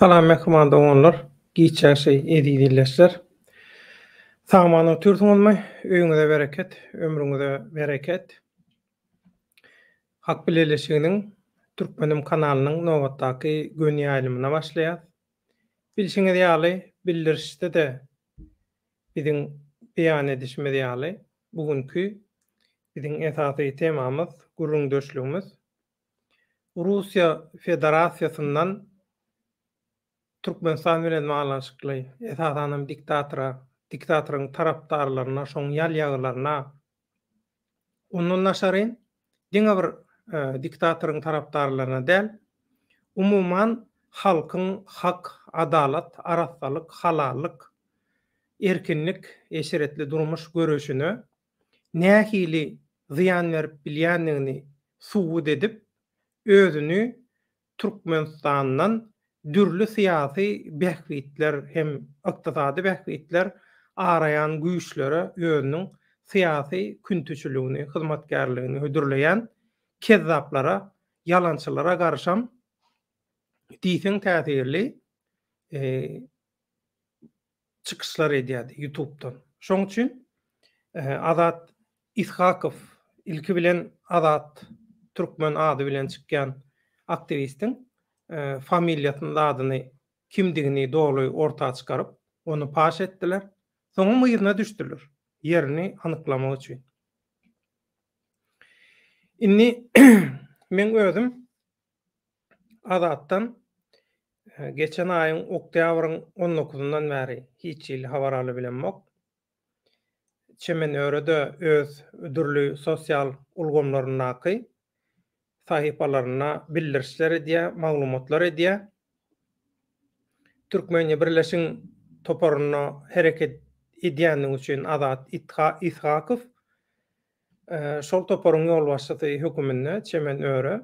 Salam mähriban doganlar, giç ýagşy eziz ildeşler. Sag-aman otyrsyňyzmy? Öýüňize bereket, ömrüňize bereket. Halk Bileleşiginiň Türkmenim kanalynyň nobatdaky göni ýaýlymyna başlaýas. Bilşiňiz ýaly, bildirişde-de biziň beýan edişimiz ýaly, bu günki biziň esasy temamyz, gürrüňdeşligimiz Russiýa Federasiýasyndan Türkmenistan bilen baglanyşykly, esasanam diktatora, diktatoryň tarapdarlaryna, şoň ýal-ýagylaryna, ondan daşary diňe bir diktatoryň tarapdarlaryna däl, umuman halkyň hak, adalat, arassalyk, halallyk, erkinlik, eşretli durmuş göreşine nähili zyýan berip bilýändigini subut edip, özüni Türkmenistandan dürli syýasy bähbitler hem ykdysady bähbitler araýan güýçlere özüniň syýasy küntiçiligini, hyzmatkärligini hödürleýän kezzaplara, ýalançylara garşam diýseň täsirli çykyşlar edýärdi ýutubdan. Şoň üçin Azat Ishakow ilki bilen Azat Türkmen ady bilen çykýan aktiwistiň familiýasyny zadyny kimdigini doly orta çykaryp ony paş etdiler. Soňam yzyna düşdüler ýerini anyklamak üçin. Indi meň özüm Azatdan geçen aýyň oktýabryň on dokuzyndan bäri hiç hili habar alybilemok. Çemen Öre-de öz dürli sosial ulgamlaryndaky sahypalarynda bildirişler edýär, maglumatlar edýär. Türkmeniýa birleşiň toparynda hereket edýändigi üçin Azat Ishakow şol toparyň ýolbaşçysy höküminde Çemen Öre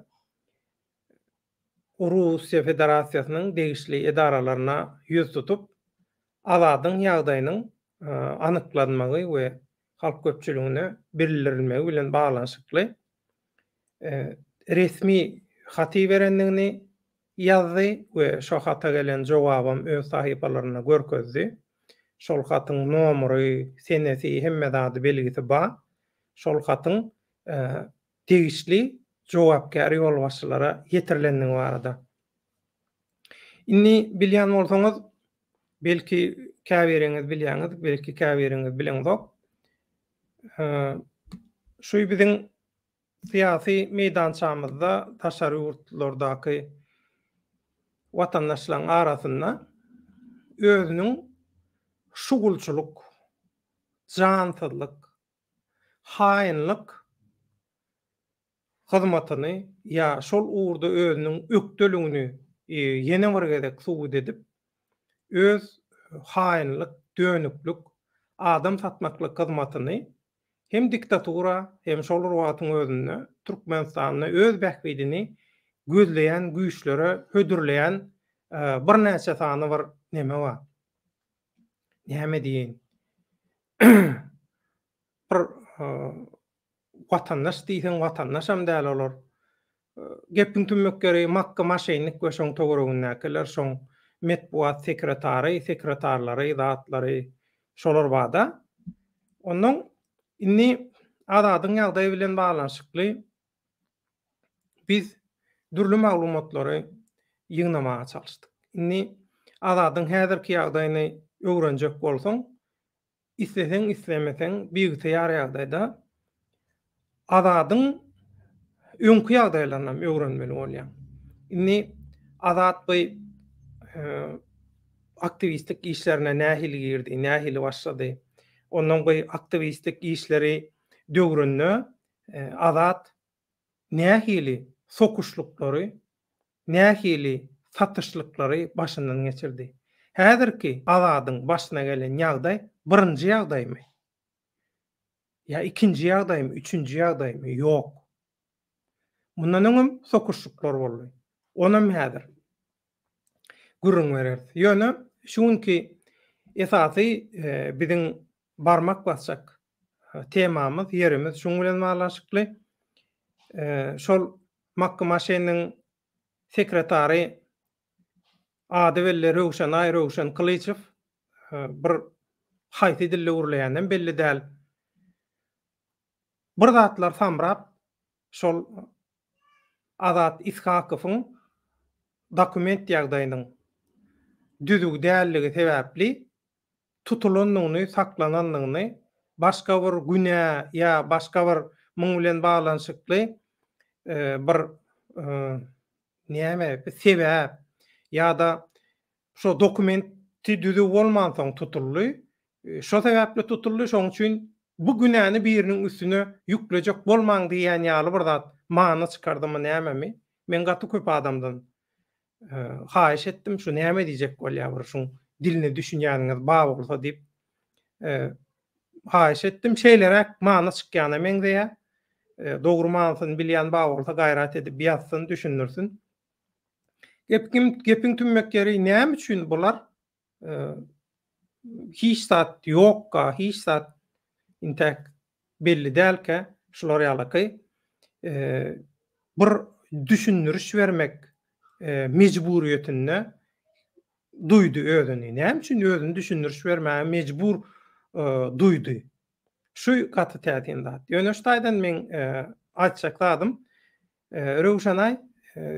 Russiýa Federasiýasynyň degişli edaralaryna ýüz tutup, Azadyň ýagdaýynyň anyklanmagy we halk köpçüligine bildirilmegi bilen baglanyşykly resmi haty berendigini ýazdy we şo hata gelen jogabam öz sahypalarynda görkezdi. Şol hatyň nomury, senesi, hemme zady belgisi bar. Şol hatyň degişli jogapkär ýolbaşçylara ýetirilendigi barada. Indi bilýän bolsaňyz, belki käbiriňiz bilýäňiz, belki käbiriňiz bileňzok. Şu biziň syýasy meýdançamyzda daşary ýurtlardaky watandaşlaryň arasynda özüniň şugulçylyk, jansyzlyk, haýynlyk hyzmatyny ýa şol ugurda özüniň ökdeligini ýene bir gezek subut edip, öz haýynlyk, dönüklik, adam satmaklyk hyzmatyny hem diktatura, hem şol bir wagtyň özünde Türkmenistanda öz bähbidini gözleýän güýçlere hödürleýän birnäçe sany bir neme bar. Näme diýeýin? Bir watandaş diýseň watandaşam däl olar. Gepiň tümmek ýeri Makka maşennik we şoň töweregindäkiler, şoň metbugat sekretary, sekretarlary, zatlary şolar barda. Onnoň indi Azadyň ýagdaýy bilen baglanyşykly biz dürli maglumatlary ýygnamaga çalyşdyk. Indi Azadyň häzirki ýagdaýyny öwrenjek bolsaň, isleseň islemeseň biygtyýar ýagdaýda Azadyň öňki ýagdaýlaryny hem öwrenmeli bolýaň. Indi Azat bu aktiwistlik işlerine nähili girdi, nähili başlady? Ondan bu aktiwistlik işleri döwründe Azat nähili sokuşlyklary, nähili satyşlyklary başyndan geçirdi? Häzirki Azadyň başyna gelen ýagdaý birinji ýagdaýmy? Ýa ikinji ýagdaýmy, üçünji ýagdaýmy? Ýok. Mundan öňem sokuşlyklar boldy. Onam häzir gürrüň bereris. Ýöne şu günki esasy biziň barmak basjak temamyz, ýerimiz şuň bilen baglanyşykly. Şol Makgy Maşeniň sekretary. Ady belli Röwşenaý Röwşen Kylyçow bir haýsy dilde gürleýänem belli däl. Bir zatlar samrap şol Azat Ishakowyň dokument ýagdaýynyň düzüw dälligi sebäpli tutulandygyny, saklanandygyny, başga bir günä ýa başga bir muň bilen baglanyşykly bir näme sebäp ýa-da şo dokumenti düzüw bolmansoň tutuldy, şo sebäpli tutuldy, şoň üçin bu günäni biriniň üstüne ýüklejek bolmaň diýýän ýaly bir zat many çykardymy nämemi, men gaty köp adamdan haýyş etdim, şu näme diýjek bolýar bir şuň diline düşünýäniňiz bar bolsa diýip haýyş etdim. Şeýleräk many çykýana meňzeýär. Dogry manysyny bilýän bar bolsa gaýrat edip ýazsyn, düşündirsin. Gep gepiň tümmek ýeri näme üçin bular hiç zat ýokka, hiç zat intäk belli dälkä şular ýalaky bir düşündiriş bermek mejburyýetinde duýdy özüni. Näme üçin özüni düşündiriş bermäge mejbur duýdy? Şu gaty täsin zat. Ýöne şu taýdan meň aýtjak zadym, Röwşenaý,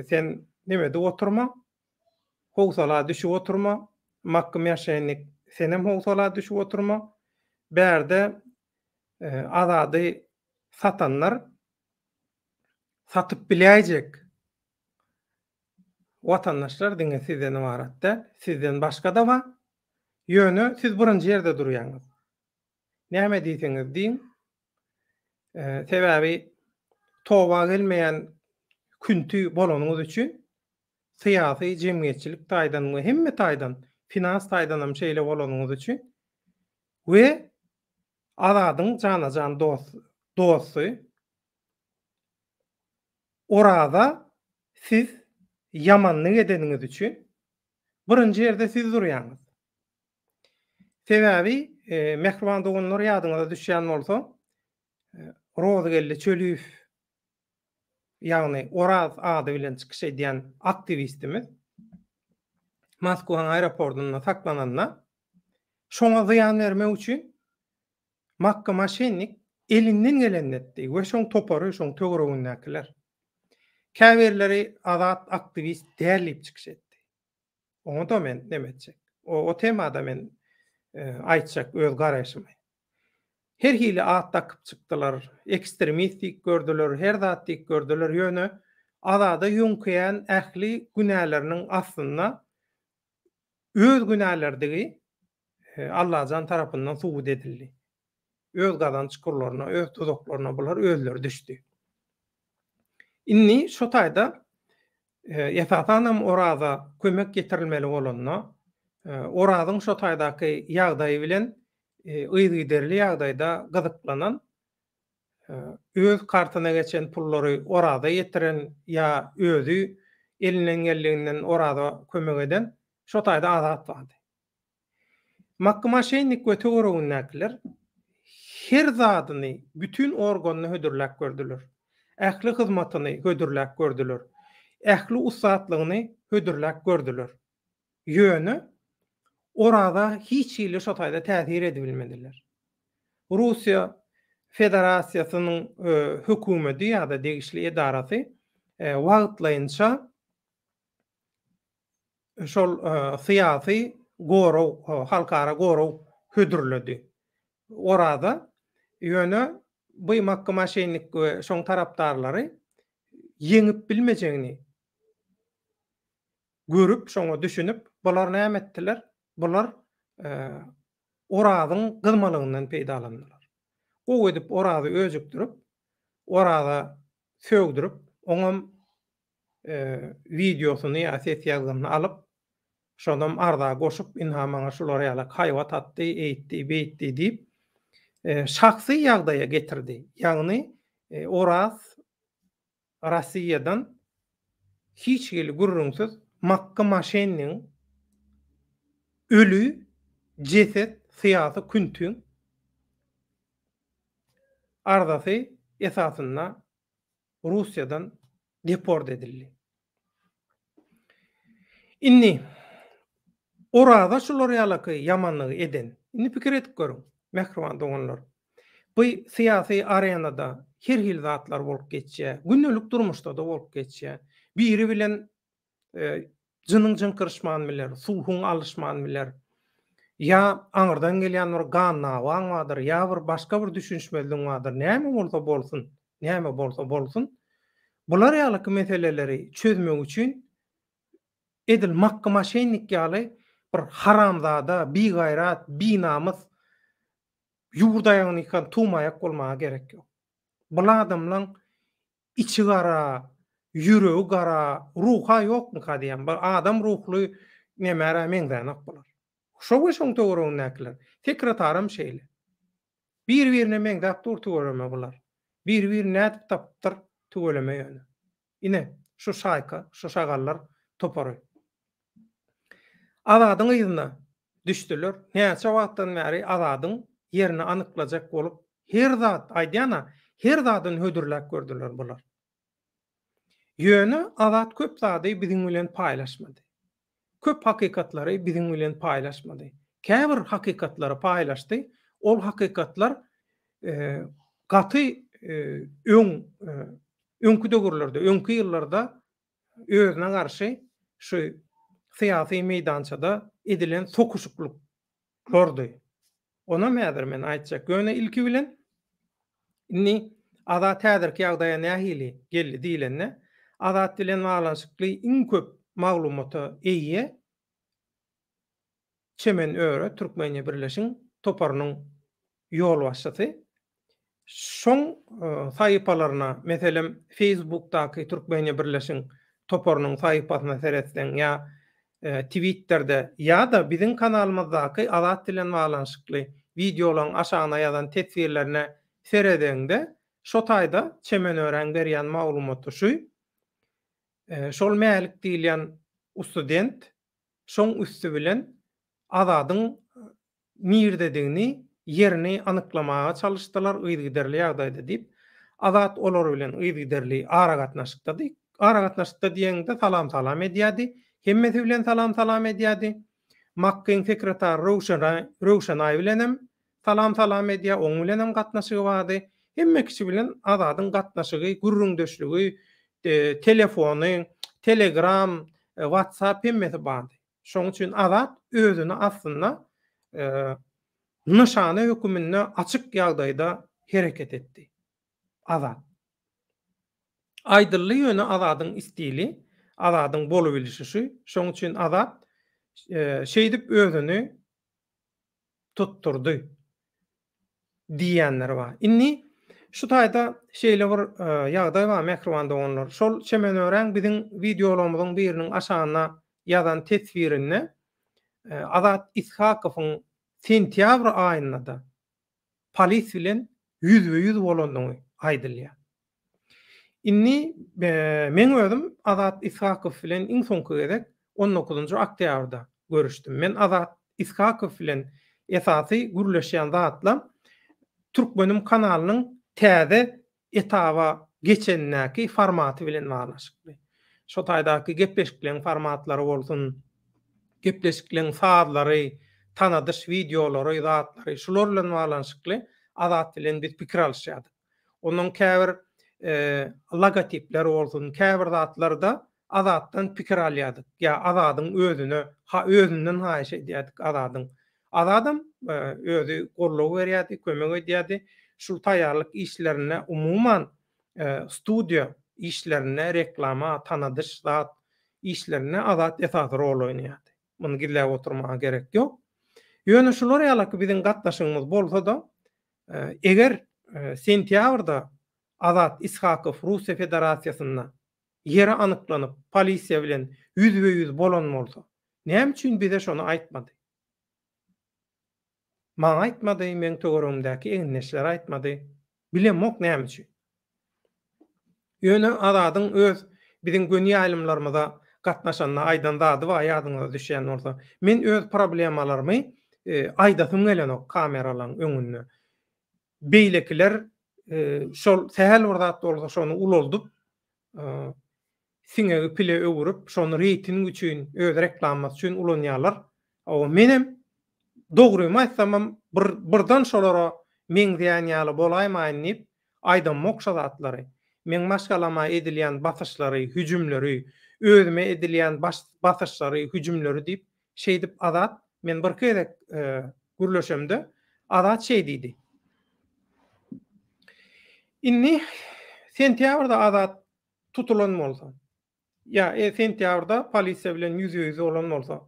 sen neme edip oturma, howsala düşüp oturma, Makgy Mäşennik, senem howsala düşüp oturma. Bärde Azady satanlar satyp biläýjek watandaşlar diňe sizden ybarat däl, sizden başga-da bar. Ýöne siz birinji ýerde durýaňyz. Näme diýseňiz diýiň. Sebäbi toba gelmeýän künti bolanyňyz üçin syýasy, jemgyýetçilik taýdan we hemme taýdan, finans taýdan hem şeýle bolanyňyz üçin we Azadyň jana-jan dosty Oraza siz ýamanlyk edeniňiz üçin birinji ýerde siz durýaňyz. Sebäbi, mähriban doganlar ýadyňyza düşýän bolsa, Rozygeldi Çöliýew, ýagny Oraz ady bilen çykyş edýän aktiwistimiz Moskwanyň aeroportunda saklananda, şoňa zyýan bermek üçin Makka moşennik elinden gelenini etdi we şoň topary, şoň töweregindäkiler. Käbirleri Azat aktiwist däl diýip çykyş etdi. Oňa-da men neme etjek. O temada men aýtjak öz garaýşymy. Her hili at dakyp çykdylar, ekstremist diýip gördüler, her zat diýip gördüler, ýöne Azada ýöňkeýän ähli günäleriniň aslynda öz günälerdigi Allajan tarapyndan subut edildi. Öz gazan çukurlaryna, öz duzaklaryna bular özleri düşdi. Indi şu taýda esasanam Oraza kömek getirilmeli bolanda, Orazyň şo taýdaky ýagdaýy bilen yzygiderli ýagdaýda gyzyklanan, öz kartyna geçen pullary Oraza ýetiren ýa özi elinden geldiginden Oraza kömek eden şo taýda Azat bardy. Makgy moşennik we töweregindäkiler her zadyny, bütin organyny hödürläp gördüler. Ähli hyzmatyny hödürläp gördüler. Ähli ussatlygyny hödürläp gördüler. Ýöne Oraza hiç hili şo taýda täsir edibilmediler. Russiýa Federasiýasynyň hökümeti ýa-da degişli edarasy wagtlaýynça şol syýasy gorag, halkara gorag hödürledi Oraza. Ýöne bu Makka moşennik we şoň tarapdarlary ýeňip bilmejegini görüp, şoňa düşünip, bular näme etdiler? Bular Orazyň gyzmalygyndan peýdalandylar. Gowy edip Orazy öjükdirip, Oraza sögdürip, oňam wideosyny ýa ses ýazgysyny alyp, şonam arza goşup, ynha maňa şular ýalak haýbat atdy, eýtdi, beýtdi diýip, şahsy ýagdaýa getirdi. Ýagny Oraz Rossiýadan hiç hili gürrüňsiz makga moşennigiň öli jeset syýasy küntiň arzasy esasynda Russiýadan deport edildi. Indi. Oraza şular ýalaky ýamanlygy eden. Indi pikir edip görüň, mähriban doganlar. Bu syýasy arenada her hili zatlar bolup geçýär. Gündelik durmuşda-da bolup geçýär. Biri bilen jynyň jyňkyryşman biler, suhuň alyşman biler. Ýa aňyrdan gelýän bir gan dawaň bardyr, ýa bir başga bir düşünişmezligiň bardyr. Näme bolsa bolsun, näme bolsa bolsun, bular ýalyky meseleleri çözmek üçin edil makgy moşennik ýaly bir haramzada, bigaýrat, binamys, ýurt aýagyny ýykan tumaýak bolmaga gerek ýok. Bul adamlaň içi gara, ýüregi gara, ruha ýokmyka diýýän. Bir adam ruhly nemärä meňzänok bular. Şo we şoň töweregindäkiler. Sekretaram şeýle. Bir-birine meňzäp dur tüweleme bular. Bir-birini nädip tapypdyr tüweleme ýöne. Ine, şu şaýka, şu şagallar topary. Azadyň yzyna düşdüler. Näçe wagtdan bäri Azadyň ýerini anyklajak bolup, her zat, aýdýan-a, her zadyny hödürläp gördüler bular. Ýöne Azat köp zady biziň bilen paýlaşmady. Köp hakykatlary biziň bilen paýlaşmady. Käbir hakykatlary paýlaşdy, ol hakykatlar gaty öň öňki döwürlerde, öňki ýyllarda özüne garşy şu syýasy meýdançada edilen sokuşyklyklardy. Onam häzir men aýtjak. Ýöne ilki bilen indi Azat häzirki ýagdaýa nähili geldi diýlende, Azat bilen baglanyşykly iň köp maglumata eýe Çemen Öre Türkmeniýa Birleşiň toparynyň ýolbaşçysy. Şoň sahypalaryna, meselem, Feýsbukdaky Türkmeniýa Birleşiň toparynyň sahypasyna seretseň ýa Twitterde ýa-da biziň kanalymyzdaky Azat bilen baglanyşykly wideolaryň aşagyna ýazan teswirlerine seredeňde, şo taýda Çemen Öräň berýän maglumaty şu, Şol Mälik diýilýän ustudent şoň üsti bilen Azadyň nirdedigini, ýerini anyklamaga çalyşdylar yzygiderli ýagdaýda diýip, Azat olar bilen yzygiderli aragatnaşykdady. Aragatnaşykda diýeňde salam-salam edýärdi. Hemmesi bilen salam-salam edýärdi. Makgyň sekretary Röwşenaý, Röwşenaý bilenem salam-salam edýär, oň bilenem gatnaşygy bardy. Hemme kişi bilen Azadyň gatnaşygy, gürrüňdeşligi, telefony, telegram, WhatsApp hemmesi bardy. Şonuň üçin Azat özüni aslynda nyşana höküminde açyk ýagdaýda hereket etdi. Azat. Aýdyldy ýöne Azadyň stili, Azadyň bolubilişi şu. Şonuň üçin Azat şeýdip özüni tutdurdy diýýänler bar. Indi şu taýda şeýle bir ýagdaý bar mähriban doganlar. Şol Çemenöräň biziň wideolarymyzyň biriniň aşagyna ýazan teswirinde Azat Ishakowyň sentýabr aýynda-da polis bilen ýüzbe-ýüz bolandygy aýdylýar. Indi meň özüm Azat Ishakow bilen iň soňky gezek on dokuzynjy oktýabrda görüşdim. Men Azat Ishakow bilen esasy gürleşýän zatlam Türkmenim kanalynyň täze etaba geçendäki formaty bilen baglanyşykly. Şo taýdaky gepleşikleň formatlary bolsun, gepleşikleň sazlary, tanadyş wideolary, zatlary şular bilen baglanyşykly Azat bilen biz pikir alyşýardyk. Ondan käbir logotipler bolsun, käbir zatlarda Azatdan pikir alýardyk. Ýa Azadyň özüne, özünden haýyş edýärdik Azadyň. Azadam özi goldaw berýärdi, kömek edýärdi. Şul taýýarlyk işlerinde umuman studiýa işlerinde, reklama, tanadyş zat işlerinde Azat esasy rol oýnaýardy. Muny gizläp oturmaga gerek ýok. Ýöne şular ýalaky biziň gatnaşygymyz bolsa-da, eger sentýabrda Azat Ishakow Russiýa Federasiýasynda ýeri anyklanyp, polisiýa bilen ýüzbe-ýüz bolan bolsa, näme üçin bize şony aýtmady? Maňa aýtmady, meň töweregimdäki egindeşlere aýtmady. Bilemok näme üçin. Ýöne Azadyň öz biziň göni ýaýlymlarymyza gatnaşanda aýdan zady bar ýadyňyza düşýän bolsa. Men öz problemalarymy aýdasym gelenok kameralaň öňünde. Beýlekiler şol sähel bir zat bolsa şony ulaldyp siňegi pile öwürip şony reýting üçin öz reklamasy üçin ulanýarlar. Hawa, menem dogrymy aýtsamam bir birden şolara meňzeýän ýaly bolaýmaýyn diýip aýdamok şo zatlary. Meň maşgalama edilýän basyşlary, hüjümleri, özüme edilýän basyşlary, hüjümleri diýip şeýdip Azat men birki gezek gürleşemde Azat şeý diýdi. Indi sentýabrda Azat tutulan bolsa, ýa sentýabrda polisiýa bilen ýüzbe-ýüz bolan bolsa,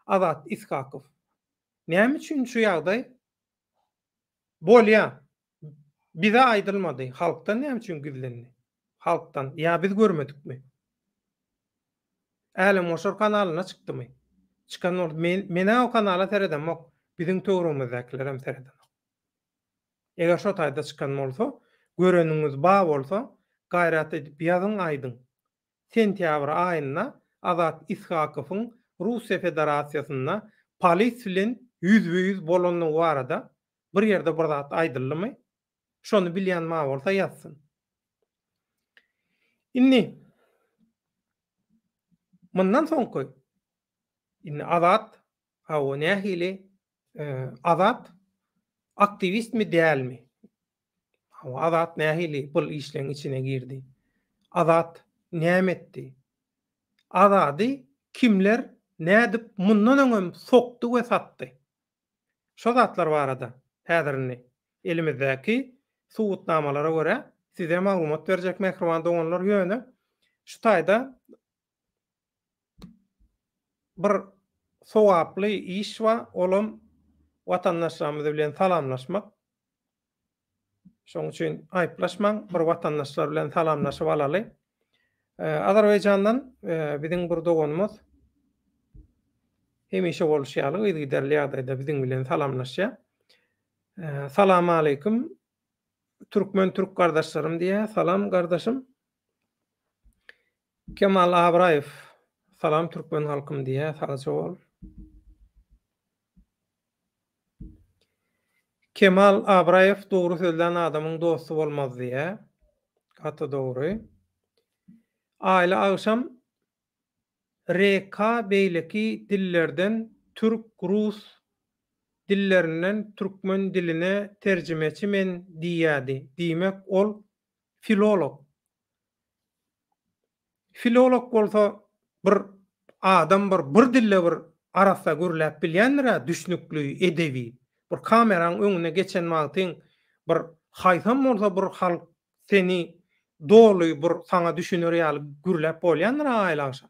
Azat Ishakow näme üçin şu ýagdaý bolýa bize aýdylmady, halkdan näme üçin gizlendi? Halkdan ýa biz görmedikmi? Älemgoşar kanalynda çykdymy? Çykan bolsa men men-ä o kanala seredemok, biziň töweregimizdäkilerem seredenok. Eger şo taýda çykan bolsa, göreniňiz ba bolsa, gaýrat edip ýazyň aýdyň. Sentýabr aýynda Azat Ishakowyň Russiýa Federasiýasynda polis bilen ýüzbe-ýüz bolandygy barada bir ýerde bir zat aýdyldymy? Şony bilýän ba bolsa ýazsyn. Indi mundan soňky indi Azat hawa nähili Azat aktiwistmi dälmi? Hawa Azat nähili bul işleň içine girdi? Azat näme etdi? Azady kimler nädip mundan öňem sokdy we satdy? Şo zatlar barada häzir indi elimizdäki subutnamalara görä size maglumat berjek mähriban doganlar ýöne şu taýda Bir sogaply iş bar, olam watandaşlarymyz bilen salamlaşmak. Şonuň üçin aýyplaşmaň, bir watandaşlar bilen salamlaşyp alaly. Azerbaýjandan biziň bir doganymyz hemişe bolşy ýaly yzygiderli ýagdaýda biziň bilen salamlaşýar. Salam aleýkum türkmen türk gardaşlarym diýýär. Salam gardaşym. Kemal Abraýew Salam türkmen halkym diýýär sagja bol. Kemal Abraýew dogry sözlän adamyň dosty bolmaz diýýär. Gaty dogry. Aýly agşam RK beýleki dillerden türk, rus dillerinden türkmen diline terjimeçi men diýýädi. Diýmek ol filolog. Filolog bolsa bir adam bir bir dilde bir arassa gürläp bilýändir-ä düşnükli, edebi. Bir kameraň öňüne geçen wagtyň bir haýsam bolsa bir halk seni doly bir saňa düşüner ýaly gürläp bolýandyr-a aýly agşam.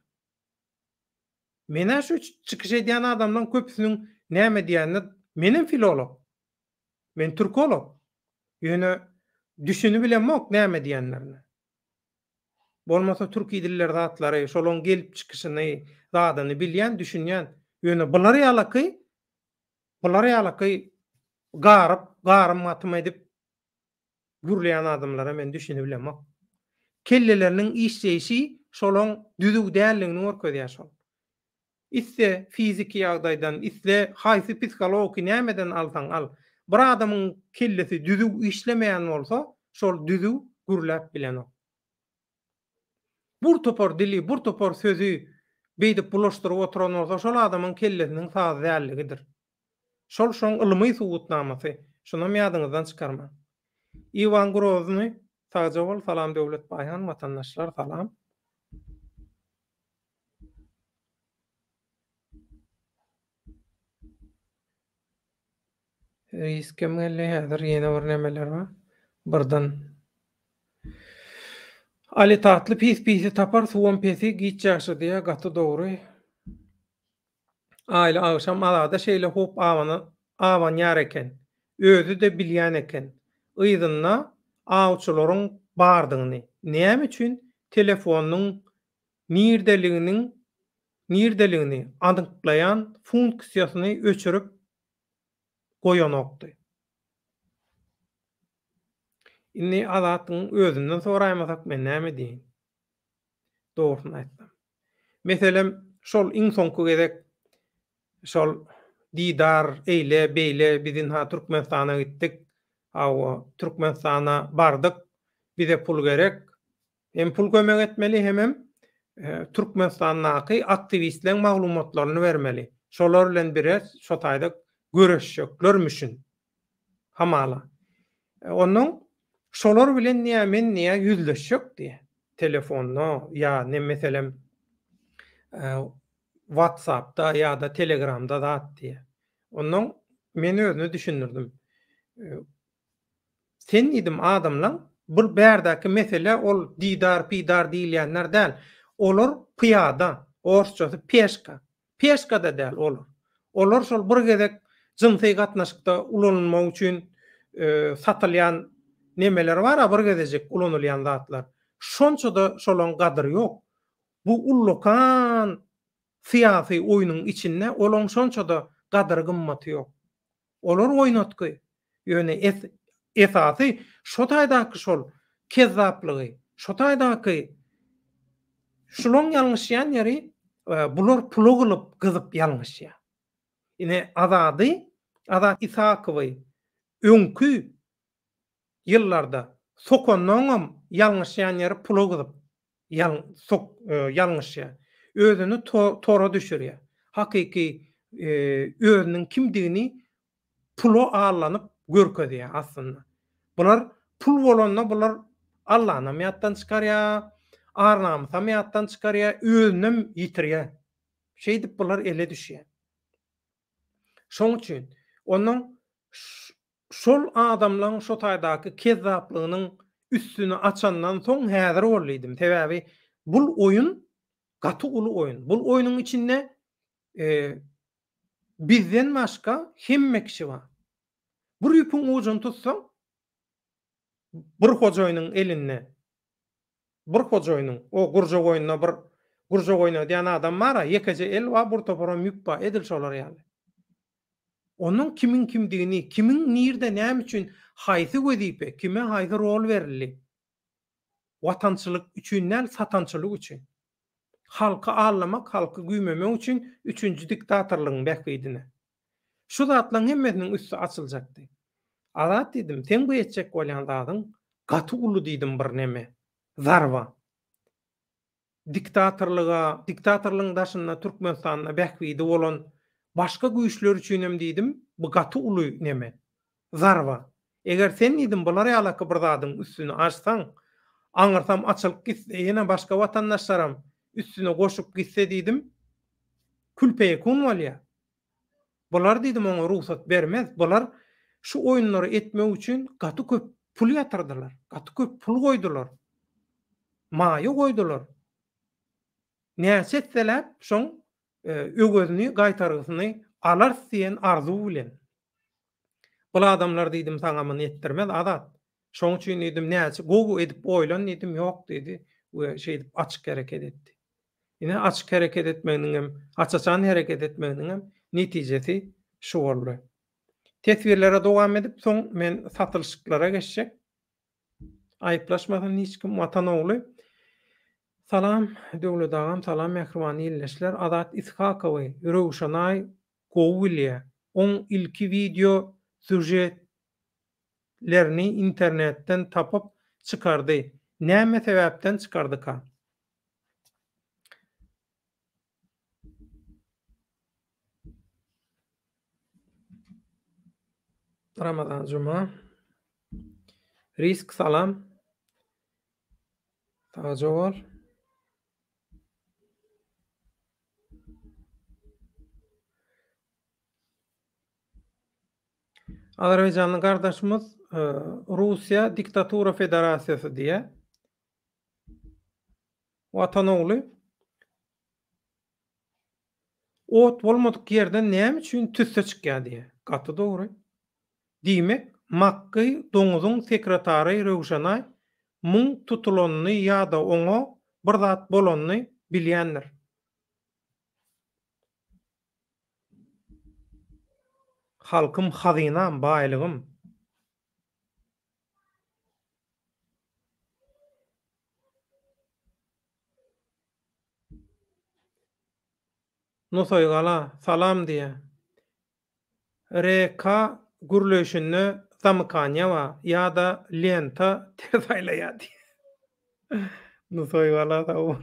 Men-ä şu çykyş edýän adamlaň köpüsiniň näme diýenine menem filolog. Men türkolog. Ýöne düşünibilemok näme diýenlerine. Bolmasa türki diller zatlary, şolaň gelip çykyşyny, zadyny bilýän, düşünýän. Ýöne bular ýalaky, bular ýalaky garyp, garym-gatym edip gürleýän adamlara men düşünibilemok. Kelleleriniň işleýşi şolaň düzüw däldigini görkezýär şol. Isle fiziki ýagdaýdan, isle haýsy psihologiki nämeden alsaň al, bir adamyň kellesi düzüw işlemeýän bolsa, şol düzüw gürläp bilenok. Bur topar dili, bur topar sözi beýdip bulaşdyryp oturan bolsa, şol adamyň kellesiniň saz dälligidir. Şol şoň ylmy subutnamasy. Şunam ýadyňyzdan çykarmaň. Iwan Grozny sagja bol salam Döwlet Baýhan watandaşlar salam. Riskem geldi häzir ýene bir nemeler bar. Birden Ali Tatly pis pisi tapar suwam pesi giç ýagşy diýýär gaty dogry. Aýly agşam Azada şeýle howp abanýar eken. Özi-de bilýän eken. Yzynda awçylaryň bardygyny. Näme üçin telefonynyň nirdeliginiň nirdeligini anyklaýan funksiýasyny öçürip goýanokdy. Indi Azatyň özünden soraýmasak men näme diýeýin. Dogrusyny aýtsam. Meselem, şol iň soňky gezek şol didar eýle beýle biz ynha Türkmenistana gitdik. Hawa, Türkmenistana bardyk. Bize pul gerek. Hem pul kömek etmeli hemem Türkmenistandaky aktiwistleň maglumatlaryny bermeli. Şolar bilen bire şo taýda göreşjeklermişin. Hamala. Onnoň şolar bilen diýýär, men diýýär ýüzleşjek diýýär. Telefonda ýa ne meselem WhatsAppda ýa-da Telegramda zat diýýär. Onnoň men özüne düşündirdim. Sen diýdim adamlaň bul bärdäki mesele ol didar pidar diýilýänler däl. Olar pyýada, orsçasy peşka. Peşka-da däl olar. Olar şol bir gezek jynsy gatnaşykda ulanylmak üçin satylýan nemeler bar-a bir gezejik ulanylýan zatlar. Şonça-da şolaň gadyry ýok. Bu ullakan syýasy oýnuň içinde olaň şonça-da gadyry gymmaty ýok. Olar oýnatgy. Ýöne esasy şo taýdaky şol kezzaplygy, şo taýdaky şulaň ýalňyşýan ýeri bular pula gylyp gyzyp ýalňyşýar. Ine Azady, Azat Isakowy öňki ýyllarda sokandaňam ýalňyşýan ýeri pula gyzyp sok ýalňyşýar. Özüni tora düşürýär. Hakyky özüniň kimdigini pula allanyp görkezýär aslynda. Bular pul bolanda bular Allanam ýatdan çykarýar, ar-namysam ýatdan çykarýar, özünem ýitirýär. Şeýdip bular ele düşýär. Şoň üçin onuň Şol adamlaň şo taýdaky kezzaplygynyň üstüni açandan soň häzir bol diýdim. Sebäbi bul oýun gaty uly oýun. Bul oýnuň içinde bizden başga hemme kişi bar. Bir ýüpüň ujuny tutsaň bir hojaýynyň elinde bir hojaýynyň o gurjak oýnunda bir gurjak oýnadýan adam bar-a ýekeje el bar bir toparam ýüp bar edil şolar ýaly. Onuň kimiň kimdigini, kimiň nirde näme üçin haýsy wezipe, kime haýsy rol berildi. Watançylyk üçin däl, satançylyk üçin. Halky aldamak, halky güýmemek üçin üçünji diktatorlygyň bähbidine. Şu zatlaryň hemmesiniň üsti açyljakdy. Azat diýdim, seň bu etjek bolýan zadyň gaty uly diýdim bir neme, zarba. Diktatorlyga, diktatorlygyň daşynda Türkmenistanda bähbidi bolan başga güýçler üçinem diýdim, bu gaty uly neme, zarba. Eger sen diýdim bular ýalaky bir zadyň üstüni açsaň, aňyrsam açylyp gitse, ýene başga watandaşlaram üstüne goşup gitse diýdim, kül-peýekun bolýar. Bular diýdim oňa rugsat bermez. Bular şu oýunlary etmek üçin gaty köp pul ýatyrdylar, gaty köp pul goýdular. Maýa goýdular. Näçe etseläp şoň öwezini, gaýtargysyny alarys diýen arzuw bilen. Bul adamlar diýdim saňa muny etdirmez Azat. Şoň üçin diýdim näçe gowy edip oýlan diýdim ýok diýdi we şeýdip açyk hereket etdi. Ine açyk hereket etmeginiňem, aç-açan hereket etmeginiňem netijesi şu boldy. Teswirlere dowam edip soň men satylyşyklara geçjek. Aýyplaşmasyn hiç kim Watan ogly. Salam Döwlet agam salam mähriban ildeşler Azat Ishakowy Röwşenaý gowy bilýä oň ilki wideo sýužet lerini internetden tapyp çykardy näme sebäpden çykardyka? Ramazan Juma. Risk salam. Sagja bol. Azerbaýjanly gardaşymyz Russiýa diktatura federasiýasy diýýär. Watan ogly. Ot bolmadyk ýerden näme üçin tüsse çykýar diýýär. Gaty dogry. Diýmek, Makgy doňuzyň sekretary Röwşenaý muň tutulanyny ýa-da oňa bir zat bolanyny bilýändir. Halkym hazynam, baýlygym. Nusaýgala, salam diýýär. RK gürleýşinde zamykaniýa bar ýa-da lenta ters aýlaýar diýýär. Nusaýgala sag bol.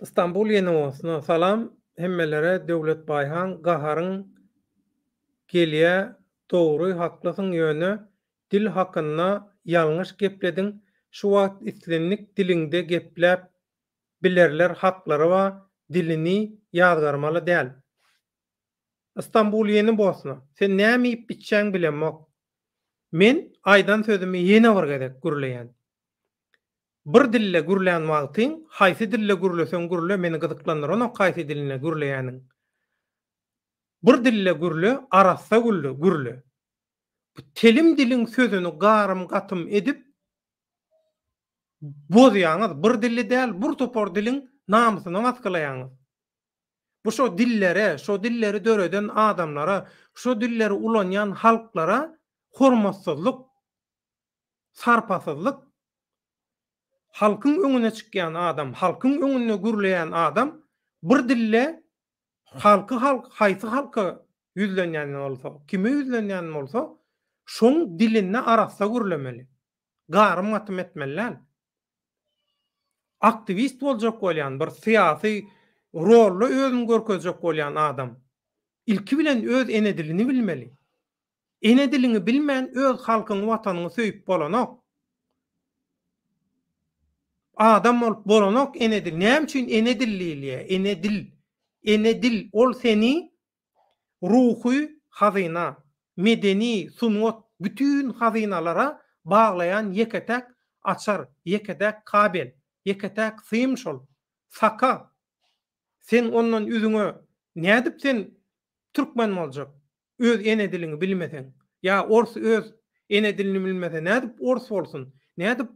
Istanbul ýene bolsna. Salam hemmelere Döwlet Baýhan gaharyň gelýä dogry haklysyň ýöne dil hakynda ýalňyş geplediň şu wagt islendik diliňde gepläp bilerler haklary ba dilini ýazgarmaly däl. Istanbul ýeni bosna. Sen näme iýip içýäň bilemok. Men aýdan sözümi ýene bir gezek gürleýän. Bir dilde gürlän wagtyň haýsy dilde gürleseň gürle meni gyzyklandyranok haýsy dilinde gürleýäniň. Bir dilde gürle arassa gürle gürle. Bu telim diliň sözüni garym gatym edip bozýaňyz bir dilli däl bir topar diliň namysyna basgylaýaňyz. Bu şo dillere, şo dilleri döreden adamlara, şo dilleri ulanýan halklara hormatsyzlyk, sarpasyzlyk. Halkyň öňüne çykýan adam, halkyň öňünde gürleýän adam bir dilde halky halk haýsy halka ýüzlenýän bolsa, kime ýüzlenýän bolsa, şoň dilinde arassa gürlemeli. Garym-gatym etmeli däl. Aktiwist boljak bolýan, bir syýasy rolda özüni görkezjek bolýan adam ilki bilen öz ene dilini bilmeli. Ene diliňi bilmän öz halkyňy watanyňy söýüp bolanok. Adam bolup bolanok ene dil. Näme üçin ene dil diýilýär? Ene dil. Ene dil ol seni ruhy hazyna, medeni, sungat bütin hazynalara baglaýan ýeke-täk açar, ýeke-täk kabel, ýeke-täk sym şol. Saka. Sen ondan üzüňe nädip sen türkmen boljak? Öz ene diliňi bilmeseň. Ýa ors öz ene dilini bilmese nädip ors bolsun? Nädip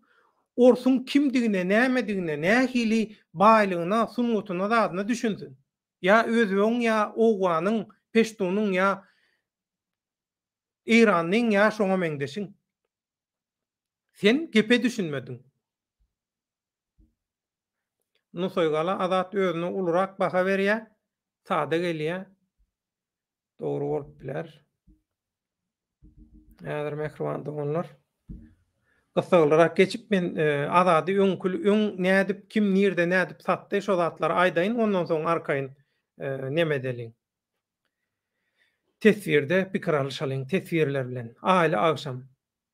orsuň kimdigine, nämedigine, nähili baýlygyna, sungatyna zadyna düşünsin? Ýa özbegiň ýa owganyň, peştunyň ýa eýranlyň ýa şoňa meňzeşiň. Sen gepe düşünmediň. Nusaýgala Azat özüne ulurak baha berýär, sada gelýär. Dogry bolup biler. Häzir mähriban doganlar. Gyssaglyrak geçip men e, Azady öňkül öň nädip kim nirde nädip satdy şo zatlary aýdaýyn ondan soň arkaýyn e, neme edeliň. Teswirde pikir alyşalyň teswirler bilen. Aýly agşam.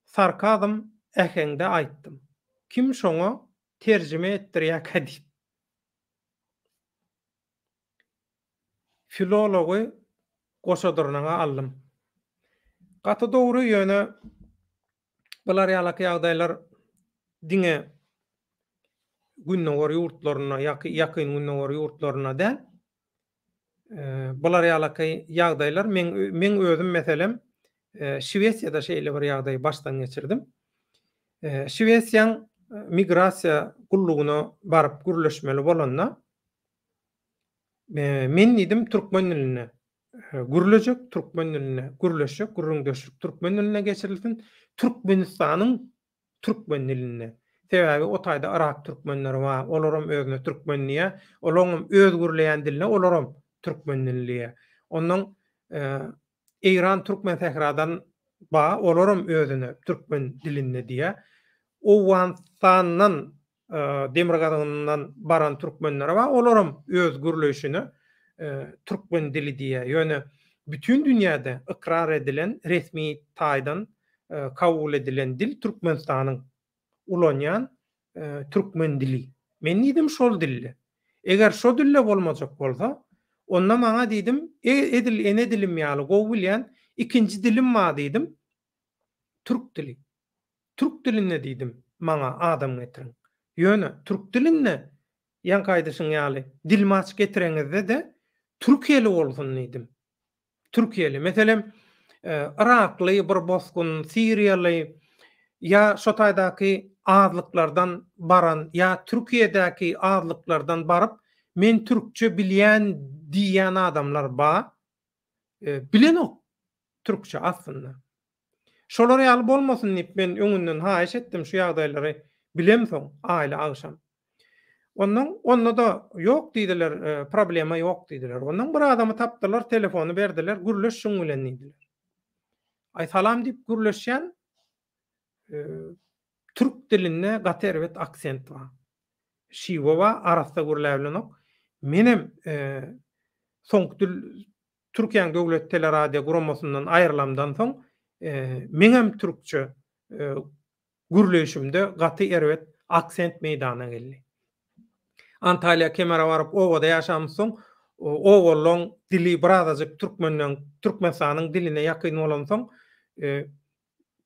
Sarkazm äheňde aýtdym. Kim şoňa terjime etdirýäkä diýip. Filology goşa dyrnaga aldym. Gaty dogry ýöne bular ýalaky ýagdaýlar diňe gündogar ýurtlarynda ýakyn gündogar ýurtlarynda däl. Bular ýalaky ýagdaýlar meň meň özüm meselem Şwesiýada şeýle bir ýagdaýy başdan geçirdim. Şwesiýaň migrasiýa gullugyna baryp gürleşmeli bolanda Men diýdim türkmen dilinde gürlejek, türkmen dilinde gürleşjek, gürrüňdeşlik türkmen dilinde geçirilsin. Türkmenistanyň türkmen dilinde. Sebäbi o taýda Yrak türkmenleri bar, olaram özüne türkmen diýýär. Olaryňam öz gürleýän diline olaram türkmen dili diýýär. Ondan Eýran türkmen sähradan bar, olaram özüne türkmen dilinde diýýär. Owganystandan demirgazygyndan baran türkmenler bar, olaram öz gürleýşine türkmen dili diýýär. Ýöne bütin dünýäde ykrar edilen, resmi taýdan kabul edilen dil Türkmenistanyň ulanýan türkmen dili. Men diýdim şol dilde. Eger şo dilde bolmajak bolsa, onda maňa diýdim, edil ene dilim ýaly gowy bilýän ikinji dilim bar diýdim, türk dili. Türk dilinde diýdim, maňa adam getiriň. Ýöne türk dilinde ýaňky aýdyşyň ýaly dilmaç getireňizde-de türkiýeli bolsun diýdim. Türkiýeli. Meselem, yrakly bir bosgun, siriýaly ýa şo taýdaky azlyklardan baran ýa Türkiýedäki azlyklardan baryp, men türkçe bilýän diýýän adamlar bar. Bilenok türkçe aslynda. Şolar ýaly bolmasyn diýip men öňünden haýyş etdim şu ýagdaýlary bilemsoň aýly agşam. Ondan onda-da ýok diýdiler, problema ýok diýdiler. Ondan bir adamy tapdylar, telefony berdiler, gürleş şuň bilen diýdiler. Aý salam diýip gürleşýän türk dilinde gaty erbet aksent bar. Şiwe bar, arassa gürläbilenok. Menem soňky dil Türkiýäň döwlet teleradio guramasyndan aýrylamdan soň meňem türkçe gürleýşimde gaty erbet aksent meýdana geldi. Antalýa Kemere baryp obada ýaşamyzsoň obalylaň dili birazajyk türkmenden Türkmenistanyň diline ýakyn bolansoň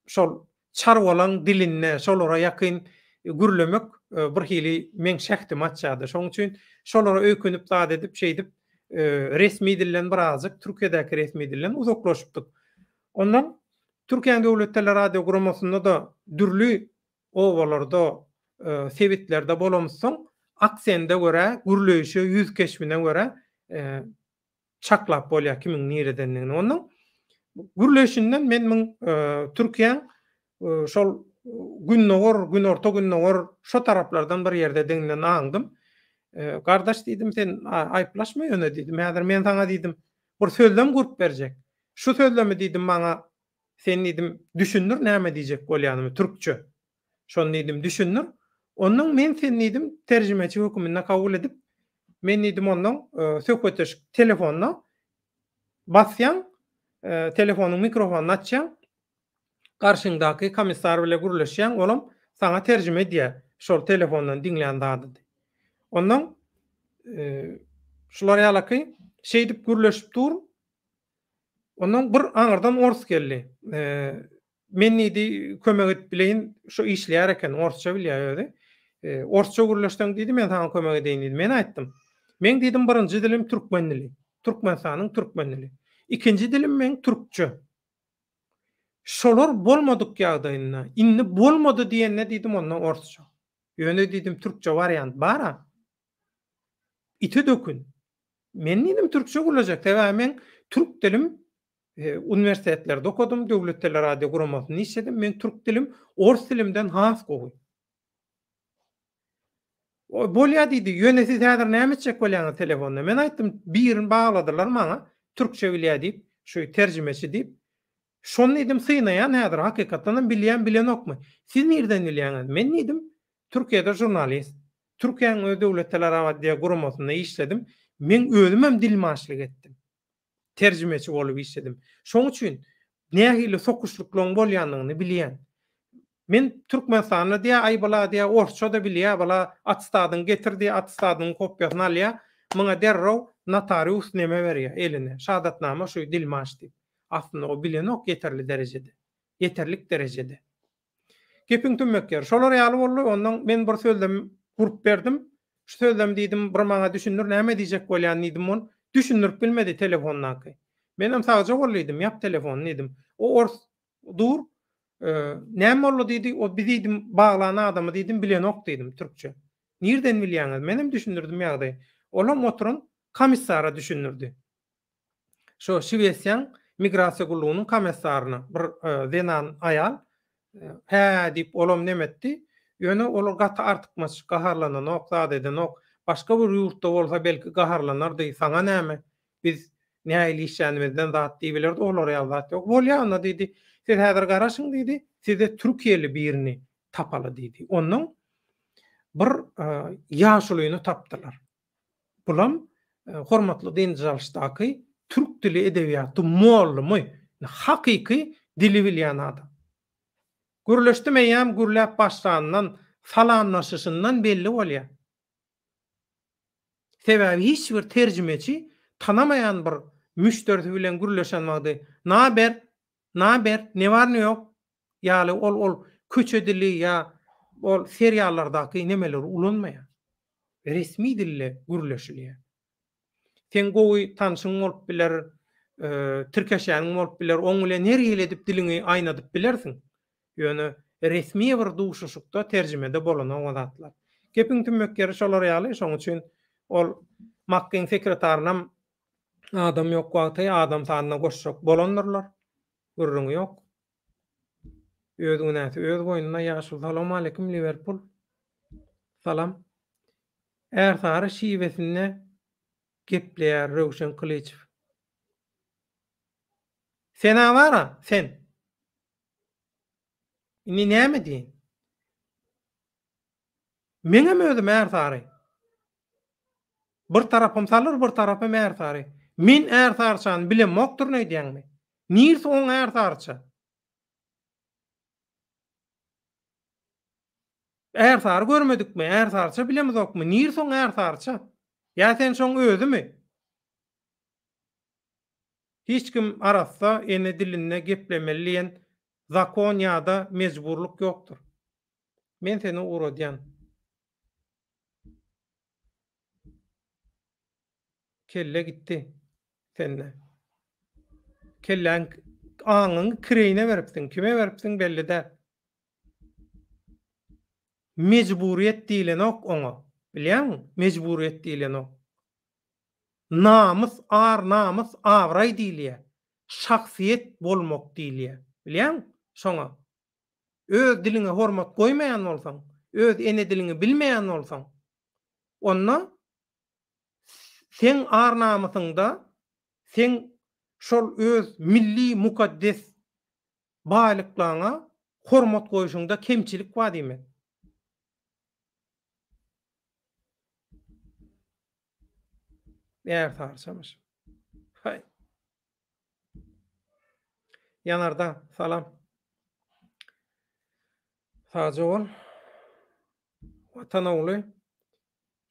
şol çarwalaň dilinde şolara ýakyn gürlemek bir hili meň şähdimi açýardy. Şoň üçin şolara öýkünip zat edip şeýdip resmi dilden birazajyk Türkiýedäki resmi dilden uzaklaşypdyk. Ondan Türkiýäniň Döwlet teleradio guramasynda-da dürli obalarda, sebitlerde bolamyzsoň aksende görä, gürleýşe, ýüz keşbine görä çaklap bolýar kimiň niredendigini. Onuň gürleýşinden men muň Türkiýäň şol gündogar, günorta-gündogar şo taraplardan bir ýerdedigini aňdym. Gardaş diýdim, sen aýyplaşma ýöne diýdim. Häzir men saňa diýdim, bir sözlem gurup berjek. Şu sözlemi diýdim maňa sen diýdim düşündir näme diýjek bolýanymy türkçe. Şony diýdim düşündir. Ondan men seni diýdim terjimeçi höküminde kabul edip, men diýdim ondan söhbetdeşlik telefonda basýaň, telefonyň mikrofonyny açýaň, garşyňdaky komissar bile gürleşýäň, olam saňa terjime edýär şol telefondan diňlän zadyny. Ondan şular ýalaky şeýdip gürleşip dur. Ondan bir aňyrdan ors geldi. Men diýdi, kömek edip bileýin, şu işleýär eken, orsça bilýär özi. Orsça gürleşseň diýdi, men saňa kömek edeýin diýdi. Men aýtdym. Meň diýdim, birinji dilim türkmen dili. Türkmenistanyň türkmen dili. Ikinji dilim meň türkçe. Şolar bolmadyk ýagdaýynda, indi bolmady diýende diýdim, onda orsça. Ýöne diýdim, türkçe wariant bar-a. Ite dökün. Men diýdim, türkçe gürlejek. Sebäbi meň türk dilim Uniwersitetlerde okadym, Döwlet teleradio guramasynda işledim. Meň türk dilim ors dilimden has gowy. Bolýa diýdi. Ýöne siz häzir näme etjek bolýaňyz telefonda? Men aýtdym, birini bagladylar maňa, türkçe bilýä diýip, şu terjimeçi diýip. Şony diýdim, synaýan häzir, hakykatdanam bilýän bilenokmy? Siz nirden bilýäňiz? Men diýdim, Türkiýede žurnalist. Türkiýäniň öz Döwlet teleradio guramasynda işledim. Meň özümem dilmaçlyk etdim. terjimeçi bolup işledim. Şoň üçin nähili sokuşlyklaryň bolýanyny bilýän. Men Türkmenistanda diýä, aý bula diýä, orsça-da bilýä, bula attestadyňy getir diýä, attestadynyň kopýasyny alýa, muňa derrew notarius neme berýä eline, şahadatnama şu dilmaç diýip. Aslynda o bilenok ýeterli derejede. Ýeterlik derejede. Gepiň tümmek ýeri. Şolar ýaly boldy. Ondan men bir sözlem gurup berdim. Şu sözlemi diýdim, bir maňa düşündir, näme diýjek bolýan diýdim. Ol düşündirip bilmedi telefondaky. Menem sagja bol diýdim, ýap telefony diýdim. O ors dur. Näme boldy diýdi. O bi diýdim, baglan adamy diýdim, bilenok diýdim türkçe. Nirden bilýäňiz? Menem düşündirdim ýagdaýy. Olam oturan komissara düşündirdi. Şo Şwesiýaň migrasiýa gullugynyň komessaryna bir zenan aýal hä diýip olam neme etdi. Ýöne olar gaty artykmaç gaharlananok, zat edenok. Başga bir ýurtda bolsa belki gaharlanardy, saňa näme, biz nähili işlänimizden zat diýibilerdi, olar ýaly zat ýok. Bolýa onda diýdi, siz häzir garaşyň diýdi, size türkiýeli birini tapaly diýdi. Onnoň bir ýaşulyny tapdylar. Bulam hormatly dynç alyşdaky türk dili edebiýaty mollumy, hakyky dili bilýän adam. Gürleşdim eýýäm gürläp başlanyndan, salamlaşyşyndan belli bolýar. Sebäbi hiç bir terjimeçi tanamaýan bir müşderisi bilen gürleşen wagty Naber? Naber? Ne bar ne ýok? Ýaly ol ol köçe dili ýa ol seriallardaky nemeleri ulanmaýar. Resmi dilde gürleşilýär. Seň gowy tanşyň bolup biler, tirkeşýäniň bolup biler, oň bilen her hili edip diliňi aýnadyp bilersiň. Ýöne resmi bir duşuşykda terjimede bolanok o zatlar. Gepiň tümmek ýeri şolar ýaly, şoň üçin ol Makgyň sekretarynam adam ýok wagty adam sanyna goşjak bolandyrlar. Gürrüňi ýok. Öz günäsi öz boýnuna ýaşuly salowmaleýkim Liwerpul. Salam. Ärsary şiwesinde gepleýär Röwşen Kylyçow. Sen-ä bar-a, sen. Indi näme diýeýin? Meňem özüm ärsary. Bir tarapym salyr, bir tarapym ärsary. Men ärsarçany bilemokdyryn öýdýäňmi? Nirsi oň ärsarça? Ärsary görmedikmi? Ärsarça bilemizokmy? Nirsi oň ärsarça? Ýa sen şoň özümi? Hiç kim arassa ene dilinde geplemeli diýen zakon ýa-da mejburlyk ýokdur. Men seni ugradýan. Kelle gitdi sende. Kelläň aňyňy kireýine beripsiň. Kime beripsiň belli däl. Mejburyýet diýilenok oňa. Bilýäňmi? Mejburyýet diýilenok. Namys, ar-namys, abraý diýilýär. Şahsyýet bolmak diýilýär. Bilýäňmi? Şoňa. Öz diliňe hormat goýmaýan bolsaň, öz ene diliňi bilmeýän bolsaň, onda seň ar-namysyňda, seň şol öz milli mukaddes baýlyklaňa hormat goýşuňda kemçilik bar diýmek. Ärsarçamyş. Haý. Ýanardag, salam. Sagja bol. Watan ogly.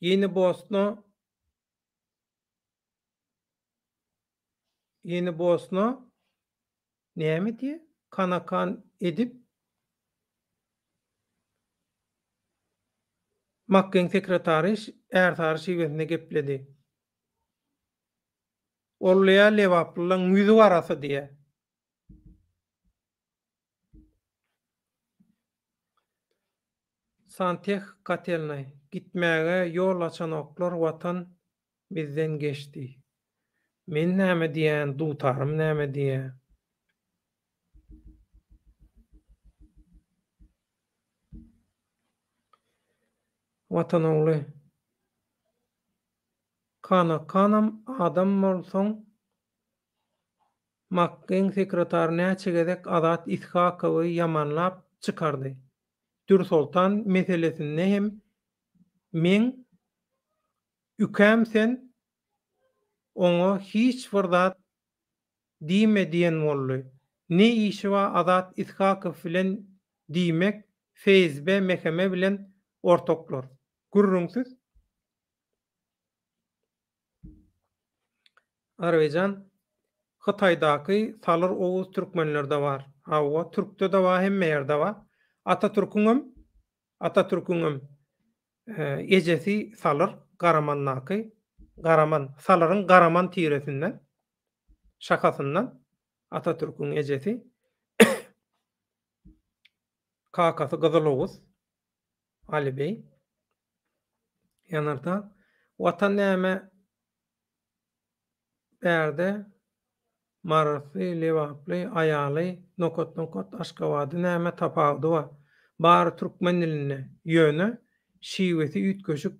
Ýeni Bosna Ýeni Bosna näme diýýär? Kanakan edip Makgyň sekretary Ärsary şiwesinde gepledi. Ol diýýär lebaplylaň ýüzi garasy diýýär. Santeh katelnaý. Gitmäge ýol açanoklar watan bizden geçdi. Men näme diýän dutarym näme diýä. Watan ogly. Kanakanam adam bolsaň Makgyň sekretary näçe gezek Azat Ishakowy ýamanlap çykardy. Dürsoltan meselesinde hem meň ükäm sen oňa hiç bir zat diýme diýen boldy. Ne işi bar Azat Ishakow bilen diýmek FSB MHM bilen ortaklar. Gürrüňsiz. Azerbaýjan Hytaýdaky salyr oguz türkmenlerde bar. Hawa, türkde-de bar, hemme ýerde bar. Atatürküňem Atatürküňem ejesi salyr, Garamandaky Garaman, salyryň Garaman tiresinden, şahasyndan Atatürküň ejesi. Kakasy Gyzyl Oguz. Aly beý. Ýanardag. Watan näme bärde Marysly, Lebaply, aýaly, nokat nokat Aşgabady näme tapawudy bar. Bary türkmen dilinde. Ýöne şiwesi üýtgeşik.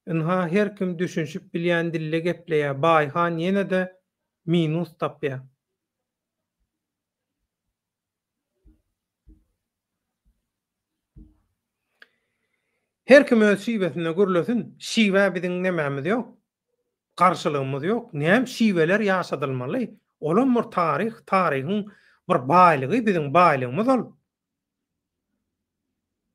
Ynha her kim düşünşip bilýän dilde gepleýär. Baýhan ýene-de minus tapýar. Her kim öz şiwesinde gürlesin, şiwä biziň nemämiz ýok, garşylygymyz ýok. Näme şiweler ýaşadylmaly? Olam bir taryh, taryhyň bir baýlygy, biziň baýlygymyz ol.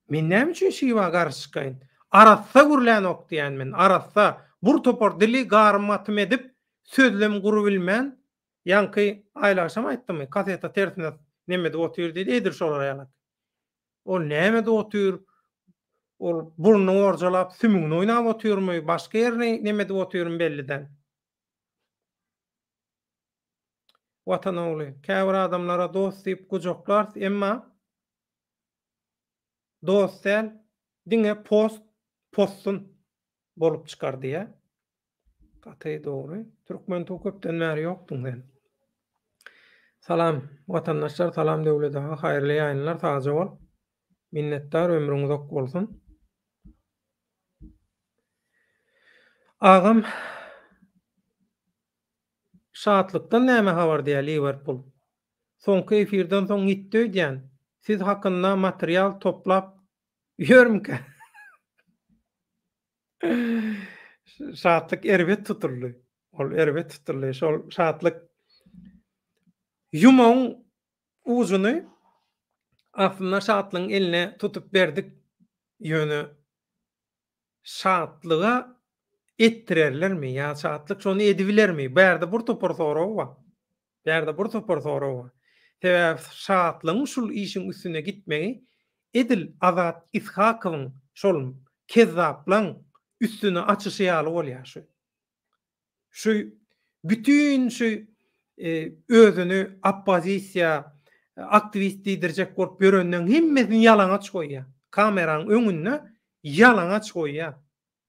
Men näme üçin şiwä garşy çykaýyn? Arassa gürlänok diýýän men, arassa. Bir topar dili garym-gatym edip, sözlem gurubilmän, Ýaňky aýlagşam aýtdymy, kaseta tersine neme edip otyr diýdi, edil şolar ýalak. Ol näme edip otyr? Ol burnuny gorjalap, sümügini oýnap otyrmy, başga ýerini neme edip otyrmy belli däl. Watan ogly, käbir adamlara dost diýip gujaklarys, emma dost däl, diňe post, possun bolup çykar diýýär. Gaty dogry. Türkmen tu köpden bäri ýokduň sen. Salam watandaşlar salam Döwlet aga haýyrly ýaýynlar sagja bol. Minnetdar ömrüň uzak bolsun. Agam Şatlykdan näme habar diýä Liwerpul. Soňky efirden soň ýitdi öýdýän. Siz hakynda material toplap ýörmükä? Şatlyk erbet tutuldy. Ol erbet tutuldy. Şol Şatlyk ýumagyň ujuny aslynda Şatlygyň eline tutup berdik. Ýöne Şatlyga etdirerlermi ýa Şatlyk şony edibilermi? Bärde bir topar sorag bar. Bärde bir topar sorag bar. Sebäbi Şatlygyň şul işiň üstüne gitmegi edil Azat Ishakowyň şol kezzaplaň üstüni açyşy ýaly bolýar şu. Şu bütin şu özüni oppozisiýa aktiwist diýdirjek bolup ýörenleň hemmesini ýalaňaç goýýar. Kameraň öňünde ýalaňaç goýýar.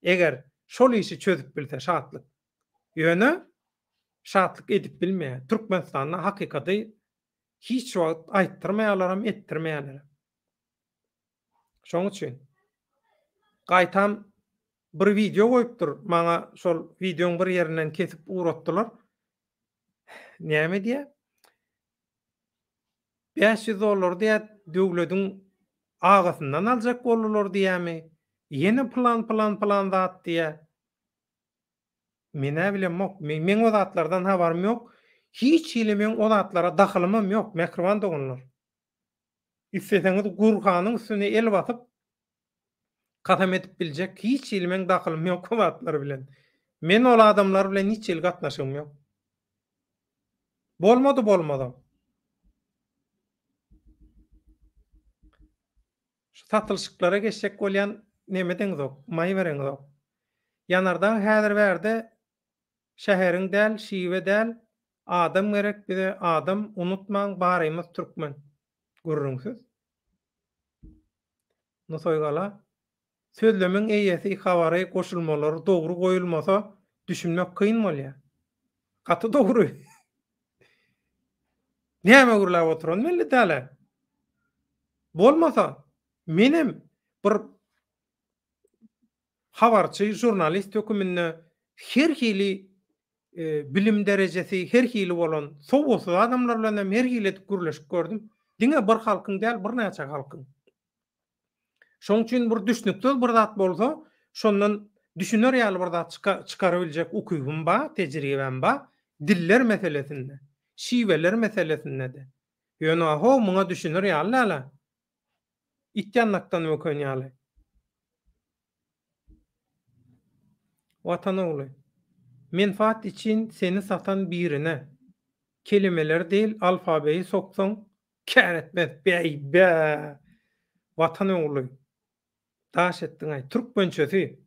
Eger şol işi çözüp bilse Şatlyk. Ýöne Şatlyk edip bilmeýär. Türkmenistanda hakykaty hiç wagt aýtdyrmaýarlaram, etdirmeýärlerem. Şoň üçin gaýtam bir wideo goýupdyr, maňa şol wideoň bir ýerinden kesip ugratdylar. Näme diýýär? 500 dollar diýýär, döwlediň agasyndan aljak boldular diýýärmi? Ýene pylan pylan pylan zat diýýär. Men-ä bilemok. Meň o zatlardan habarym ýok. Hiç hili meň o zatlara dahylymam ýok, mähriban doganlar. Isleseňiz Gurhanyň üstüne el basyp kasam edip biljek hiç hili meň dahylym ýok o zatlar bilen. Men ol adamlar bilen hiç hili gatnaşygym ýok. Bolmady bolmazam. Şu satylyşyklara geçjek bolýan neme edeňzok, maý bereňzok. Ýanardag häzir bärde şäheriň däl, şiwe däl, adam gerek bize adam unutmaň barymyz türkmen. Gürrüňsiz. Nusaýgala. Sözlemiň eýesi habary goşulmalary dogry goýulmasa düşünmek kyn bolýar. Gaty dogry. Näme gürläp oturan belli dälä. Bolmasa menem bir habarçy, žurnalist höküminde her hili bilim derejesi her hili bolan sowatsyz adamlar bilen hem her hili edip gürleşip gördüm. Diňe bir halkyň däl, birnäçe halkyň. Şoň üçin bir düşnüksiz bir zat bolsa, şondan düşüner ýaly bir zat çykarabiljek ukybym bar, tejribäm bar, diller meselesinde, şiweler meselesinde-de. Ýöne ho, muňa düşüner ýaly däl-ä. It ýandakdan böken ýaly. Watan ogly. Menfaat üçin seni satan birine, kelimeleri däl alfabeyi soksaň Kär etmez bäý bä. Watan ogly. Daş etdiňaý. Türkmençesi.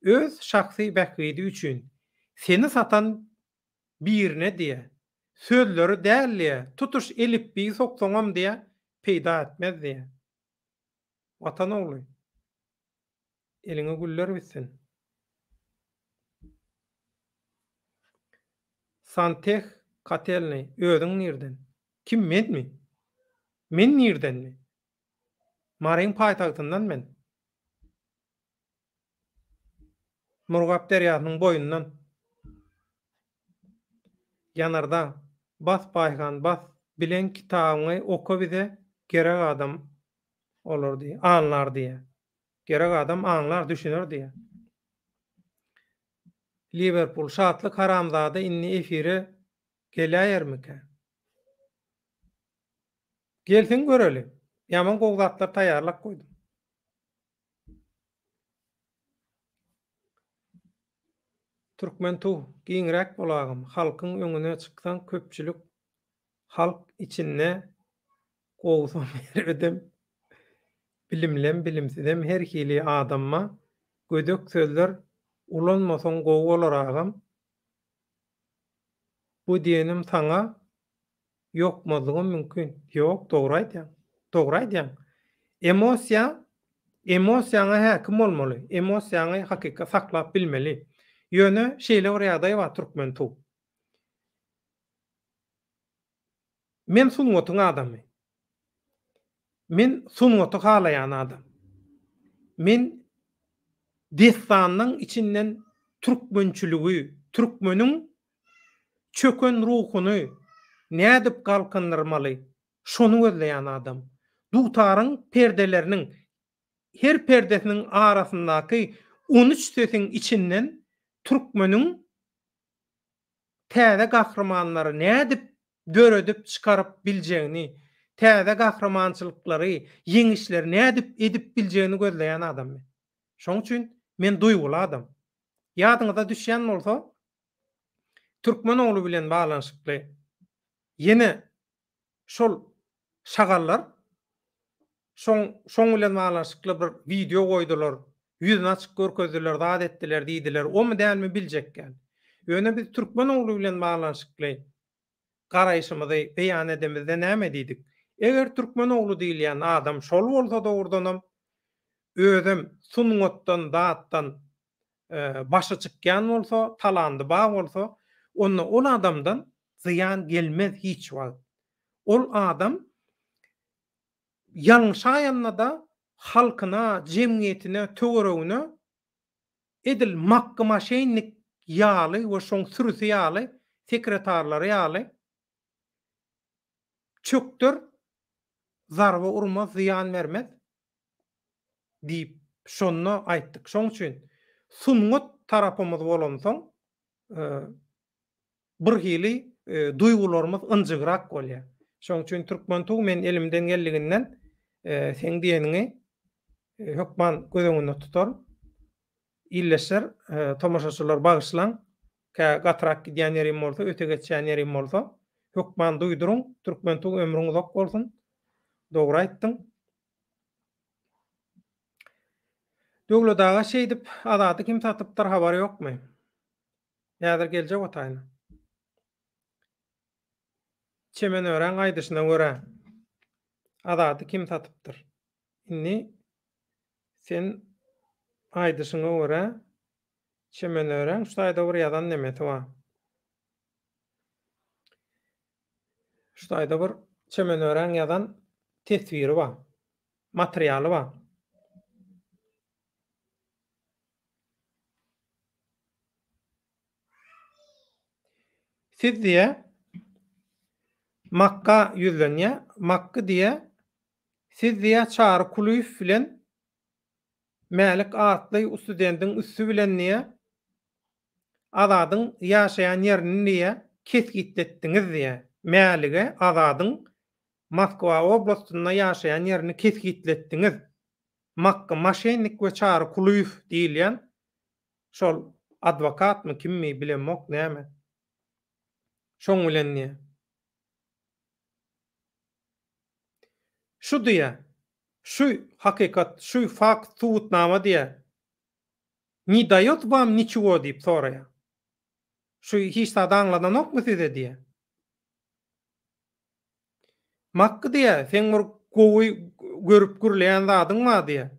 Öz şahsy bähbidi üçin seni satan birine diýä. Sözleri däl diýä. Tutuş elipbiýi soksaňam diýä peýda etmez diýä. Watan ogly. Eliňe güller bitsin. Santeh katelny özüň nirden? Kim menmi? Men nirdenmi? Maryň paýtagtyndan men. Murgap derýasynyň boýundan. Ýanardag. Bas Baýhan bas. Bilen kitabyňy oka bize gerek adam olar diýýär. Anlar diýýär. Gerek adam aňlar düşüner diýýär. Liwerpul Şatlyk haramzada indi efire Geläýermikä? Gelsin göreli. Ýaman gowy zatlar taýýarlap goýdum. Türkmen tug, giňräk bol agam. Halkyň öňüne çyksaň köpçülik halk içinde gowusam erbedem bilimlem bilimsizem her hili adamma gödek sözler ulanmasaň gowy bolar agam. Bu diýenim saňa ýokmazlygam mümkin. Ýok, dogry aýdýaň. Dogry aýdýaň. Emosiýa, emosiýaňa häkim bolmaly. Emosiýaňy hakyky saklap bilmeli. Ýöne şeýle bir ýagdaý bar türkmen tug. Men sungatyň adamy. Men sungaty halaýan adam. Men dessanyň içinden türkmençiligi, türkmeniň çöken ruhuny nädip galkyndyrmaly, şony gözleýän adam. Dutaryň perdeleriniň her perdesiniň arasyndaky on üç sesiň içinden. türkmeniň täze gahrymanlary nädip döredip çykaryp biljegini, täze gahrymançylyklary, ýeňişleri nädip edip biljegini gözleýän adam men. Şoň üçin men duýguly adam. Ýadyňyza düşýän bolsa, türkmen ogly bilen baglanyşykly ýene şol şagallar şoň şoň bilen baglanyşykly bir wideo goýdular, ýüzüni açyk görkezdiler, zat etdiler diýdiler, omy dälmi biljek däl. Ýöne biz türkmen ogly bilen baglanyşykly garaýşymyzy beýan edemizde näme diýdik? Eger türkmen ogly diýilýän adam şol bolsa dogrudanam özem sungatdan zatdan başy çykýan bolsa, talandy bar bolsa, onda ol adamdan zyýan gelmez hiç wagt. Ol adam ýalňyşaýanda-da halkyna, jemgyýetine, töweregine edil makgy maşennik ýaly we şoň sürüsi ýaly, sekretarlary ýaly çökder, zarba urmaz, zyýan bermez. Diýip, şonda aýtdyk. Şoň üçin sungat tarapymyz bolansoň, birhili duýgularymyz ynjygrak bolýar. Şoň üçin Türkmen tug men elimden geldiginden seň diýeniňi hökman göz öňünde tutaryn. Ildeşler, tomaşaçylar bagyşlaň, kä gatyrak gidýän ýerim bolsa, öte geçýän ýerim bolsa, hökman duýduryň. Türkmen tug ömrüň uzak bolsun. Dogry aýtdyň. Döwlet aga şeýdip Azady kim satypdyr habary ýokmy? Häzir geljek o taýyna. Çemen öräň aýdyşyna görä Azady kim satypdyr? Indi sen aýdyşyňa görä Çemen öräň şu taýda bir ýazan nemesi bar. Şu taýda bir Çemen öräň ýazan teswiri bar. Materialy bar. Siz diýe Makga ýüzlenýär. Makgy diýe siz diýe Çary Kulyýew bilen Mälik atly ustudendiň üsti bilen diýe Azadyň ýaşaýan ýerini diýe kesgitletdiňiz diýe. Mälige Azadyň Moskwa oblastynda ýaşaýan ýerini kesgitletdiňiz. Makgy maşennik we Çary Kulyýew diýilýän şol adwokatmy kimmi bilemok näme. Şoň bilen diýe. Şu diýe. Şu hakykat, şu fakt, subutnama diýe. Ne daýot wam niçiwo diýip soraýar. Şu hiç zat aňladanokmy size diýe. Makgy diýýä, seň bir gowy görüp gürleýän zadyň bar diýýä.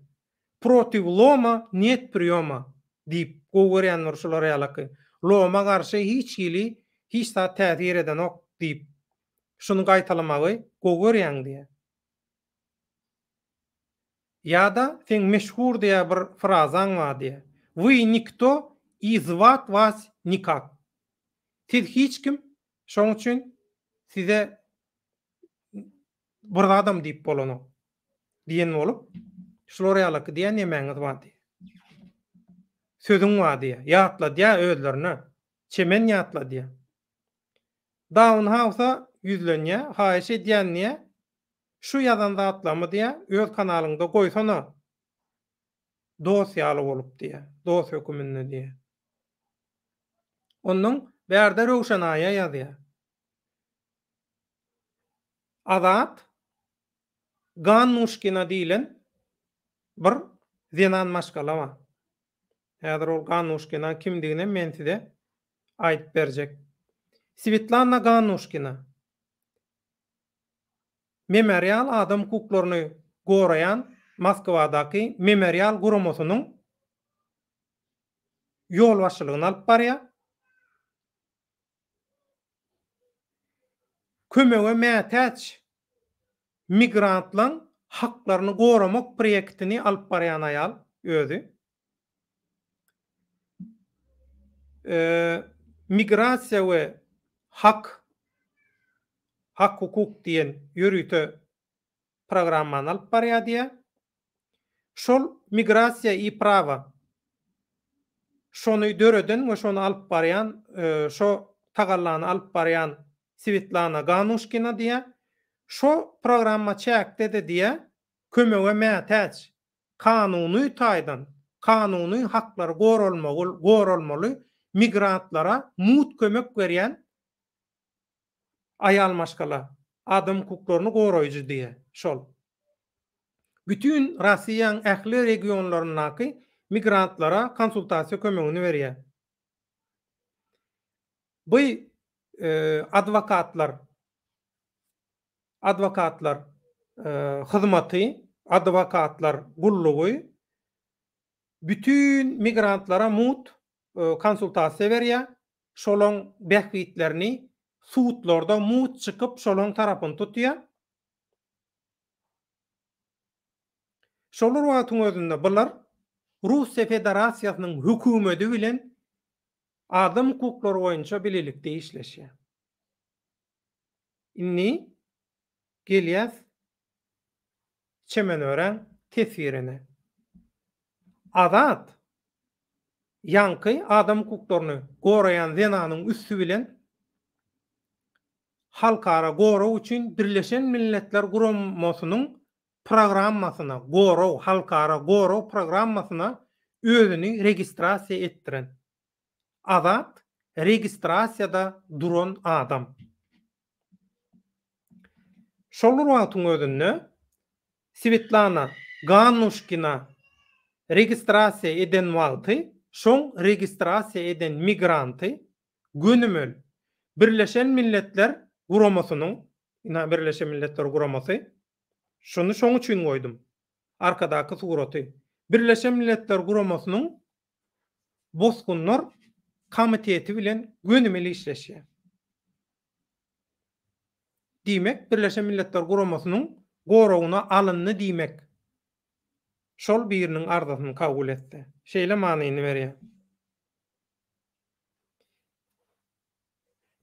Protiw loma net priýoma diýip gowy görýän bir şular ýalaky. Loma garşy hiç hili hiç zat täsir edenok diýip şuny gaýtalamagy gowy görýäň diýýä. Ýa-da seň meşhur diýýä bir frazaň bar diýýä. Wy nikto i zwat was nikak. Siz hiç kim Şoň üçin size bir zadam diýip bolanok diýen bolup, şular ýalaky diýýän nemäňiz bar diýýär. Sözüň bar diýýär. Ýatladýar özlerine. Çemen ýatladýar. Daun Hausa ýüzlenýär, haýyş edýän diýýär, şu ýazan zatlarymy diýýär, öz kanalyňda goýsana. Dost ýaly bolup diýýär. Dost höküminde diýýär. Onnoň bärde Röwşenaýa ýazýar. Azat Gannuşkina diýlen bir zenan maşgala bar. Häzir ol Gannuşkinaň kimdiginem men size aýdyp berjek. Swetlana Gannuşkina Memorial adam hukuklaryny goraýan Moskwadaky Memorial guramasynyň ýolbaşçylygyny alyp barýar. Kömege mätäç migrantlaň haklaryny goramak proýektini alyp barýan aýal özi. Migrasiýa we hak, hak-hukuk diýen ýörite programmany alyp barýar diýýär. Şol Migrasiýa i prawa. Şony döreden we şony alyp barýan, şo tagallany alyp barýan Swetlana Ganuşkina diýýär. Şo programma çäkde-de diýýär, kömege mätäç, kanuny taýdan, kanuny haklary goralmagy, goralmaly migrantlara mugt kömek berýän aýal maşgala, adam hukuklaryny goraýjy diýýär şol. Bütin Russiýanyň ähli regionlaryndaky migrantlara konsultasiýa kömegini berýär. Bu adwokatlar adwokatlar hyzmaty, adwokatlar gullugy bütin migrantlara mugt konsultasiýa berýär, şolaň bähbitlerini sudlarda mugt çykyp şolaň tarapyny tutýar. Şol bir wagtyň özünde bular Russiýa Federasiýasynyň hökümedi bilen adam hukuklary boýunça bilelikde işleşýär. Indi gelýäs Çemenöräň teswirine. Azat ýaňky adam hukuklaryny goraýan zenanyň üsti bilen Halkara gorag üçin Birleşen Milletler Guramasynyň programmasyna, gorag, halkara gorag programmasyna özüni registrasiýa etdiren. Azat registrasiýada duran adam. Şol bir wagtyň özünde Swetlana Gannuşkina registrasiýa eden wagty şoň registrasiýa eden migranty gönümel Birleşen Milletler Guramasynyň, ynha Birleşen Milletler Guramasy, şuny şoň üçin goýdum, arkadaky suraty, Birleşen Milletler Guramasynyň Bosgunlar komiteti bilen gönümel işleşýär. Diýmek, Birleşen Milletler Guramasynyň goragyna alyndy diýmek. Şol biriniň arzasyny kabul etse. Şeýle manyny berýär.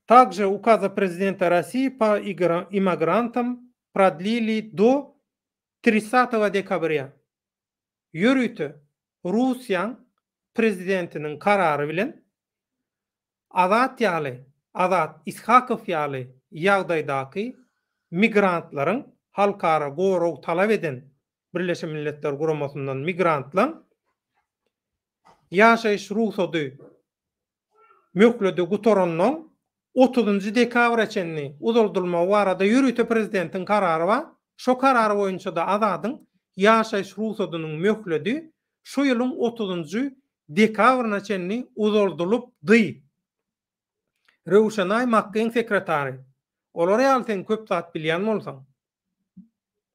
Также указа Президента России по иммигрантам продлили до 30 декабря. Ýörite Russiýaň prezidentiniň karary bilen Azat ýaly, Azat Ishakow ýaly ýagdaýdaky migrantlaryň halkara gorag talap eden Birleşen Milletler Guramasyndan migrantlaň ýaşaýyş rugsady möhledi gutarandan otuzynjy dekabra çenli uzaldylmagy barada ýörite prezidentiň karary bar. Şo karar boýunça-da Azadyň ýaşaýyş rugsadynyň möhledi şu ýylyň otuzynjy dekabryna çenli uzaldylypdy. Röwşenaý Makgyň sekretary, Olar ýaly sen köp zat bilýän bolsaň,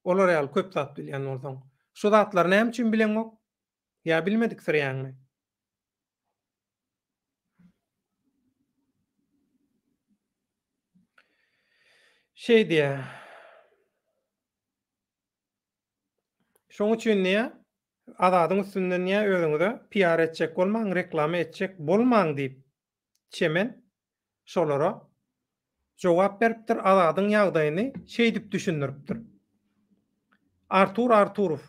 olar ýaly köp zat bilýän bolsaň, şu zatlary näme üçin bileňok? Ýa bilmediksirýäňmi? Şeý diýýär. Şoň üçin diýýär, Azadyň üstünden diýýär, özüňize PR etjek bolmaň, reklama etjek bolmaň diýip, Çemen şolara jogap beripdir, Azadyň ýagdaýyny şeýdip düşündiripdir. Artur Arturow,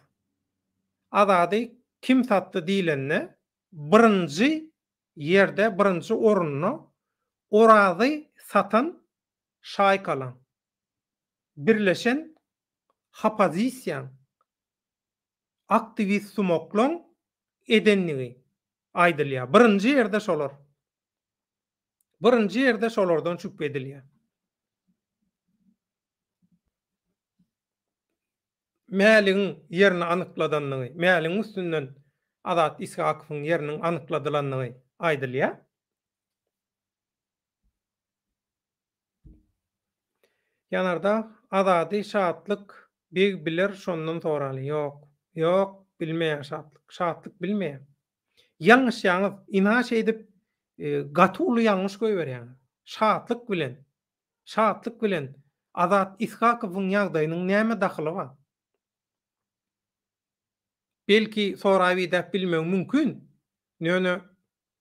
Azady kim satdy diýlende, birinji ýerde, birinji orunda Orazy satan şaýkalaň, birleşen hopozisiýaň, aktiwist sumaklaň edenligi aýdylýar. Birinji ýerde şolar. Birinji ýerde şolardan şübhe edilýär. Mäligiň ýerini anykladandygy, Mäligiň üstünden Azat Ishakowyň ýeriniň anykladylandygy aýdylýar. Ýanardag Azady Şatlyk beg biler şondan soraly. Ýok. Ýok, bilmeýär Şatlyk. Şatlyk bilmeýär. Ýalňyşýaňyz. Ynha şeýdip gaty uly ýalňyş goýberýäňiz. Şatlyk bilen Şatlyk bilen Azat Ishakowyň ýagdaýynyň näme dahyly bar? Belki sorap-idäp bilmegi mümkin, ýöne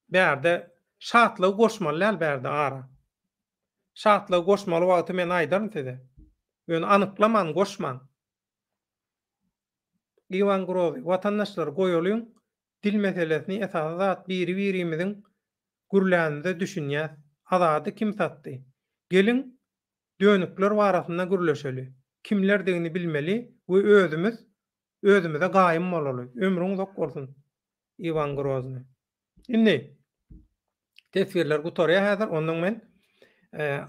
bärde Şatlygy goşmaly däl bärde ara. Şatlygy goşmaly wagty men aýdaryn size. Ýöne anyklaman goşmaň. Iwan Grozy, watandaşlar goýalyň. Dil meselesini esasy zat biri birimiziň gürlänimize düşünýäs. Azady kim satdy? Geliň dönükler barasynda gürleşeli. Kimlerdigini bilmeli we özümiz özümize gaýym bolaly. Ömrüň uzak bolsun Iwan Grozny. Indi teswirler gutarýar häzir ondan men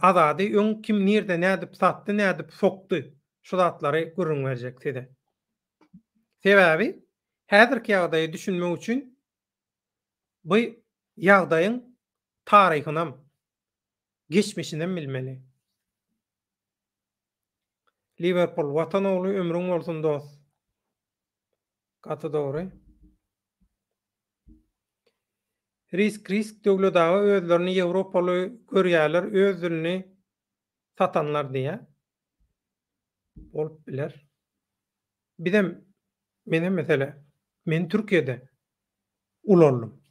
Azady öň kim nirde nädip satdy nädip sokdy şu zatlary gürrüň berjek size. Sebäbi häzirki ýagdaýa düşünmek üçin bu ýagdaýyň taryhynam, geçmişinem bilmeli. Liwerpul, Watan ogly ömrüň bolsun dost. Gaty dogry. Risk risk Döwlet aga özlerini ýewropaly görýäler öz dilini satanlar diýýä. Bolup biler. Bizem menem mesele men Türkiýede ulaldym.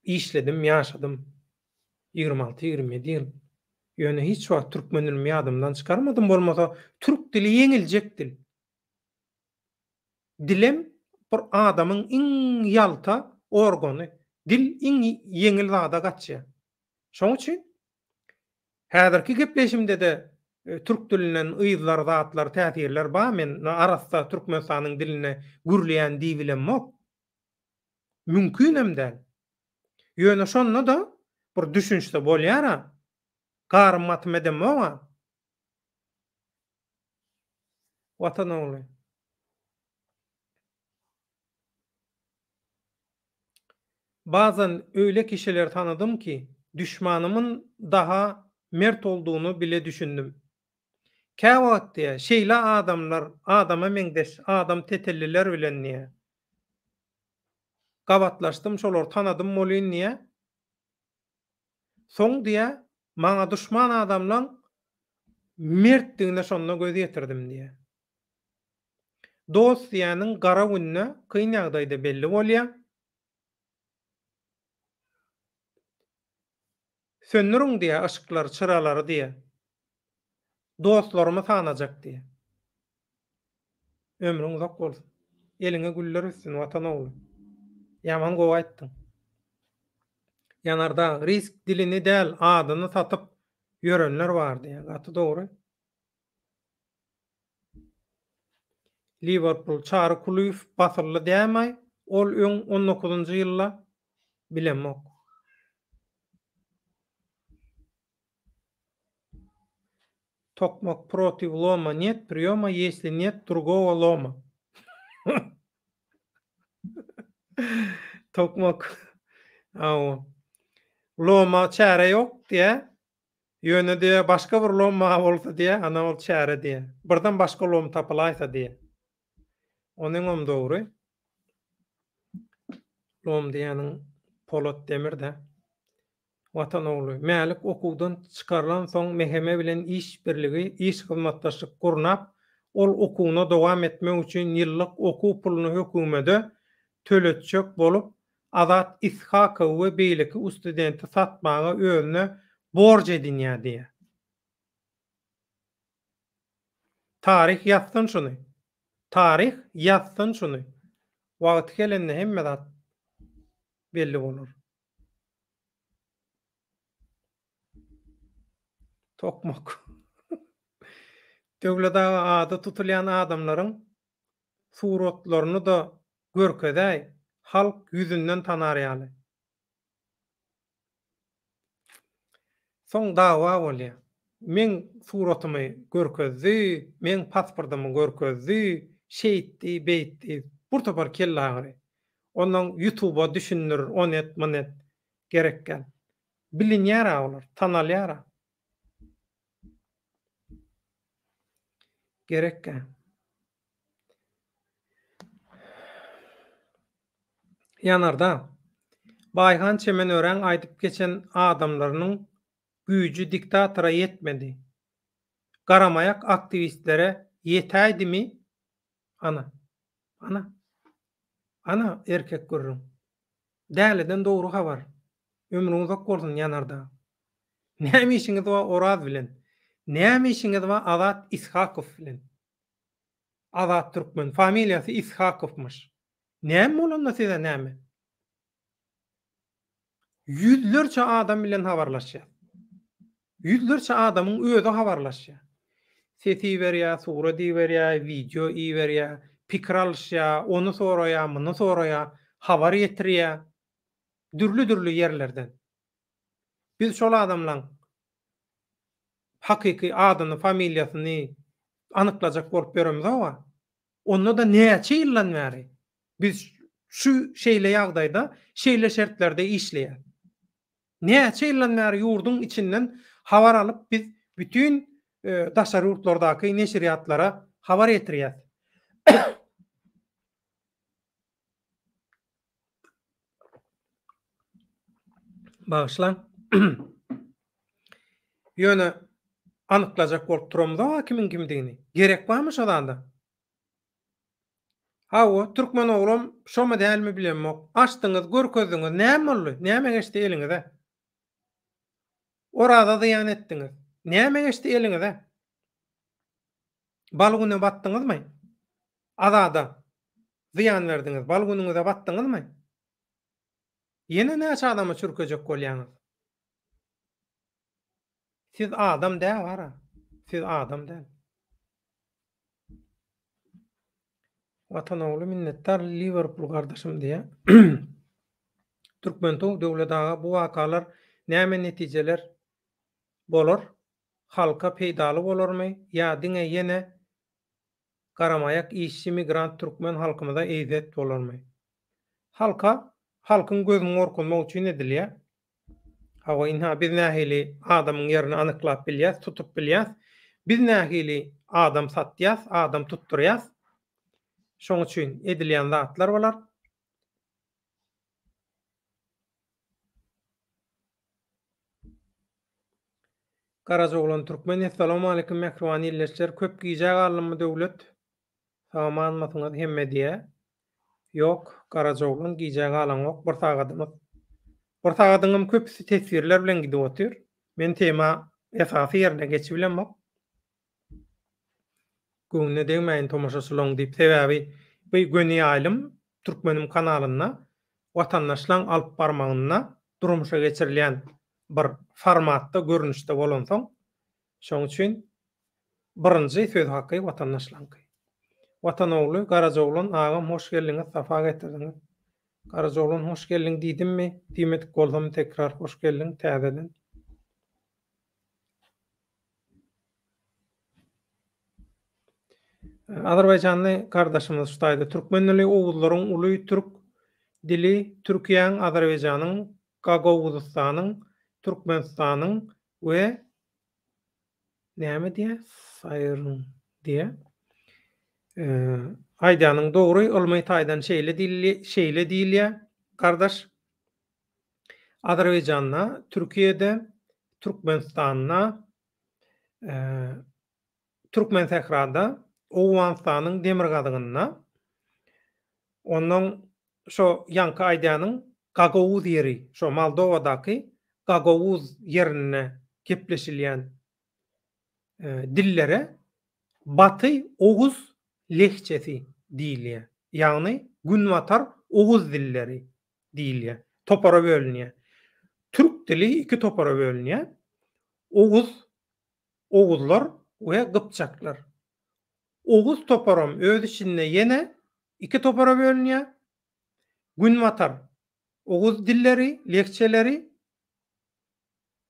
Işledim, ýaşadym. 26, 27 ýyl. Ýöne hiç wagt türkmen dilimi ýadymdan çykarmadym, bolmasa türk dili ýeňiljek dil. Dilem bir adamyň iň ýalta organy. Dil iň ýeňil zada gaçýar. Şoň üçin Häzirki gepleşimde-de türk dilinden yzlar, zatlar, täsirler bar. Men arassa Türkmenistanyň dilinde gürleýän diýibilemok. Mümkinem däl. Ýöne şonda-da bir düşünişse bolýar-a. Garym-gatym edemok-a. Watan ogly. Bazen öýle kişiler tanadym ki, düşmanymyn daha mert olduğunu bile düşündim. Käwagt diýä, şeýle adamlar, adama meňzeş adam tetelliler bilen diýä, gabatlaşdym, şolary tanadym bolyn diýä. Soň diýä, maňa duşman adamlaň mertdigine şonda göz ýetirdim diýä. Dost diýýäniň gara günde, kyn ýagdaýda belli bolýa. Söndüriň diýýä yşyklary, çyralary diýýä. Dostlarymy sanajak diýýä. Ömrüň uzak bolsun. Eliňe güller bitsin Watan ogly. Ýaman gowy aýtdyň. Ýanardag risk dilini däl adyny satyp ýörenler bar diýýä. Gaty dogry. Liwerpul Çary Kulyýew basyldy dämaý ol öň on dokuzynjy ýylda bilemok. Tokmak protiv loma net priýoma ýesli net drugowa loma. Tokmak hawa. Loma çäre ýok diýä. Ýöne diýýär, başga bir lom maňa bolsa diýýär, ana ol çäre diýýär. Birden başga lom tapylaýsa diýýär. Onyňam dogry. Lom diýýäniň polat demir-dä. Watan ogly. Mälik okuwdan çykarylan soň MHM bilen iş birligi, iş hyzmatdaşlyk gurnap, ol okuwyna dowam etmek üçin ýyllyk okuw puluny hökümede töletjek bolup, Azat Ishakowy we beýleki ustudenti satmaga özüne borç edinýär diýýär. Taryh ýazsyn şuny. Taryh ýazsyn şuny. Wagty gelende hemme zat belli bolar. Tokmak. Döwlet aga ady tutulýan adamlaryň suratlaryny-da görkezäý, halk ýüzünden tanar ýaly. Soň dawa bolýar. Meň suratymy görkezdi, meň pasportymy görkezdi, şeýtdi, beýtdi. Bir topar kellagyry. Onnoň ýutuba düşündir, ony et, muny et. Gerek däl. Bilinýär-ä olar, tanalýar-a. Gerekkä. Ýanardag. Baýhan Çemenöräň aýdyp geçen adamlarynyň güýji diktatora ýetmedi. Garamaýak aktiwistlere ýetäýdimi? Ana. Ana. Ana erkek gürrüň. Däliden dogry habar. Ömrüň uzak bolsun Ýanardag. Näme işiňiz bar Oraz bilen? Näme işiňiz bar Azat Ishakow bilen? Azat Türkmen, familiýasy Ishakowmyş. Näme bolanda size näme? Ýüzlerçe adam bilen habarlaşýar. Ýüzlerçe adamyň özi habarlaşýar. Ses iberýär, surat iberýär, wideo iberýär, pikir alyşýar, ony soraýar, muny soraýar, habar ýetirýär. Dürli-dürli ýerlerden. Biz şol adamlaň hakyky adyny, familiýasyny anyklajak bolup ýöremizog-a. Onda-da näçe ýyldan bäri biz şu şeýle ýagdaýda, şeýle şertlerde işleýäs. Näçe ýyldan bäri ýurduň içinden habar alyp biz bütin daşary ýurtlardaky neşirýatlara habar ýetirýäs. Bagyşlaň. Ýöne anyklajak bolup duramyzok-a kimiň kimdigini. Gerek barmy şo zada? Hawa, türkmen oglam şomy dälmi bilemok. Açdyňyz, görkezdiňiz, näme boldy? Näme geçdi eliňize? Oraza zyýan etdiňiz. Näme geçdi eliňize? Bal güne batdyňyzmy? Azada zyýan berdiňiz, bal günüňize batdyňyzmy? Ýene näçe adamy çürkejek bolýaňyz? Siz adam däl gara. Siz adam däl. Watan ogly minnetdar Liwerpul gardaşym diýýär. Türkmentow Döwlet aga bu wakalar näme netijeler bolar? Halka peýdaly bolarmy ýa diňe ýene garamaýak işçi migrant türkmen halkymyza eýzet bolarmy? Halka halkyň gözüni gorkuzmak üçin edilýär. Hawa ynha biz nähili adamyň ýerini anyklap bilýäs, tutup bilýäs. Biz nähili adam satýas, adam tutdurýas. Şoň üçin edilýän zatlar bolar. Garajaoglan Türkmen Essalawmaleýkim mähriban ildeşler köp gijä galdymmy Döwlet Sagamanmysyňyz hemme diýä. Ýok, Garajaoglan gijä galaňok bir sagadymyz. Bir sagadyňam köpüsi teswirler bilen gidip otyr. Men tema esasy ýerine geçibilemok. Göwnüne degmäýin tomaşaçylaň diýip sebäbi bu göni ýaýlym Türkmenim kanalynda watandaşlaň alyp barmagynda durmuşa geçirilýän bir formatda görnüşde bolansoň şoň üçin Birinji söz haky watandaşlaňky. Watan ogly Garajaoglan agam hoş geldiňiz sapa getirdiňiz. Garajaoglan hoş geldiň diýdimmi diýmedik bolsam tekrar hoş geldiň täzeden. Azerbaýjanly gardaşymyz şu taýda türkmen dili oguzlaryň uly türk dili Türkiýäň Azerbaýjanyň Gagawuzystanyň Türkmenistanyň we Näme diýýär? Saýryň diýýär. Aýdýanyň dogry, ylmy taýdan şeýle diýilýär, şeýle diýilýär, gardaş. Azerbaýjanda, Türkiýede, Türkmenistanda, Türkmensährada, Owganystanyň demirgazygynda, onnoň şo ýaňky aýdýanyň Gagauz ýeri, şo Moldowadaky Gagauz ýerinde gepleşilýän dillere Baty oguz lehçesi diýilýär. Ýagny Günbatar oguz dilleri diýilýär. Topara bölünýär. Türk dili iki topara bölünýär. Oguz, oguzlar we gypjaklar. Oguz toparam öz içinde ýene iki topara bölünýär. Günbatar oguz dilleri, lehçeleri,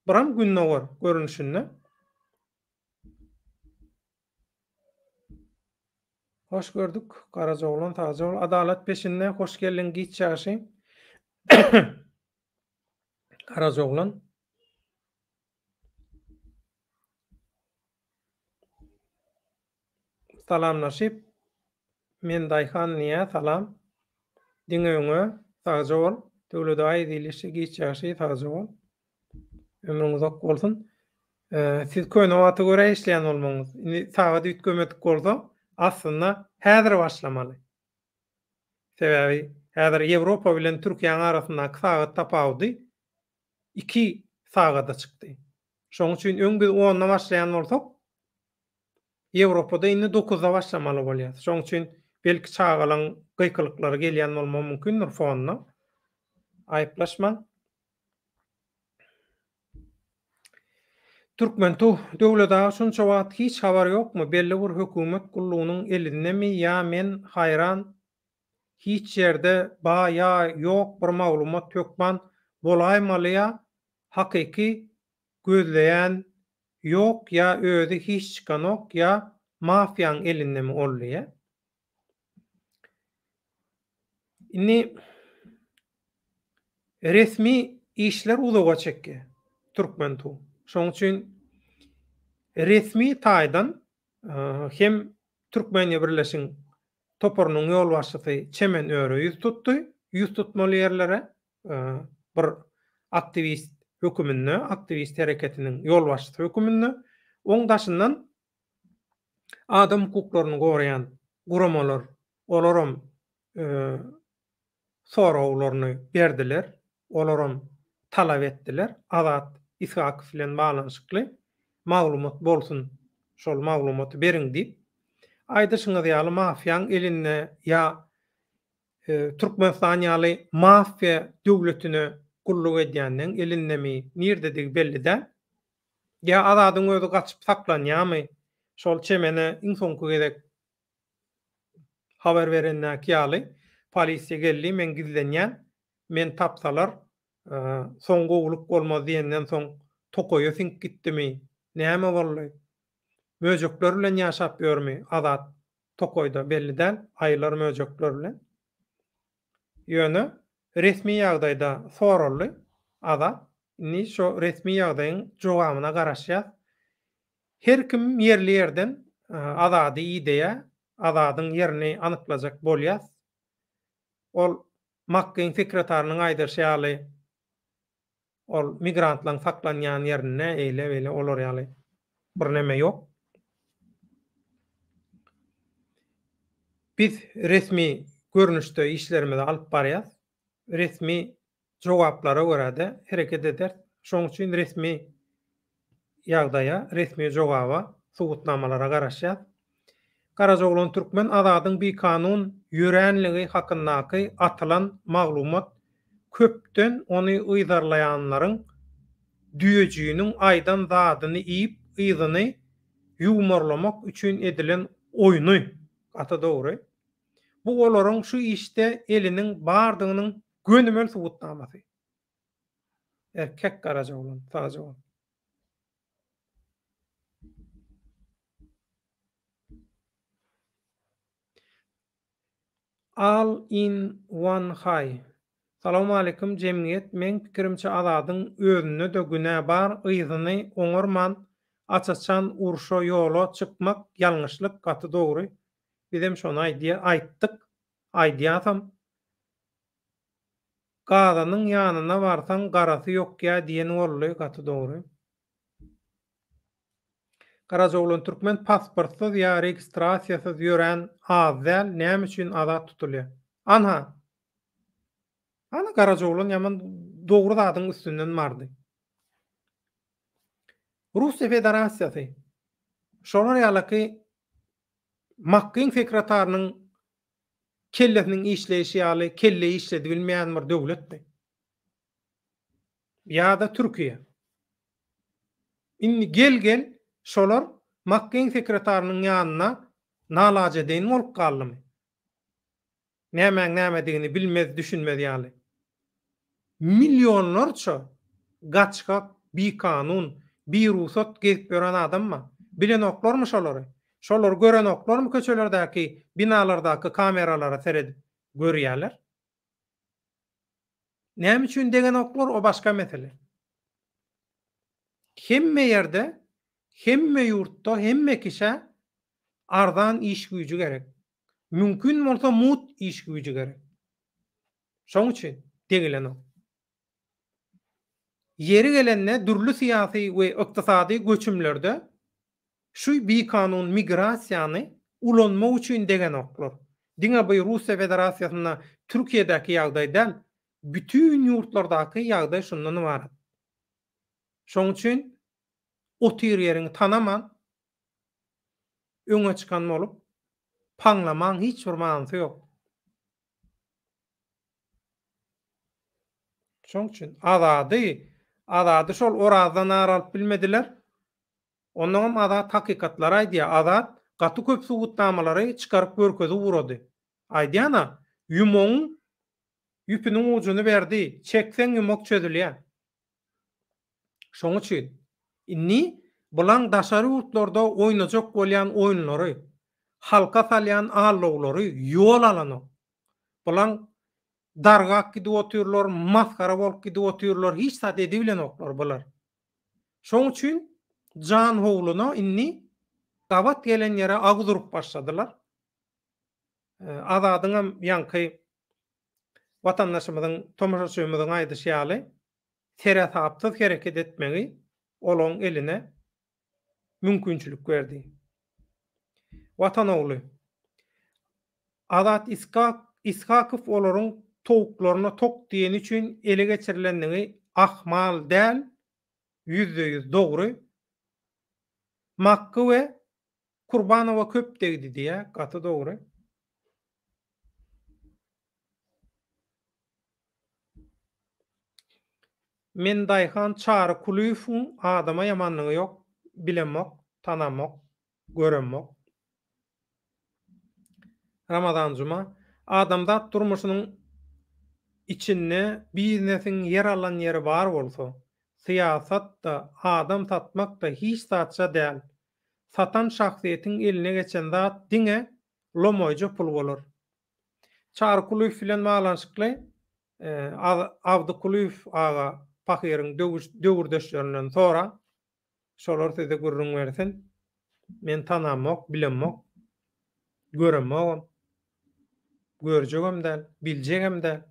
biram gündogar görnüşinde. Hoş gördük Garajaoglan sagja bol adalat peşinde hoş geldiň giç ýagşy Garajaoglan. Salamlaşyp men Daýhan diýýä salam diňe öňe sagja bol Döwlet aga ezil işi giç ýagşy sagja bol ömrüň uzak bolsun siz köne wagta görä işleýän bolmagyňyz indi sagat üýtgemedik bolsa aslynda häzir başlamaly sebäbi häzir Ýewropa bilen Türkiýäň arasyndaky sagat tapawudy iki sagada çykdy şoň üçin öň biz onda başlaýan bolsak Ýewropada indi dokuzda başlamaly bolýar. Şoň üçin Belki çagalaň gykylyklary gelýän bolmagy mümkindir fonda. Aýyplaşmaň. Türkmen tu, Döwlet aga şunça wagt hiç habar ýokmy belli bir hökümet gullugynyň elindemi ýa men haýran hiç ýerde ba ýa ýok bir maglumat hökman bolaýmaly ýa hakyky gözleýän ýok ýa özi hiç çykanok ýa mafiýaň elindemi ol diýä. Indi resmi işler uzaga çekýär Türkmen tu. Şoň üçin resmi taýdan hem Türkmeniýa birleşiň toparynyň ýolbaşçysy Çemen Öre ýüz tutdy, ýüz tutmaly ýerlere bir aktiwist höküminde, aktiwist hereketiniň ýolbaşçysy höküminde, oň daşyndan adam hukuklaryny goraýan guramalar, olaram soraglaryny berdiler, olaram talap etdiler, Azat Ishakow bilen baglanyşykly maglumat bolsun, şol maglumaty beriň diýip. Aýdyşyňyz ýaly mafiýaň elinde ýa Türkmenistan ýaly mafiýa döwletine gulluk edýänleň elindemi, nirdedigi belli däl. Ýa Azadyň özi gaçyp saklanýarmy, şol çemene iň soňky gezek habar berendäki ýaly, polisiýa geldi, men gizlenýän, meni tapsalar, soň gowulyk bolmaz diýenden soň tokaýa siňip gitdimi, näme boldy? Möjekler bilen ýaşap ýörmi Azat tokaýda belli däl, aýylar möjekler bilen. Ýöne resmi ýagdaýda soraldy Azat, indi şo resmi ýagdaýyň jogabyna garaşýas. Her kim ýerli ýerden Azady ideýär, Azadyň ýerini anyklajak bolýas. Ol Makgyň sekretarynyň aýdyşy ýaly ol migrantlaryň saklanýan ýerinde eýle-beýle olar ýaly bir neme ýok. Biz resmi görnüşde işlerimizi alyp barýas. Resmi jogaplara görä-de hereket ederis. Şonuň üçin resmi ýagdaýa, resmi jogaba, subutnamalara garaşýas. Garajaoglan Türkmen Azadyň bikanun ýöränligi hakyndaky atylan maglumat köpden ony yzarlaýanlaryň düýejiniň aýdan zadyny iýip yzyny ýuwmarlamak üçin edilen oýny. Gaty dogry. Bu olaryň şu işde eliniň bardygynyň gönümel subutnamasy. Erkek Garajaoglan, sagja bol. All in one hi. Salowmaleýkim jemgyýet meň pikirimçe Azadyň özünde-de günä bar yzyny oňarman aç-açan urşa ýola çykmak ýalňyşlyk gaty dogry bizem şony aýdýa aýtdyk aýdýasam Gazanyň ýanyna barsaň garasy ýokýa diýen boldy gaty dogry. Garajaoglan Türkmen pasportsyz ýa registrasiýasyz ýörän az däl näme üçin azat tutulýa. Anha. Ana Garajaoglan ýaman dogry zadyň üstünden bardy. Russiýa Federasiýasy şolar ýalaky Makgyň sekretarynyň kellesiniň işleýşi ýaly kelle işledibilmeýän bir döwletmi? Ýa-da Türkiýe. Indi gel-gel şolar Makgyň sekretarynyň ýanyna nalajedeýin bolup galdymy? Nämäň nämedigini bilmez, düşünmez ýaly. Millionlarça gaçgak, bikanun, birugsat gezip ýören adam bar. Bilenoklarmy şolary? Şolary görenoklarmy köçelerdäki, binalardaky kameralara seredip görýärler. Näme üçin degenoklar o başga mesele. Hemme ýerde, hemme ýurtda, hemme kişä arzan iş güýji gerek. Mümkin bolsa mugt iş güýji gerek. Şoň üçin degilenok. Ýeri gelende dürli syýasy we ykdysady göçümlerde şu bikanun migrasiýany ulanmak üçin degenoklar. Diňe bu Russiýa Federasiýasynda Türkiýedäki ýagdaý däl, bütin ýurtlardaky ýagdaý şundan ybarat. Şoň üçin otyr ýeriňi tanaman öňe çykan bolup. Paňlamaň hiç bir manysy ýok. Şoň üçin Azady, Azady şol Orazdan ar alyp bilmediler. Onnoňam Azat hakykatlary aýdýar. Azat gaty köp subutnamalary çykaryp görkezip ugrady. Aýdýan-a, ýumagyň ýüpüniň ujuny berdi, çekseň ýumak çözülýär. Şoň üçin indi bulaň daşary ýurtlarda oýnajak bolýan oýunlary, halka salýan allawlary ýol alanok. Bulaň dargap gidip otyrlar, masgara bolup gidip otyrlar, hiç zat edibilenoklar bular. Şoň üçin janhowluna indi gabat gelen ýere agyz urup başladylar. Azadyňam ýaňky watandaşymyzyň, tomaşaçymyzyň aýdyşy ýaly, seresapsyz hereket etmegi olaň eline mümkinçilik berdi. Watan ogly Azat Ishakow olaryň towuklaryna tok diýeni üçin ele geçirilenligi ahmal däl, 100% dogry. Makgy we Kurbanowa köp degdi diýýä, gaty dogry. Men Daýhan Çary Kulyýewiň adama ýamanlygy ýok, bilemok, tanamok, göremok. Ramazan Juma, Adamzat durmuşynyň içinde biznesiň ýer alan ýeri bar bolsa, syýasat-da, adam satmak-da hiç zatça däl. Satan şahsyýetiň eline geçen zat diňe lomaýja pul bolar. Çary Kulyýew bilen baglanyşykly Abdy Kulyýew aga pahyryň döwürdeşlerinden sora, şolar size gürrüň bersin. Men tanamok, bilemok, göremogam, görjegem däl, biljegem däl.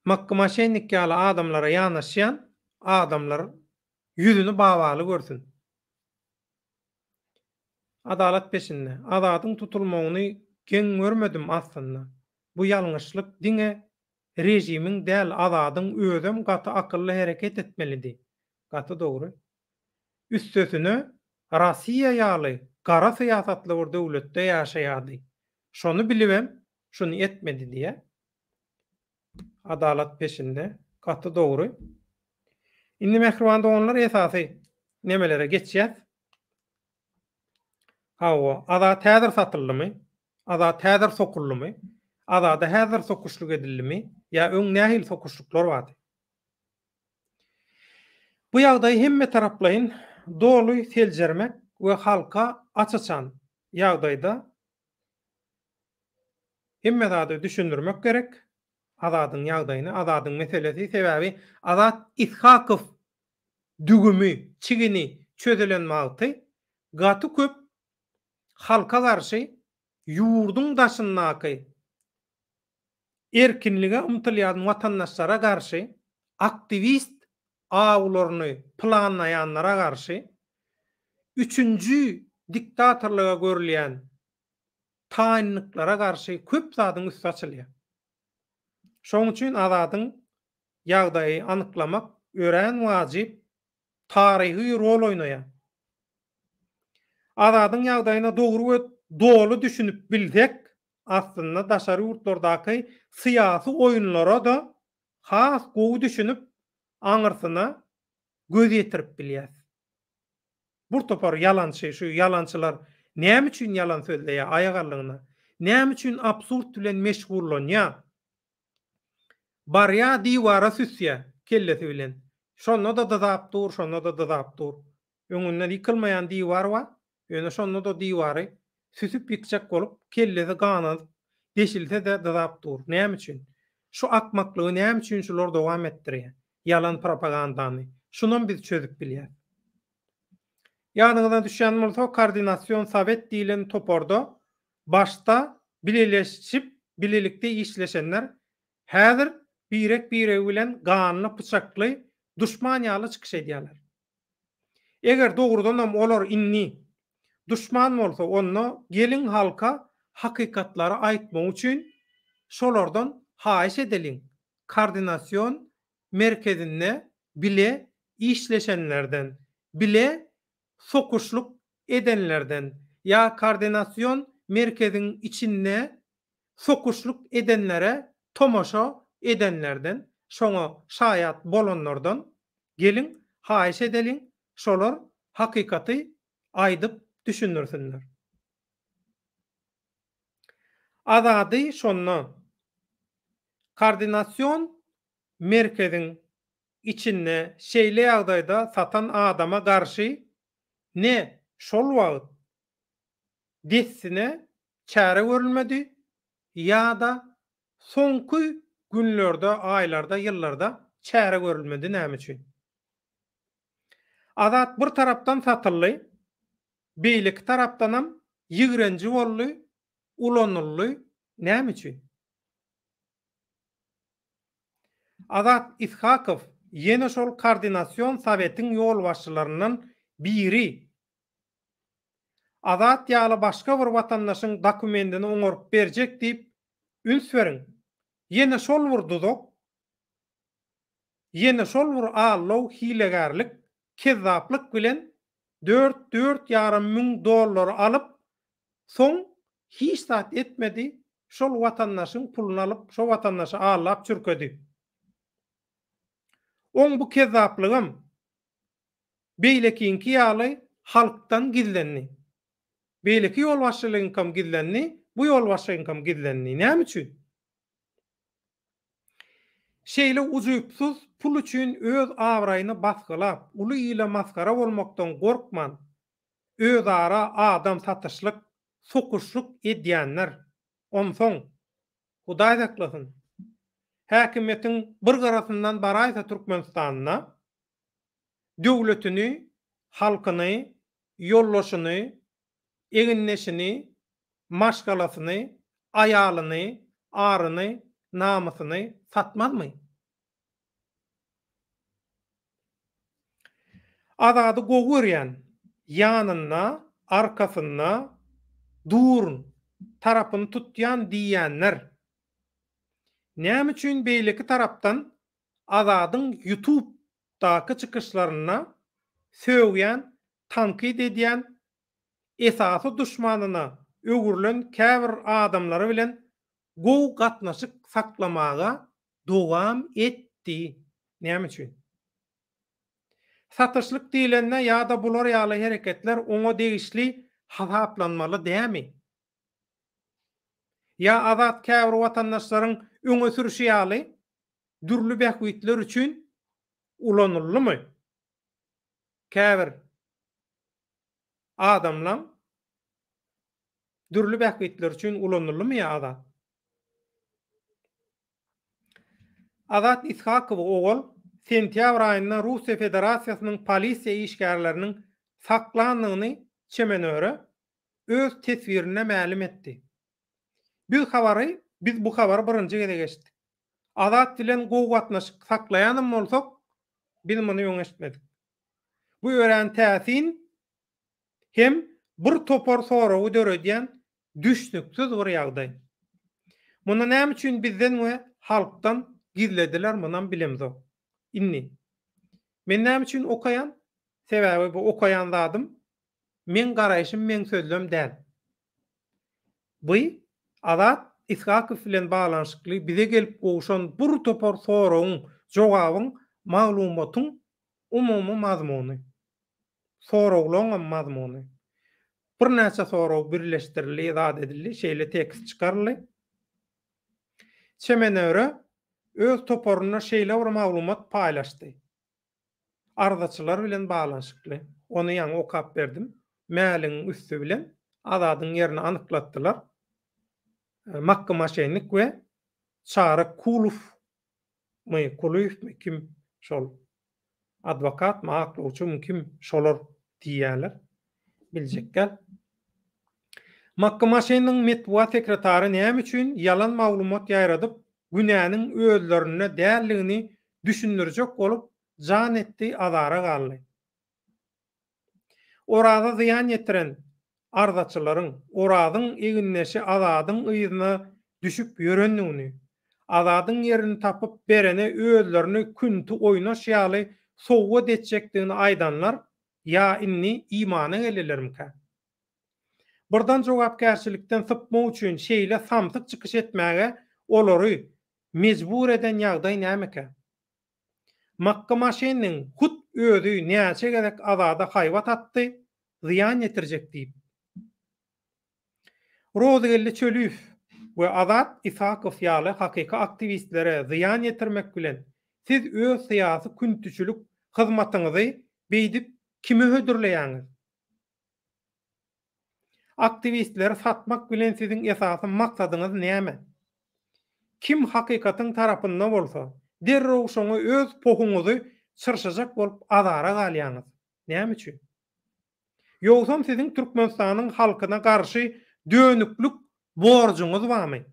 Makgy moşennik ýaly adamlara ýanaşýan adamlar ýüzüni babaly görsün. Adalat peşinde. Azadyň tutulmagyny geň görmedim aslynda. Bu ýalňyşlyk diňe režimiň däl Azadyň özem gaty akylly hereket etmelidi. Gaty dogry. Üstesine Rossiýa ýaly gara syýasatly bir döwletde ýaşaýardy. Şony bilibem şuny etmedi diýä. Adalat peşinde. Gaty dogry. Indi mähriban doganlar esasy nemelere geçýäs. Hawa, Azat häzir satyldymy? Azat häzir sokuldymy? Azada häzir sokuşlyk edildimi? Ýa öň nähili sokuşlyklar bardy? Bu ýagdaýy hemme taraplaýyn doly seljermek we halka aç-açan ýagdaýda Hemme zady düşündirmek gerek. Azadyň ýagdaýyny, Azadyň meselesi. Sebäbi Azat Ishakow dügümi, çigini çözülen wagty gaty köp halka garşy ýurduň daşyndaky erkinlige ymtylýan watandaşlara garşy aktiwist awlaryny planlaýanlara garşy üçünji diktatorlyga görülýän taýynlyklara garşy köp zadyň üsti açylýar. Şonuň üçin Azadyň ýagdaýy anyklamak örän wajyp taryhy rol oýnaýar. Azadyň ýagdaýyna dogry we doly düşünip bilsek, aslynda daşary ýurtlardaky syýasy oýunlara-da has gowy düşünip, aňyrsyna göz ýetirip bilýäs. Bir topar ýalançy, şu ýalançylar näme üçin ýalan sözleýär aýagallygyna? Näme üçin absurd bilen meşgullanýar? Barýar diwara süsýär kellesi bilen. Şonda-da dyzap dur, şonda-da dyzap dur. Öňünden ýykylmaýan diwar bar, ýöne şonda-da diwary süsüp ýykjak bolup, kellesi gananyp deşilse-de dyzap dur. Näme üçin? Şu akmaklygy näme üçin şular dowam etdirýär? Ýalan propagandany. Şunam biz çözüp bilýäs. Ýadyňyza düşýän bolsa, Koordinasion sowet diýlen toparda başda bileleşip, bilelikde işleşenler häzir birek-biregi bilen ganly-pyçakly duşman ýaly çykyş edýärler. Eger dogrudanam olar indi duşman bolsa, onda geliň halka hakykatlary aýtmak üçin şolardan haýyş edeliň, koordinasion merkezinde bile işleşenlerden, bile. sokuşlyk edenlerden ýa koordinasion merkeziň içinde sokuşlyk edenlere tomaşa edenlerden, şoňa şaýat bolanlardan geliň haýyş edeliň şolar hakykaty aýdyp düşündirsinler. Azady şonda koordinasion merkeziň içinde şeýle ýagdaýda satan adama garşy ne şol wagt dessine çäre görülmedi ýa-da soňky günlerde, aýlarda, ýyllarda çäre görülmedi näme üçin? Azat bir tarapdan satyldy, beýleki tarapdanam ýigrenji boldy, ulanyldy näme üçin? Azat Ishakow ýene şol koordinasion sowetiň ýolbaşçylaryndan biri. Azat ýaly başga bir watandaşyň dokumendini oňaryp berjek diýip üns beriň. Ýene şol bir duzak, ýene şol bir aldaw, hilegärlik, kezzaplyk bilen dört, dört ýarym müň dollary alyp, soň hiç zat etmedi, şol watandaşyň puluny alyp, şo watandaşy aldap çürkedi. Oň bu kezzaplygam beýlekiňki ýaly halkdan gizlendi. Beýleki ýolbaşçylygyňkam gizlendi, bu ýolbaşçyňkam gizlendi. Näme üçin? Şeýle ujypsyz pul üçin öz abraýyny basgylap, uly ile masgara bolmakdan gorkman, özara adam satyşlyk, sokuşlyk edýänler, onsoň, Hudaý saklasyn, häkimiýetiň bir gyrasyndan baraýsa Türkmenistanda, döwletini, halkyny, ýoldaşyny, egindeşini, maşgalasyny, aýalyny, aryny, namysyny satmazmy? Azady gowy görýän, ýanynda, arkasynda durun, tarapyny tutýan diýýänler, näme üçin beýleki tarapdan Azadyň YouTube daky çykyşlarynda sögýän, tankyt edýän, esasy duşmanyna öwrülen käbir adamlary bilen gowy gatnaşyk saklamaga dowam etdi. Näme üçin? Satyşlyk diýlende ýa-da bular ýaly hereketler oňa degişli hasaplanmaly dämi? Ýa Azat käbir watandaşlaryň öňe sürşi ýaly dürli bähbitler üçin ulanyldymy? Käbir adamlaň dürli bähbitler üçin ulanyldymy ýa Azat? Azat Ishakowy owal sentýabr aýynda Russiýa Federasiýasynyň polisiýa işgärleriniň saklandygyny Çemenöre öz teswirinde mälim etdi. Biz habary biz bu habary birinji gezek eşitdik. Azat bilen gowy gatnaşyk saklaýanam bolsak, biz muny öň eşitmedik. Bu örän täsin hem bir topar soragy döredýän düşnüksiz bir ýagdaý. Muny näme üçin bizden we halkdan gizlediler munam bilemzok. Indi men näme üçin okaýan? Sebäbi bu okaýan zadym meň garaýşym meň sözlem däl. Bu Azat Ishakow bilen baglanyşykly bize gelip gowşan bir topar soragyň, jogabyň, maglumatyň umumy mazmuny. Soraglaňam mazmuny. Birnäçe sorag birleşdirildi, zat edildi, şeýle tekst çykaryldy. Çemenöre öz toparynda şeýle bir maglumat paýlaşdy. Arzaçylar bilen baglanyşykly. Ony ýaňy okap berdim. Mäligiň üsti bilen Azadyň ýerini anyklatdylar. Makgy maşennik we Çary Kulow my, Kulyýewmi kim şol adwokatmy, aklawçymy kim şolar diýýärler. Biljek däl. Makgy maşennigiň metbugat sekretary näme üçin ýalan maglumat ýaýradyp, günäniň özlerinde däldigini düşündirjek bolup jan etdi azara galdy. Oraza zyýan ýetiren arzaçylaryň Orazyň egindeşi Azadyň yzyna düşüp ýörendigini, Azadyň ýerini tapyp berene özlerini künti oýnaş ýaly sowgat etjekdigini aýdanlar. Ýa indi imana geldilermikä? Birden jogapkärçilikden sypmak üçin şeýle samsyk çykyş etmäge olary mejbur eden ýagdaý nämekä? Makgy maşenniň hut özi näçe gezek Azada haýbat atdy, zyýan ýetirjek diýip. Rozygeldi Çöliýew we Azat Isakow ýaly hakyky aktiwistlere zyýan ýetirmek bilen siz öz syýasy küntüçilik hyzmatyňyzy beýdip kime hödürleýäňiz? Aktiwistleri satmak bilen siziň esasy maksadyňyz näme? Kim hakykatyň tarapynda bolsa, derrew şoňa öz pohuňyzy çyrşajak bolup azara galýaňyz. Näme üçin? Ýogsam siziň Türkmenistanyň halkyna garşy dönüklik borjuňyz barmy?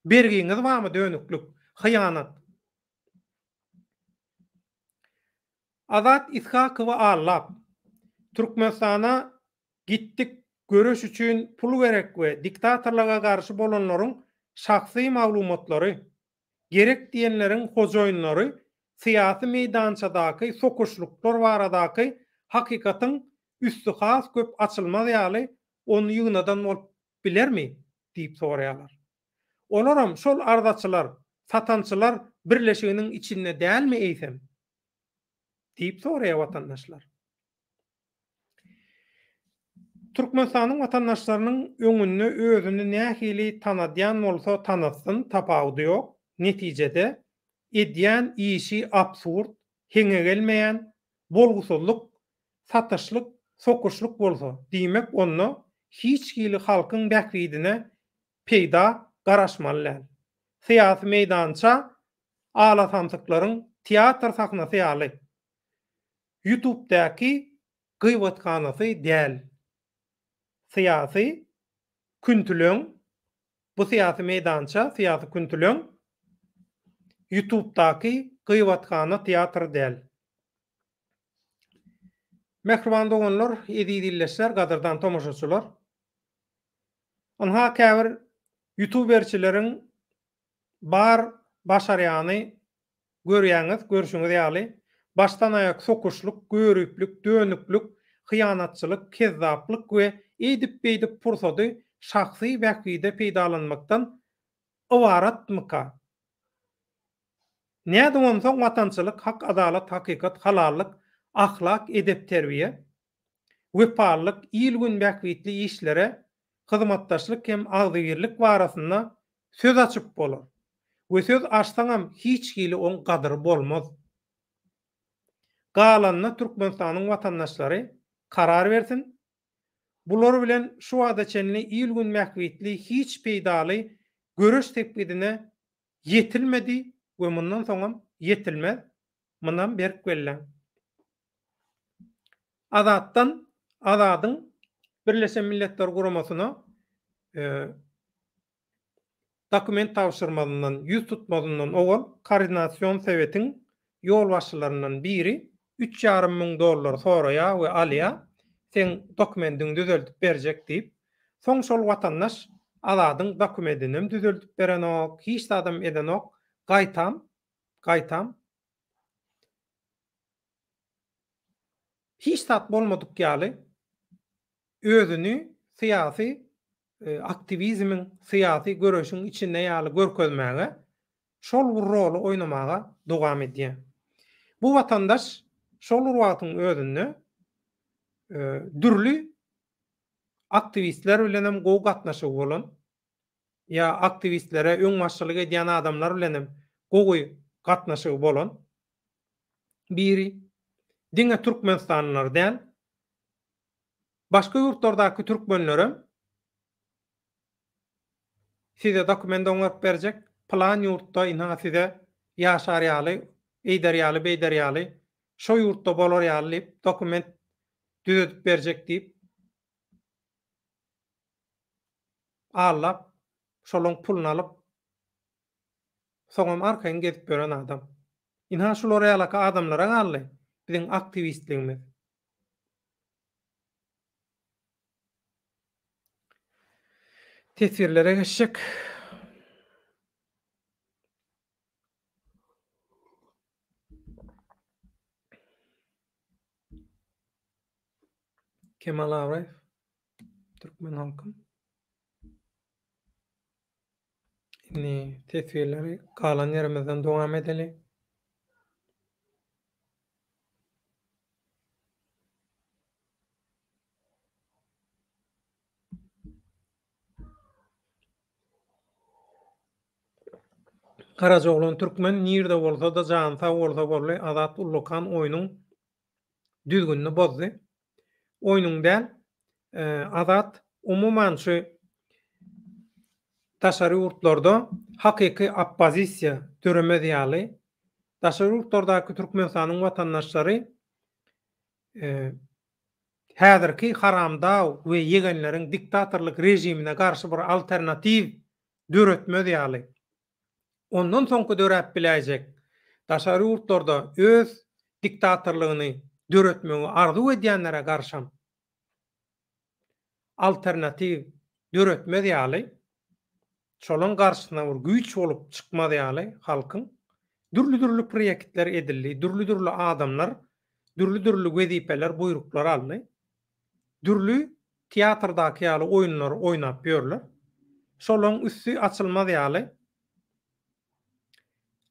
Bergiňiz barmy dönüklik, hyýanat? Azat Ishakowy allap, Türkmenistana gitdik göreş üçin pul gerek we diktatorlyga garşy bolanlaryň şahsy maglumatlary gerek diýenleriň hojaýynlary syýasy meýdançadaky sokuşlyklar baradaky hakykatyň üsti has köp açylmaz ýaly ony ýygnadan bolup bilermi diýip soraýarlar. Olaram şol arzaçylar, satançylar birleşiginiň içinde dälmi eýsem? Diýip soraýar watandaşlar. Türkmenistanyň watandaşlarynyň öňünde özüni nähili tanadýan bolsa tanatsyn, tapawudy ýok. Netijede, edýän işi absurd, heňe gelmeýän, bolgusyzlyk, satyşlyk, sokuşlyk bolsa, diýmek onda hiç hili halkyň bähbidine peýda garaşmaly däl. Syýasy meýdança alasamsyklaryň teatr sahnasy ýaly. Ýutubdaky gybathanasy däl. Syýasy küntüleň, bu syýasy meýdança, syýasy küntüleň Ýutubdaky gybathana teatry däl. Mähriban doganlar, eziz ildeşler, gadyrdan tomaşaçylar! Ynha käbir ýutuberçileriň bar başarýany Görýäňiz, görşüňiz ýaly, başdan-aýak sokuşlyk, göriplik, dönüklik, hyýanatçylyk, kezzaplyk we eýdip-beýdip pursady şahsy bähbide peýdalanmakdan ybaratmyka? Nädip onsoň watançylyk, hak, adalat, hakykat, halallyk, ahlak, edep-terbiýe, wepalylyk, il-gün bähbitli işlere hyzmatdaşlyk hem agzybirlik barasynda söz açyp bolar we söz açsaňam hiç hili oň gadyry bolmaz. Galanyna Türkmenistanyň watandaşlary karar bersin. Bular bilen şu wagta çenli il-gün bähbitli hiç peýdaly göreş sepgidine ýetilmedi we mundan soňam ýetilmez. Munam berk belläň. Azatdan Azadyň Birleşen Milletler Guramasyna dokument tabşyrmazyndan, ýüz tutmazyndan owal Koordinasion sebetiň ýolbaşçylaryndan biri üç ýarym müň dollar soraýar we alýar, seň dokumendiňi düzeldip berjek diýip. Soň şol watandaş Azadyň dokumedinem düzeldip berenok, hiç zadam edenok, gaýtam, gaýtam hiç zat bolmadyk ýaly özüni syýasy aktiwizmiň, syýasy göreşiň içinde ýaly görkezmäge, şol bir roly oýnamaga dowam edýär. Bu watandaş şol bir wagtyň özünde dürli aktiwistler bilen hem gowy gatnaşygy bolan, ýa aktiwistlere öňbaşçylyk edýän adamlar bilen hem gowy gatnaşygy bolan biri. Diňe türkmenistanlylar däl, Başga ýurtlardaky türkmenlerem size dokument oňaryp berjek, pylan ýurtda ynha size ýaşar ýaly, eýder ýaly, beýder ýaly, şo ýurtda bolar ýaly diýip dokument düzedip berjek diýip aldap, şolaň puluny alyp, soňam arkaýyn gezip ýören adam. Ynha şular ýalaka adamlara galdy biziň aktiwistligimiz. Teswirlere geçjek. Kemal Abraýew, Türkmen halkym. Indi teswirleri galan ýerimizden dowam edeli. Garajaoglan Türkmen nirde bolsa-da jany sag bolsa boldy Azat ullakan oýnuň düzgünini bozdy. Oýnuň däl Azat umuman şu daşary ýurtlarda hakyky oppozisiýa döremez ýaly daşary ýurtlardaky Türkmenistanyň watandaşlary häzirki haramdag we ýegenleriň diktatorlyk režimine garşy bir alternatiw döretmez ýaly, ondan soňky döräp biläýjek daşary ýurtlarda öz diktatorlygyny döretmegi arzuw edýänlere garşam alternatiw döretmez ýaly, şolaň garşysyna bir güýç bolup çykmaz ýaly halkyň dürli-dürli proýektler edildi, dürli-dürli adamlar dürli-dürli wezipeler, buýruklar aldy. Dürli teatrdaky ýaly oýunlary oýnap ýörler. Şolaň üsti açylmaz ýaly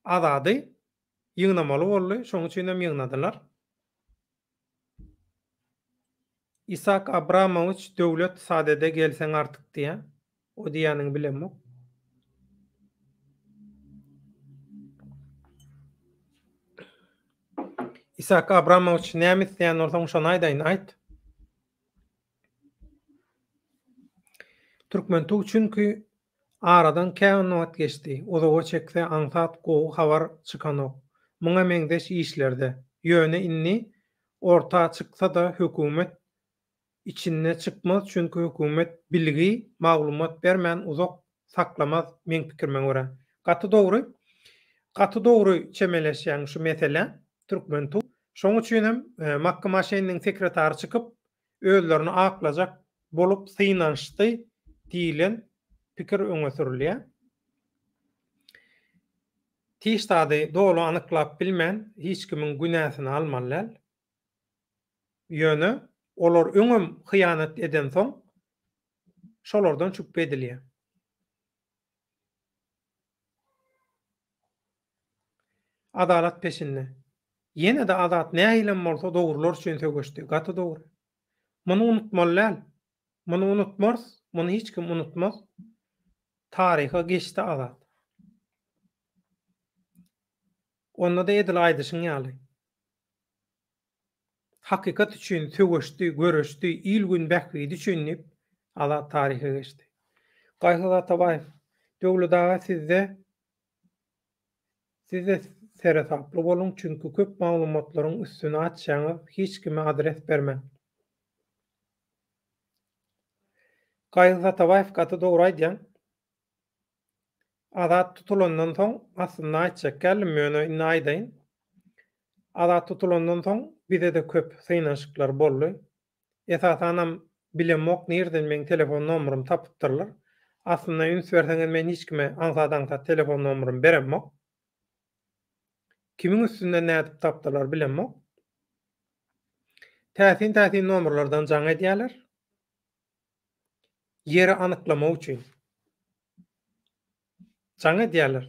Azady ýygnamaly boldy, şoň üçinem ýygnadylar. Isak Abramowiç Döwlet sadede gelseň artyk diýýä. O diýýäniňi bilemok. Isak Abramowiç näme isleýän bolsaň şony aýdaýyn aýt. Türkmen tug çünki aradan kän wagt geçdi uzaga çekse aňsat gowy habar çykanok muňa meňzeş işlerde ýöne indi orta çyksada hökümet içinde çykmaz çünki hökümet bilgi maglumat bermän uzak saklamaz meň pikirime görä gaty dogry gaty dogry çemeleşýäň şu meselä Türkmen tug şoň üçinem Makky Maşenniň sekretary çykyp özlerini aklajak bolup synanyşdy diýlen pikir öňe sürülýär. Hiç zady doly anyklap bilmän hiç kimiň günäsini almaly däl. Ýöne olar öňem hyýanat edensoň şolardan şübhe edilýär. Adalat peşinde. Ýene-de Azat nähilem bolsa dogrular üçin söweşdi. Gaty dogry. Muny unutmaly däl. Muny unutmarys, muny hiç kim unutmaz. Taryha geçdi Azat. Onda-da edil aýdyşyň ýaly. Hakykat üçin söweşdi, göreşdi, il-gün bähbidi üçin diýip, Azat taryha geçdi. Gaýgysyz Atabaýew, Döwlet aga sizde Sizde seresaply boluň çünki köp maglumatlaryň üstüni açýaňyz hiç kime adres bermäň. Gaýgysyz Atabaýew gaty dogry aýdýaň. Azat tutulandan soň aslynda aýtjak geldim ýöne indi aýdaýyn. Azat tutulandan soň bizede köp synanyşyklar boldy. Esasanam bilemok nirden meň telefon nomerymy tapypdyrlar. Aslynda üns berseňiz men hiç kime aňsat aňsat telefon nomerymy beremok. Kimiň üstünden nädip tapdylar bilemok. Täsin täsin nomerlerden jaň edýäler. Ýeri anyklamak üçin jaň edýäler.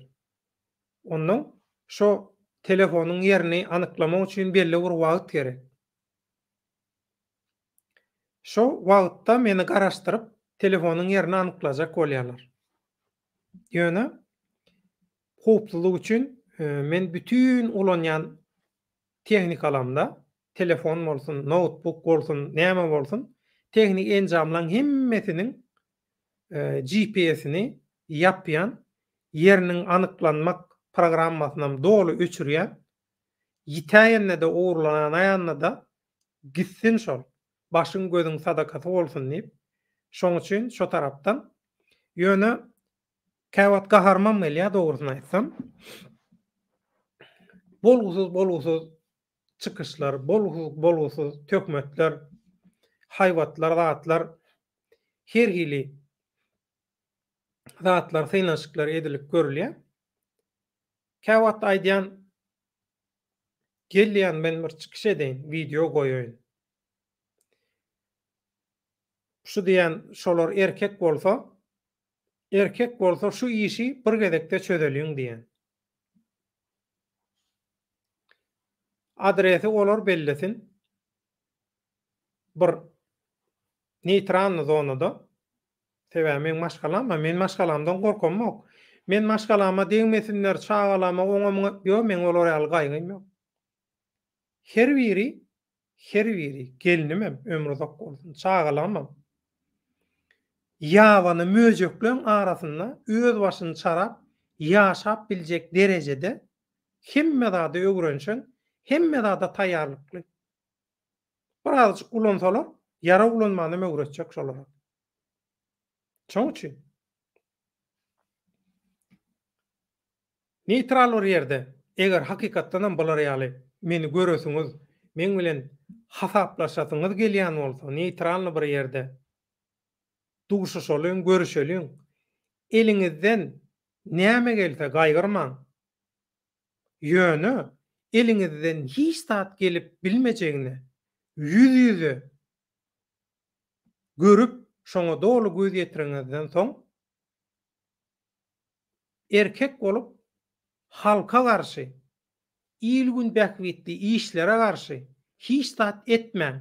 Onnoň şo telefonyň ýerini anyklamak üçin belli bir wagt gerek. Şo wagtda meni garaşdyryp, telefonyň ýerini anyklajak bolýarlar. Ýöne howpsuzlyk üçin men bütin ulanýan tehnikalamda, telefon bolsun, noutbuk bolsun, näme bolsun, tehniki enjamlaryň hemmesiniň GPS-ini ýapýan, ýeriniň anyklanmak programmasynam doly öçürýän, Ýitäýende-de, ogurlanaýanda-da gitsin şol, başyň gözüň sadakasy bolsun diýip, şoň üçin şo tarapdan. Ýöne käwagt gaharymam gelýär, dogrusyny aýtsam. Bolgusyz-bolgusyz çykyşlar, bolgusyz-bolgusyz töhmetler, haýbatlar, zatlar her hili zatlar, synanyşyklar edilip görülýär. Käwagt aýdýan gelýän men bir çykyş edeýin, wideo goýaýyn. Şu diýen şolar erkek bolsa, erkek bolsa şu işi bir gezekde çözeliň diýen. Adresi olar bellesin. Bir neýtralny zonada. Sebäbi meň maşgalam bar. Men maşgalamdan gorkamok. Men maşgalama degmesinler, çagalama, oňa muňa, ýok meň olar ýaly gaýgym ýok. Her biri, her biri, gelnimem ömri uzak bolsun, çagalamam ýabany möjekleň arasynda öz başyny çarap ýaşap biljek derejede hemme zada öwrenişen, hemme zada taýýarlykly. Birazajyk ulansalar, ýarag ulanmanam öwretjek şolara. Şoň üçin. Neýtral bir ýerde, eger hakykatdanam bular ýaly meni göresiňiz, meň bilen hasaplaşasyňyz gelýän bolsa, neýtralny bir ýerde duşuşalyň, görüşeliň. Eliňizden näme gelse gaýgyrmaň. Ýöne eliňizden hiç zat gelip bilmejegine ýüz-ýüze görüp, şoňa doly göz ýetireňizden soň, erkek bolup halka garşy, il-gün bähbitli işlere garşy hiç zat etmäň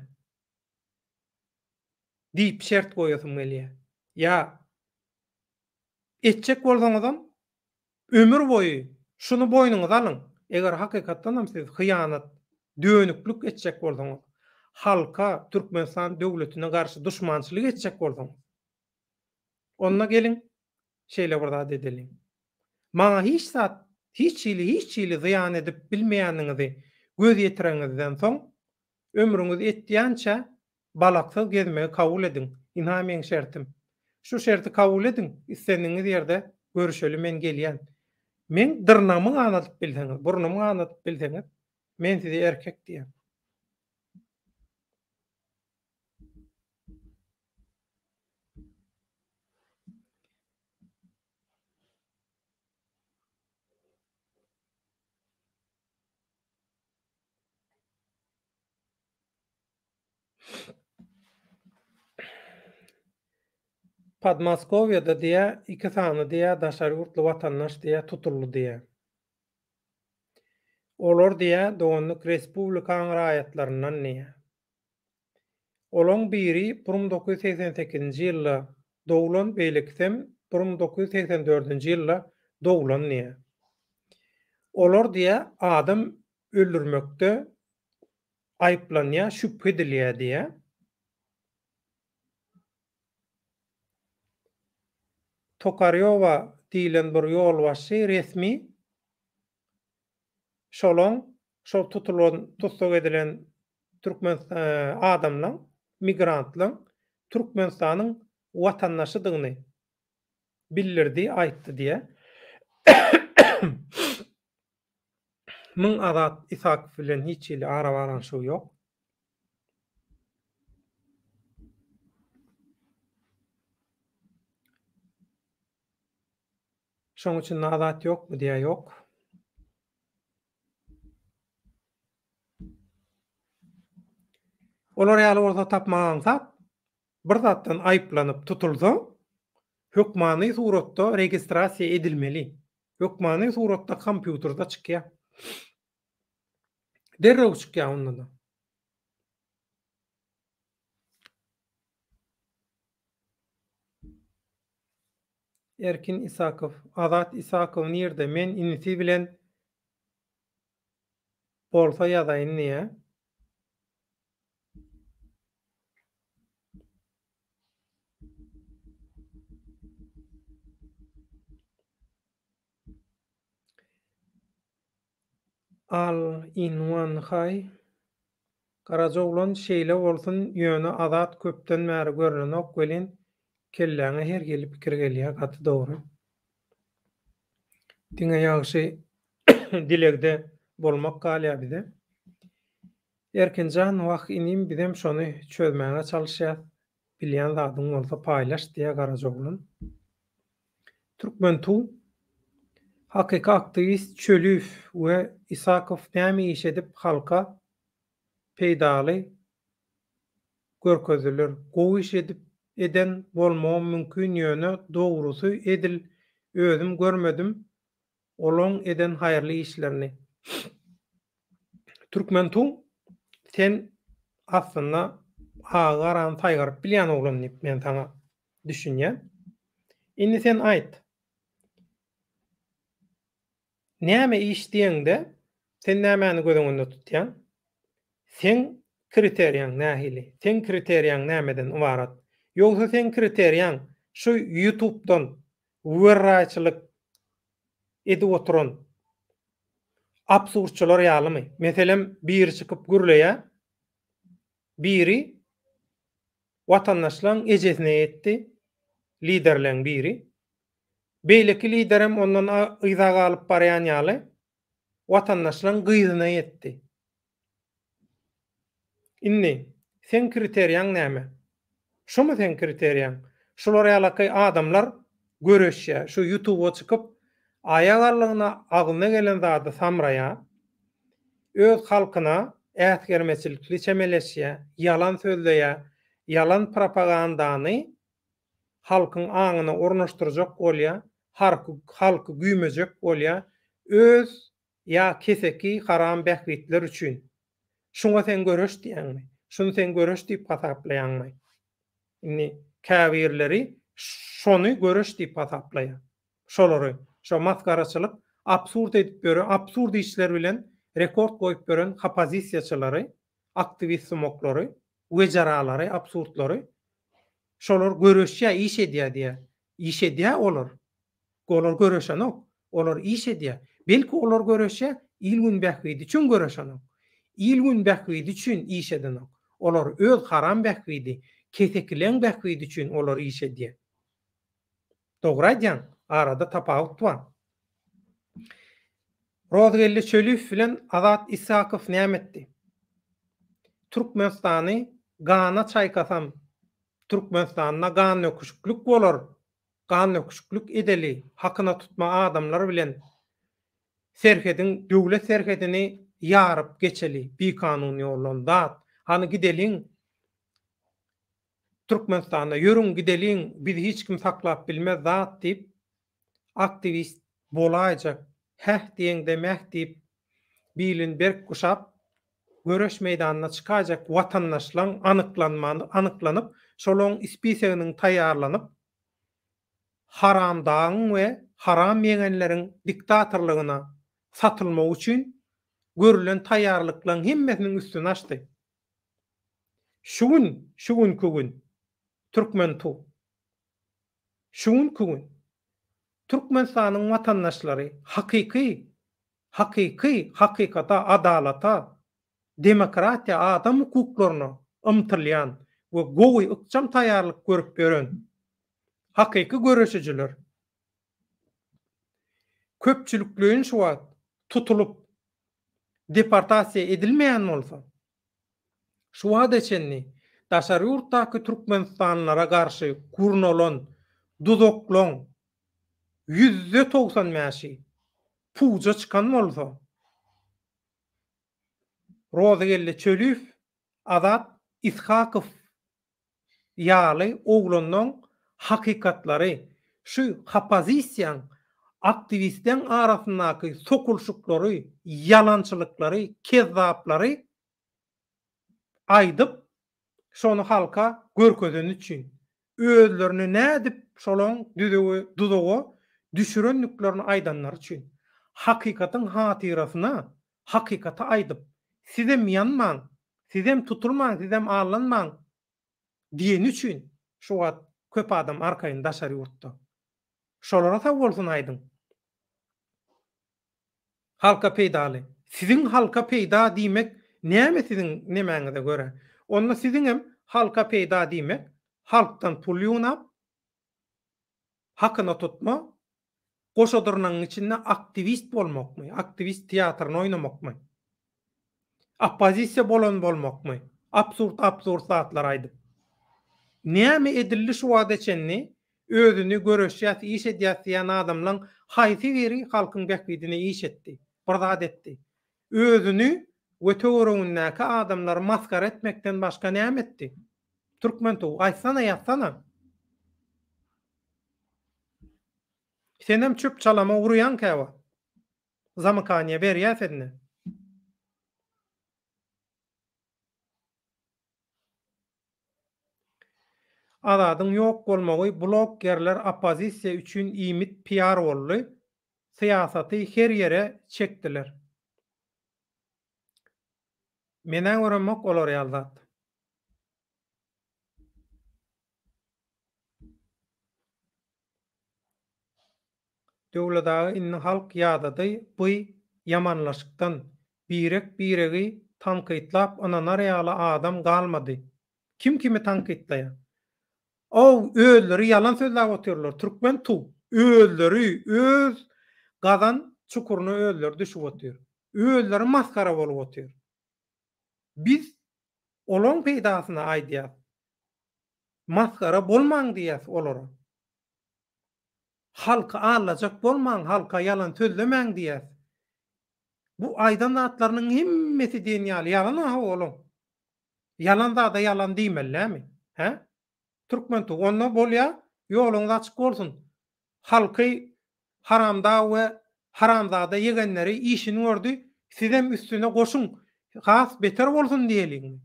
diýip şert goýasym gelýär. Ýa etjek bolsaňyzam ömür boýy şuny boýnuňyza alyň, eger hakykatdanam siz hyýanat, dönüklik etjek bolsaňyz, halka, Türkmenistan döwletine garşy duşmançylyk etjek bolsaňyz, onda geliň şeýle bir zat edeliň. Maňa hiç zat, hiç hili, hiç hili zyýan edip bilmeýäniňizi göz ýetireňizden soň, ömrüňiz etýänçä balaksyz gezmegi kabul ediň. Ynha meň şertim. Şu şerti kabul ediň, islendigiňiz ýerde görüşeli men gelýän. Meň dyrnagymy ganadyp bilseňiz, burnumy ganadyp bilseňiz, men size erkek diýen. Podmoskowýada diýä iki sany diýä daşary ýurtly watandaş diýä tutuldy diýä. Olar diýä doganlyk respublikaň raýatlaryndan diýä. Olaň biri 1988-nji ýylda doglan, beýlekisem 1984-nji ýylda doglan diýýär. Olar diýýär, adam öldürmekde aýyplanýar, şübhe edilýär diýýär. Tokarýowa diýlen bir ýolbaşçy resmi şolaň şol tutulan, tussag edilen türkmen adamlaň, migrantlaň Türkmenistanyň watandaşydygyny bildirdi, aýtdy diýýär. Myň Azat Isakow bilen hiç hili arabaglanyşygy ýok. Şoň üçin Azat ýokmy diýýär, ýok. Olar ýaly bolsa tapmak aňsat. Bir zatdan aýyplanyp tutulsa, hökmany suratda registrasiýa edilmeli. Hökmany suratda kompýuterde çykýar. Derrew çykýar onda-da. Erkin Isakow, Azat Isakow nirde men inisi bilen bolsa ýazaýyn diýä. All in one haý. Garajaoglan şeýle bolsun ýöne Azat köpden bäri görnenok welin kelläňe her hili pikir gelýä gaty dogry. Diňe ýagşy dilegde bolmak galýa bize. Erkinjan wah inim bizem şony çözmäge çalyşýas bilýän zadyň bolsa paýlaş diýä Garajaoglan. Türkmen tu. Hakyky aktiwist Çöliýew we Isakow näme iş edip halka peýdaly görkezdiler. Gowy iş edip. eden bolmagam mümkin ýöne dogrusy edil özüm görmedim olaň eden haýyrly işlerini. Türkmen tu sen aslynda agy garany saýgaryp bilýän oglan diýip men saňa düşünýän. Indi sen aýt. Näme iş diýeňde sen nämäni göz öňünde tutýaň? Seň kriteriýaň nähili? Seň kriteriýaň nämeden ybarat? Ýogsa seň kriteriýaň şu ýutubdan werraýçylyk edip oturan absurdçylar ýalymy? Meselem, biri çykyp gürleýär, biri watandaşlaň ejesine ýetdi, liderleň biri. Beýleki liderem ondan yza galyp barýan ýaly, watandaşlaň gyzyna ýetdi. Indi, seň kriteriýaň näme? Şumy seň kriteriýaň? Şular ýalaky adamlar göreşýär. Şu ýutuba çykyp, aýagallygyna agzyna gelen zady samraýar. Öz halkyna äsgermeçilikli çemeleşýär, ýalan sözleýär, ýalan propagandany halkyň aňyna ornaşdyrjak bolýar, halky güýmejek bolýar, öz Ýa keseki haram bähbitler üçin. Şuňa sen göreş diýýäňmi? Şuny sen göreş diýip hasaplaýaňmy? Indi käbirleri şony göreş diýip hasaplaýar. Şolary, şo masgaraçylyk, absurd edip ýören, absurd işler bilen rekord goýup ýören hopozisiýaçylary, aktiwist sumaklary, wejaralary, absurdlary şolar göreşýär, iş edýär diýýär. Iş edýär olar. Olar göreşenok. Olar iş edýär. Belki olar göreşýär, il-gün bähbidi üçin göreşenok. Il-gün bähbidi üçin iş edenok. Olar öz haram bähbidi, kesekileň bähbidi üçin olar iş edýär. Dogry aýdýaň, arada tapawut bar. Rozgeldi Çöliýew bilen Azat Isakow näme etdi? Türkmenistany gana çaýkasam, Türkmenistanda gandöküşiklik bolar gandöküşiklik edeli hakyna tutma adamlar bilen serhediň döwlet serhedini ýaryp geçeli bikanun ýoldan zat hany gideliň Türkmenistanda ýörüň gideliň bizi hiç kim saklap bilmez zat diýip aktiwist bolaýjak häh diýeňde mäh diýip bilini berk guşap göreş meýdanyna çykaýjak watandaşlaň anyklanmany anyklanyp şolaň ispiseginiň taýýarlanyp haramdagyň we haram ýegenleriň diktatorlygyna satylmagy üçin görülen taýýarlyklaň hemmesiniň üstüni açdy. Şu gün, şu günki gün Türkmen tu. Şu günki gün Türkmenistanyň watandaşlary hakyky, hakyky hakykata, adalata, demokratiýa, adam hukuklaryna ymtylýan we gowy ykjam taýýarlyk görüp ýören hakyky göreşijiler köpçülikleýin şu wagt tutulyp deportasiýa edilmeýän bolsa, şu wagta çenli daşary ýurtdaky türkmenistanlylara garşy gurnalan duzaklaň 95%-i puja çykan bolsa, Rozygeldi Çöliýew, Azat Ishakow ýaly oglanlaň hakykatlary, şu hopozisiýaň, aktiwistleň arasyndaky sokulşyklary, ýalançylyklary, kezzaplary aýdyp, şony halka görkezeni üçin, özlerini nädip şolaň düzügi duzaga düşürendiklerini aýdanlary üçin, hakykatyň hatyrasyna hakykaty aýdyp, sizem ýanmaň, sizem tutulmaň, sizem aldanmaň diýeni üçin şu wagt köp adam arkaýyn daşary ýurtda. Şolara sag bolsun aýdyň. Halka peýdaly. Siziň halka peýda diýmek näme siziň nemäňize görä? Onda siziňem halka peýda diýmek halkdan pul ýygnap, hakyna tutma, goşa dyrnagyň içinde aktiwist bolmakmy, aktiwist teatryny oýnamakmy? Oppozisiýa bolan bolmakmy? Absurd absurd zatlar aýdyp. Näme edildi şu wagta çenli özüni göreşýäs iş edýäs diýýän adamlaň haýsy biri halkyň bähbidine iş etdi, bir zat etdi? Özüni we töweregindäki adamlary masgara etmekden başga näme etdi? Türkmen towuk aýtsana ýazsana. Senem çöp çalama urýaň käwagt. Zamykaniýe berýä sende. Azadyň ýok bolmagy bloggerler oppozisiýa üçin iýmit piar boldy, syýasaty her ýere çekdiler. Menä göremok olar ýaly zat. Döwlet aga indi halk ýadady by ýamanlaşykdan, birek biregi tankytlap ynanar ýaly adam galmady. Kim kimi tankytlaýar? Ow özleri ýalan sözläp otyrlar türkmen tu özleri öz gazan çukuryna özleri düşüp otyr. Özleri masgara bolup otyr. Biz olaň peýdasyna aýdýas. Masgara bolmaň diýýäs olara. Halky aldajak bolmaň, halka ýalan sözlemäň diýýäs. Bu aýdan zatlarynyň hemmesi diýen ýaly ýalan-a hawa olaň. Ýalan zada ýalan diýmeli dämi? Hä? Türkmen tug. Onda bolýa, ýoluňyz açyk bolsun. Halky haramdag we haramzada ýegenleri işini gördi, sizem üstüne goşuň, has beter bolsun diýeliňmi?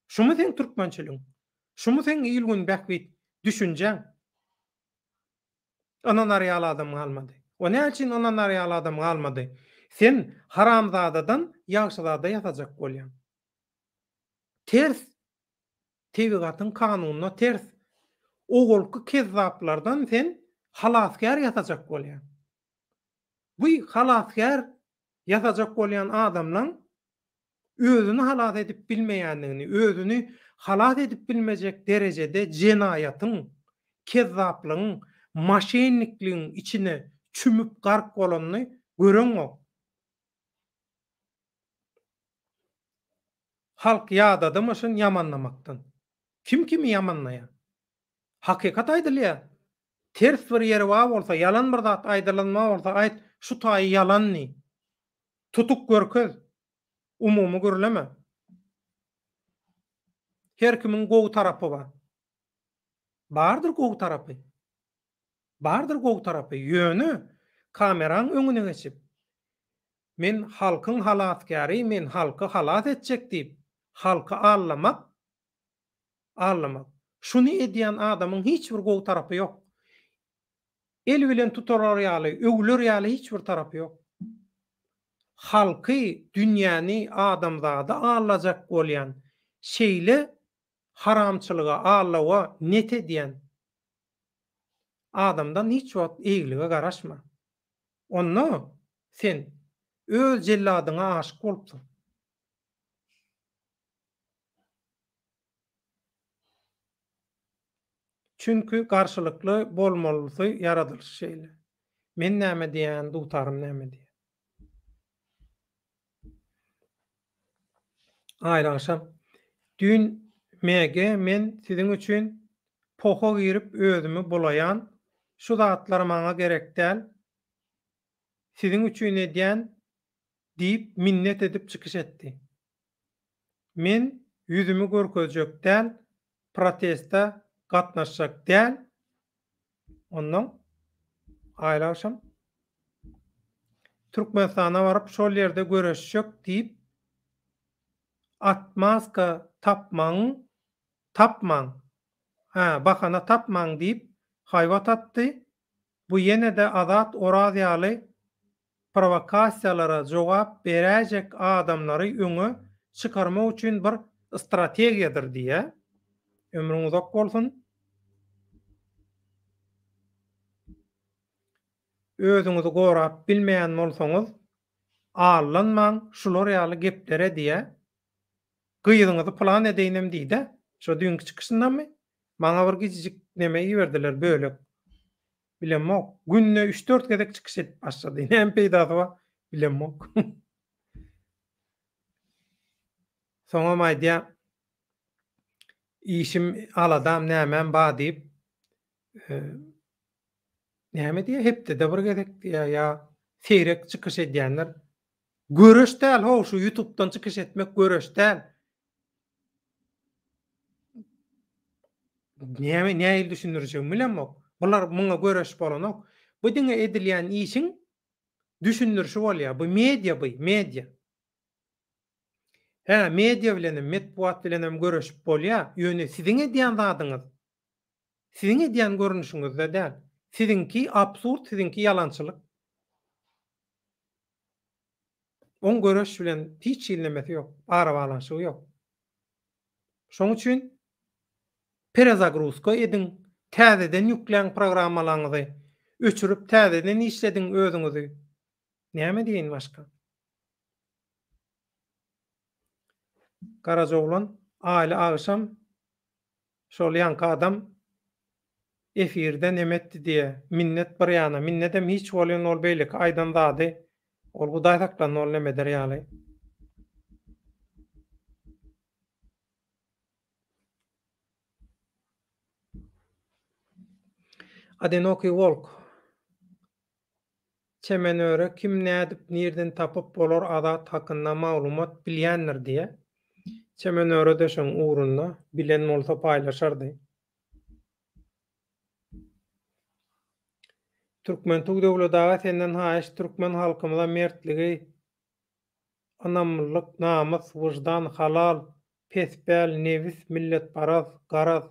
Şumy seň türkmençiligiň? Şumy seň il-gün bähbit düşünjäň? Ynanar ýaly adam galmady. O näme üçin ynanar ýaly adam galmady? Sen haramzadadan ýagşyzada ýasajak bolýaň. Ters. Tebigatyň kanunyna ters. Owalky kezzaplardan sen halasgär ýasajak bolýaň. Bu halasgär ýasajak bolýan adamlaň özüni halas edip bilmeýändigini, özüni halas edip bilmejek derejede jenaýatyň, kezzaplygyň, maşennikligiň içine çümüp gark bolanyny göreňok. Halk ýadadymyşyn ýamanlamakdan. Kim kimi ýamanlaýar? Hakykat aýdylýar. Ters bir ýeri bar bolsa, ýalan bir zat aýdylan bar bolsa aýt, şu taýy ýalan diý. Tutuk görkez. Umumy gürleme. Her kimiň gowy tarapy bar. Bardyr gowy tarapy. Bardyr gowy tarapy. Ýöne kameraň öňüne geçip, Men halkyň halasgäri, men halky halas etjek diýip, halky aldamak, aldamak. Şuny edýän adamyň hiç bir gowy tarapy ýok. El bilen tutarar ýaly, öwüler ýaly hiç bir tarapy ýok. Halky, dünýäni, adamzady aldajak bolýan, şeýle haramçylyga, aldawa net edýän adamdan hiç wagt eýgilige garaşma. Onda sen öz jelladyňa aşyk bolupsyň. Çünki garşylykly bolmalysy ýaradylyş şeýle. Men näme diýýän, dutarym näme diýýär. Aýry agşam. Düýn MG men siziň üçin poha girip özümi bulaýan, şu zatlar maňa gerek däl, siziň üçin edýän diýip minnet edip çykyş etdi. Men ýüzümi görkezjek däl, proteste gatnaşjak däl. Onnoň aýly agşam Türkmenistana baryp şol ýerde göreşjek diýip atmaska tapmaň tapmaň hä bahana tapmaň diýip haýbat atdy bu ýene-de Azat Oraz ýaly prowokasiýalara jogap beräýjek adamlary öňe çykarmak üçin bir strategiýadyr diýýä. Ömrüň uzak bolsun. Özüňizi gorap bilmeýän bolsaňyz, aldanmaň şular ýaly geplere diýýä. Gyzyňyzy pylan edeýinem diýdä. Şo düýnki çykyşyndamy? Maňa bir gijijik neme iberdiler bölek. Bilemok. Günde üç-dört gezek çykyş edip başlady. Näme peýdasy bar? Bilemok. Soňam aýdýar, işim, aladam, nämem bar diýip, näme diýýär, hepdede bir gezek diýýär ýa seýrek çykyş edýänler. Göreş däl how şu ýutubdan çykyş etmek göreş däl. Näme nähili düşündirjegimi bilemok. Bular muňa göreş bolanok. Bu diňe edilýän işiň düşündirişi bolýar. Bu media bu, media. Hä, media bilenem, metbugat bilenem göreşip bolýar, ýöne siziň edýän zadyňyz siziň edýän görnüşiňizde däl. Siziňki absurd, siziňki ýalançylyk. Oň göreş bilen hiç hili nemesi ýok, arabaglanyşygy ýok. Şoň üçin perezagruzka ediň, täzeden ýükläň programmalaryňyzy, öçürip täzeden işlediň özüňizi. Näme diýeýin başga? Garajaoglan aýly agşam şol ýaňky adam efirde neme etdi diýe minnet bir ýana minnedem hiç bolýan ol beýleki aýdan zady ol hudaý saklandy ol neme eder ýaly. Odinokiy wolk. Çemenöre kim nädip nirden tapyp bolar Azat hakynda maglumat bilýändir diýä. Çemenöre-de şoň ugrunda, bilen bolsa paýlaşardy. Türkmentug Döwlet aga senden haýyş türkmen halkymyza mertligi ynamlylyk namys wyždan halal pespäl nebis milletparaz garaz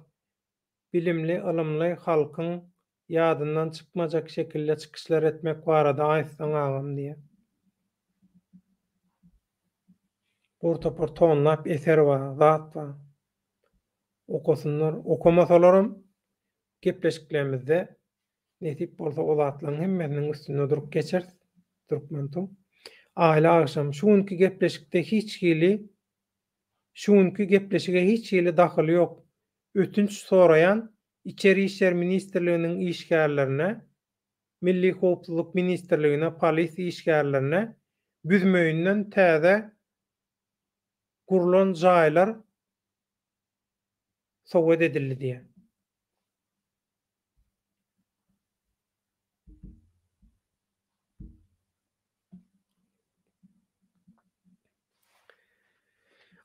Bilimli, ylymly halkyň ýadyndan çykmajak şekilde çykyşlar etmek barada aýtsaň agam diýýär. Bir topar tonlap eser bar, zat bar. Okasynlar, okamasalaram gepleşiklerimizde nesip bolsa o zatlaryň hemmesiniň üstünde durup geçeris. Türkmen tug. Aýly agşam. Şu günki gepleşikde hiç hili Şu günki gepleşige hiç hili dahyly ýok. Ötünç soraýan Içeri işler ministrliginiň işgärlerine, Milli howpsuzlyk ministrligine, polisiýa işgärlerine Büzmeýinden täze gurlan jaýlar sowgat edildi diýýär.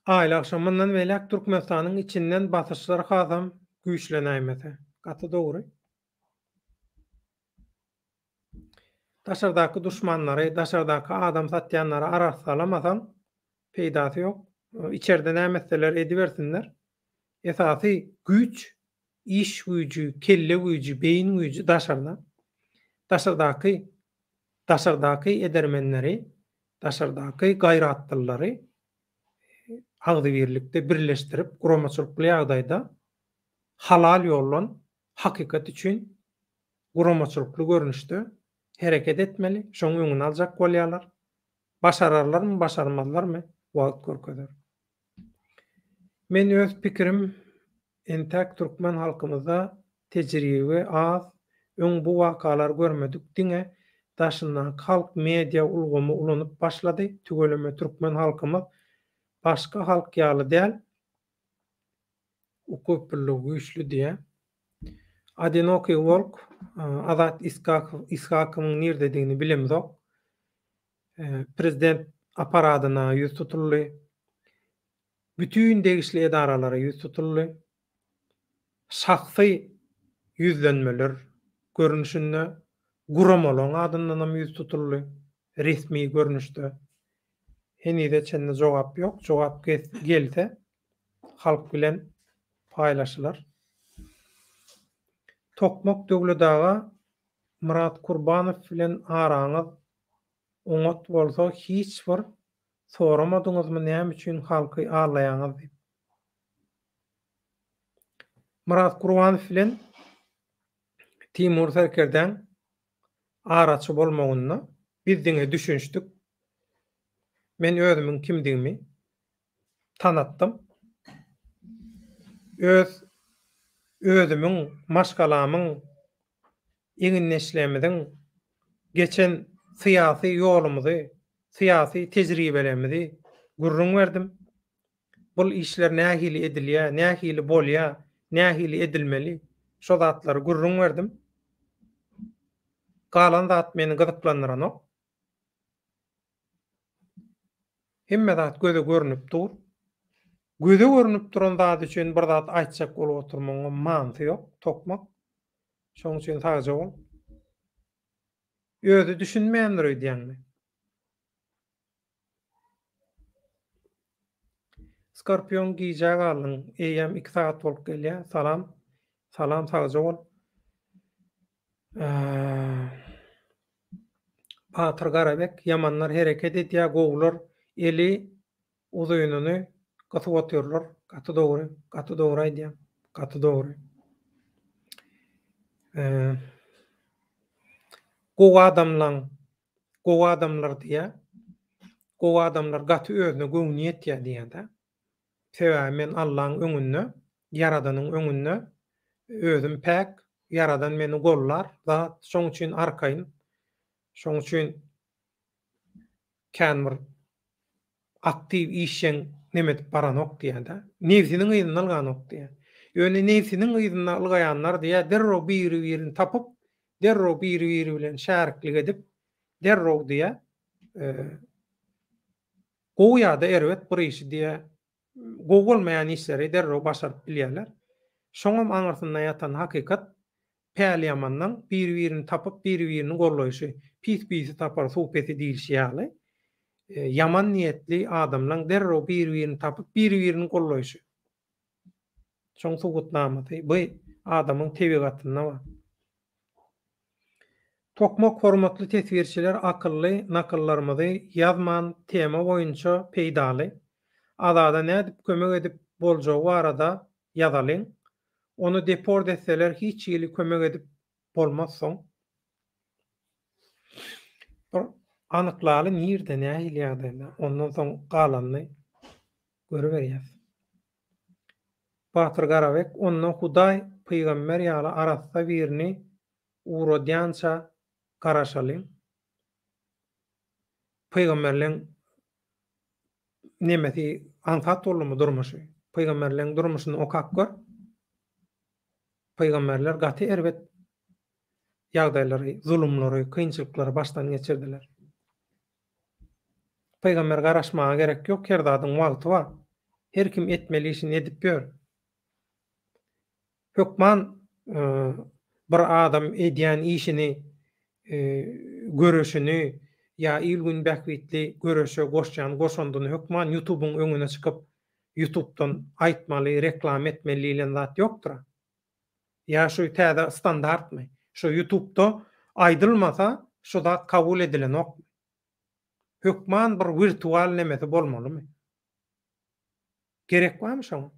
Aýly agşam mundan beýläk Türkmenistanyň içinden basyşlar hasam güýçlenäýmese. Gaty dogry. Daşardaky duşmanlary, daşardaky adam satýanlary arassalamasaň peýdasy ýok. Içerde näme etseler edibersinler. Esasy güýç, iş güýji, kelle güýji, beýin güýji daşarda. Daşardaky daşardaky edermenleri, daşardaky gaýratlylary agzybirlikde birleşdirip, guramaçylykly ýagdaýda halal ýoldan hakykat üçin guramaçylykly görnüşde hereket etmeli, şoň öňüni aljak bolýarlar. Başararlarmy, başarmazlarmy, wagt görkezer. Men öz pikirim entäk türkmen halkymyzda tejribe az, öň bu wakalary görmedik diňe daşyndaky halk media ulgamy ulanyp başlady, tüweleme türkmen halkymyz başga halk ýaly däl, ukyplylygy güýçli diýä. Odinokiý wolk Azat Ishakowyň nirdedigini bilemzok. Prezident apparadyna ýüz tutuldy. Bütin degişli edaralara ýüz tutuldy. Şahsy ýüzlenmeler görnüşinde guramalaryň adyndanam ýüz tutuldy. Resmi görnüşde. Henize çenli jogap ýok. Jogap gelse halk bilen paýlaşylar. Tokmak Döwlet aga Myrat Kurbanow bilen araňyz oňat bolsa hiç bir soramadyňyzmy näme üçin halky aldaýaňyz diýip. Myrat Gurbanow bilen Timur serkerdäň araçy bolmagynda biz diňe düşünişdik. Men özümiň kimdigimi tanatdym. Öz özümiň, maşgalamyň, egindeşlerimiziň geçen syýasy ýolumyzy, syýasy tejribelerimizi gürrüň berdim. Bul işler nähili edilýär, nähili bolýar, nähili edilmeli, şo zatlary gürrüň berdim. Galan zat meni gyzyklandyranok. Hemme zat göze görnüp dur. Göze görnüp duran zat üçin bir zat aýtjak bolup oturmagyňam manysy ýok, tokmak. Şonuň üçin sagja bol. Özi düşünmeýändir öýdýäňmi? Skorpion gijä galdyň eýýäm iki sagat bolup gelýä salam salam sagja bol Batyr Garabek ýamanlar hereket edýä gowular eli uzynyny gysyp otyrlar gaty dogry gaty dogry aýdýaň gaty dogry gowy adamlaň Gowy adamlar diýýä. Gowy adamlar gaty özüne göwni ýetýä diýýä-dä. Sebäbi men Allaň öňünde, Ýaradanyň öňünde özüm päk, Ýaradan meni gollar, zat, şoň üçin arkaýyn. Şoň üçin kän bir aktiw, işjeň neme edip baranok diýýä-dä. Nebsiniň yzynda ylganok diýýä. Ýöne nebsiniň yzynda ylgaýanlar diýýä, derrew biri-birini tapyp, derrew biri-biri bilen şäriklik edip, derrew diýýä, gowy ýa-da erbet bir işi diýýä, gowy bolmaýan işleri derrew başaryp bilýärler. Şoňam aňyrsynda ýatan hakykat päliýamanlaň biri-birini tapyp, biri-birini gollaýşy, pis pisi tapar, suw pesi diýlişi ýaly, ýaman niýetli adamlaň derrew biri-birini tapyp, biri-birini gollaýşy. Şoň subutnamasy bu adamyň tebigatynda bar. Tokmak hormatly teswirçiler akylly nakyllarymyzy ýazman tema boýunça peýdaly, Azada nädip kömek edip boljagy barada ýazalyň. Ony deport etseler hiç hili kömek edip bolmaz soň. Bir anyklaly nirde nähili ýagdaýda ondan soň galanyny görüberýäs. Batyr Garabek onda Hudaý pygamber ýaly arassa birini ugradýança garaşalyň. Pygamberleň nemesi aňsat boldumy durmuşy? Pygamberleň durmuşyny okap gör. Pygamberler gaty erbet ýagdaýlary, zulumlary, kynçylyklary başdan geçirdiler. Pygamber garaşmaga gerek ýok, her zadyň wagty bar. Her kim etmeli işini edip ýör. Hökman bir adam edýän işini, göreşini ýa il-gün bähbitli göreşe goşýan goşandyny hökman ýutubyň öňüne çykyp, ýutubdan aýtmaly, reklama etmeli diýlen zat ýokdur-a. Ýa şu täze standartmy? Şu ýutubda aýdylmasa şu zat kabul edilenokmy? Hökman bir wirtual nemesi bolmalymy? Gerek barmy şoňa?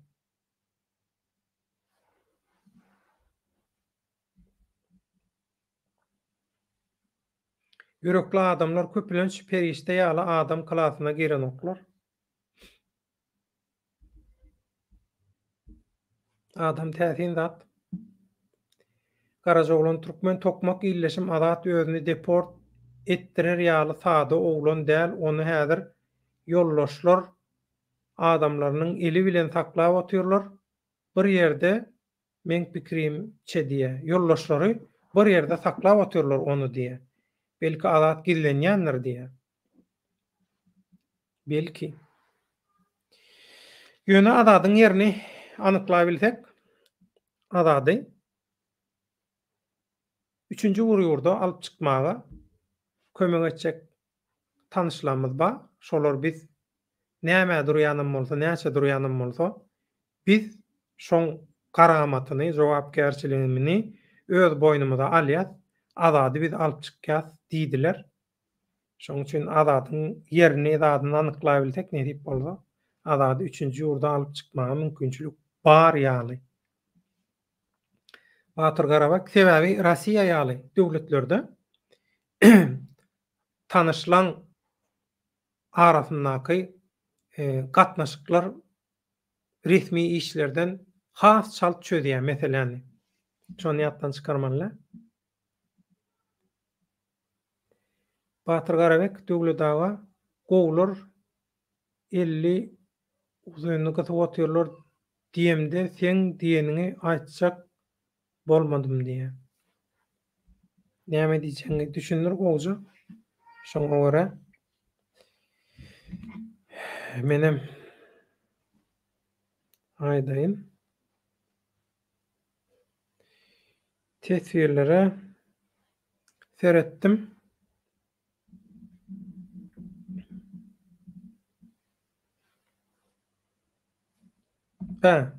Ýürekli adamlar köplenç perişde ýaly adam klasyna girenoklar. Adam täsin zat. Garajaoglan Türkmen tokmak illeşim Azat özüni deport etdirer ýaly sada oglan däl ony häzir ýoldaşlar adamlarynyň eli bilen saklap otyrlar bir ýerde meň pikirimçe diýä ýoldaşlary bir ýerde saklap otyrlar ony diýä belki Azat gizlenýändir diýä. Belki. Ýöne Azadyň ýerini anyklabilsek, Azady üçünji bir ýurda alyp çykmaga kömek etjek tanyşlarymyz bar. Şolar biz nämä durýanam bolsa, näçe durýanam bolsa, biz şoň garamatyny, jogapkärçiligini öz boýnumyza alýas, Azady biz alyp çykýas diýdiler. Şonuň üçin Azadyň ýerini, zadyny anyklabilsek, nesip bolsa, Azady üçünji ýurda alyp çykmaga mümkinçilik bar ýaly. Batyr Garabek, sebäbi Rossiýa ýaly döwletlerde tanyşlaň arasyndaky gatnaşyklar resmi işlerden has çalt çözýär meseläni. Şony ýatdan çykarmaly. Batyr Garabek Döwlet aga gowular elli uzynyny gysyp otyrlar diýemde seň diýeniňi aýtjak bolmadym diýýä. Näme diýjegiňi düşündir gowja şoňa görä menem aýdaýyn. Teswirlere seretdim. Hä.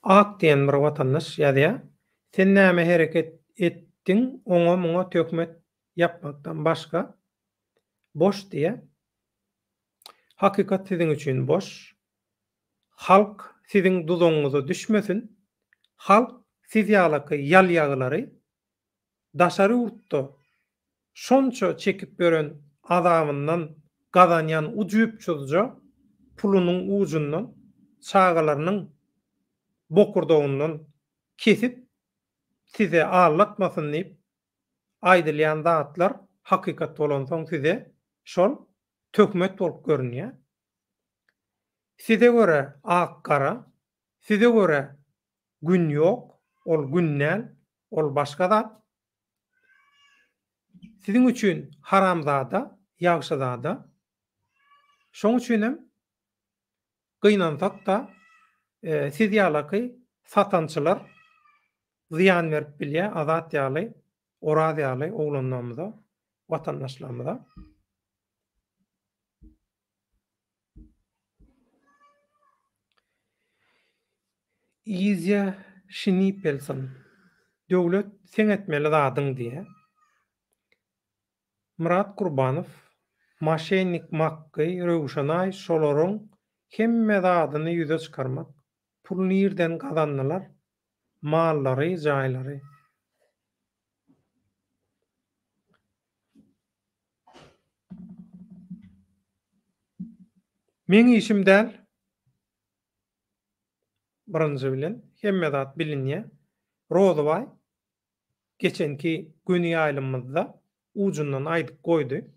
Ak diýen bir watandaş ýazýar, Sen näme hereket etdiň oňa-muňa töhmet ýapmakdan başga? Boş diýýär. Hakykat siziň üçin boş. Halk siziň duzagyňyza düşmesin. Halk siz ýalaky ýal-ýagylary daşary ýurtda şonça çekip ýören azabyndan gazanýan ujypsyzja pulunyň ujundan çagalarynyň bokurdagyndan kesip size aldatmasyn diýip aýdylýan zatlar hakykat bolansoň size şol töhmet bolup görünýär. Size görä ak gara, size görä Gün ýok, ol gün däl, ol başga zat. Siziň üçin haramzada, ýagşyzada. Şoň üçinem gynansak-da, siz ýalaky satançylar zyýan berip bilýär Azat ýaly, Oraz ýaly oglanlarymyza, watandaşlarymyza. Izýa Şinipelson, Döwlet seň etmeli zadyň diýýä. Myrat Gurbanow, Maşennik Makgy Röwşenaý şolaryň hemme zadyny ýüze çykarmak. Pul nirden gazandylar? Mallary, jaýlary. Meň işim däl. Birinji bilen hemme zat bilinýär. Rozybaý geçenki göni ýaýlymymyzda ujundan aýdyp goýdy.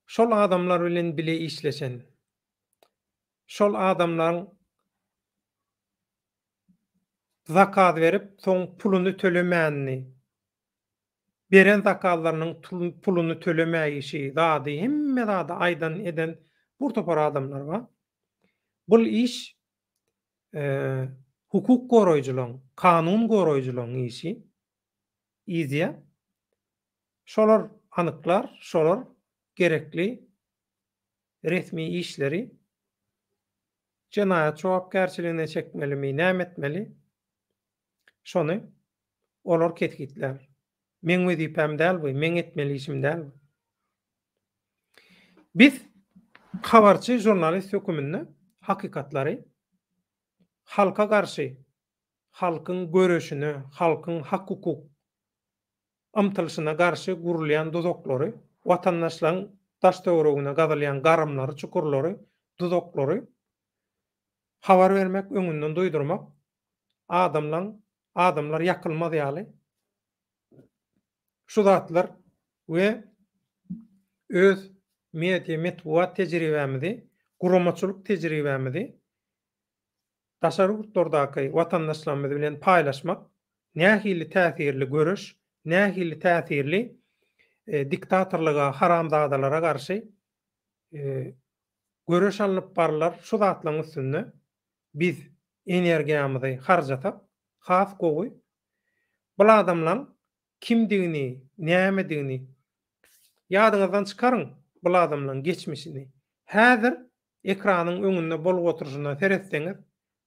Şol adamlar bilen bile işleşen, şol adamlaryň zakaz berip, soň puluny tölemänini, beren zakazlarynyň puluny tölemäýişi, zady, hemme zady aýdan, eden bir topar adamlar bar. Bul iş hukuk goraýjylaryň, kanun goraýjylaryň işi. Izýa. Şolar anyklar, şolar gerekli resmi işleri jenaýat jogapkärçiligine çekmelimi, näme etmeli? Şony olar kesgitlär. Meň wezipäm däl bu, meň etmeli işim däl bu. Biz habarçy, žurnalist höküminde hakykatlary halka garşy, halkyň göreşine, halkyň hak-hukuk ymtylyşyna garşy gurulýan duzaklary, watandaşlaryň daş-töweregine gazylýan garymlary, çukurlary, duzaklary habar bermek, öňünden duýdurmak, adamlaň, adamlar ýakylmaz ýaly şu zatlar we öz media, metbugat tejribämizi, guramaçylyk tejribämizi daşary ýurtlardaky watandaşlarymyz bilen paýlaşmak nähili täsirli göreş, nähili täsirli diktatorlyga, haramzadalara garşy göreş alnyp barylar, şu zatlaryň üstünde biz energiýamyzy harjasak has gowy. Bul adamlaň kimdigini, nämedigini ýadyňyzdan çykaryň bul adamlaň geçmişini. Häzir Ekranyň öňünde bolup oturyşyna seretseňiz,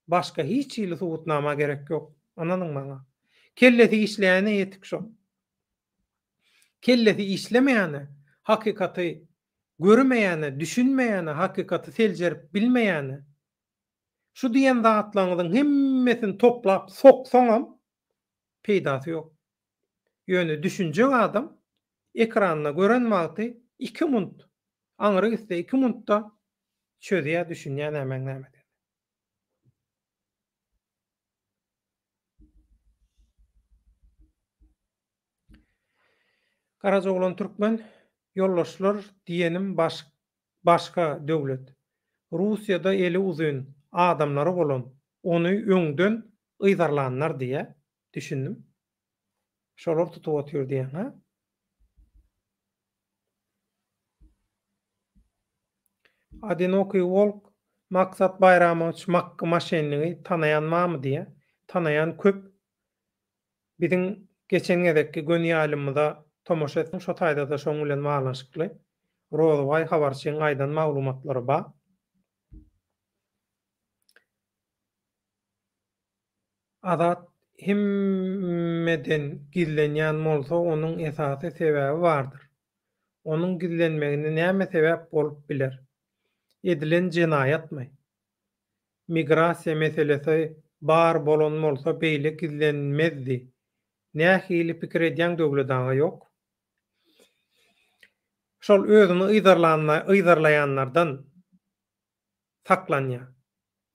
başga hiç hili subutnama gerek ýok. Ynanyň maňa. Kellesi işleýäne ýetik şo. Kellesi işlemeýäne, hakykaty görmeýäne, düşünmeýäne, hakykaty seljerip bilmeýäne, şu diýen zatlaryňyzyň hemmesini toplap soksaňam peýdasy ýok. Ýöne düşünjek adam ekranda gören wagty iki munt Aňry gitse iki muntda çözýä düşünýä nämäň nämedigini. Garajaoglan Türkmen ýoldaşlar diýenim başga döwlet. Russiýada eli uzyn adamlary bolan ony öňden yzarlanlar diýä düşündim. Şolar tutup otyr diýýäň hä? Odinokiý wolk Maksat Baýramowiç Makgy maşennigi tanaýan barmy diýýä. Tanaýan köp. Biziň Geçen gezekki göni ýaýlymymyza tomaşa etdim, şo taýda-da şoň bilen baglanyşykly Rozybaý habarçyň aýdan maglumatlary bar. Azat hemmeden gizlenýän bolsa onuň esasy sebäbi bardyr. Onuň gizlenmegine näme sebäp bolup biler? Edilen jenaýatmy? Migrasiýa meselesi bar bolan bolsa beýle gizlenmezdi. Nähili pikir edýäň Döwlet aga ýok. Şol özüni yzarlaýanlardan saklanýar.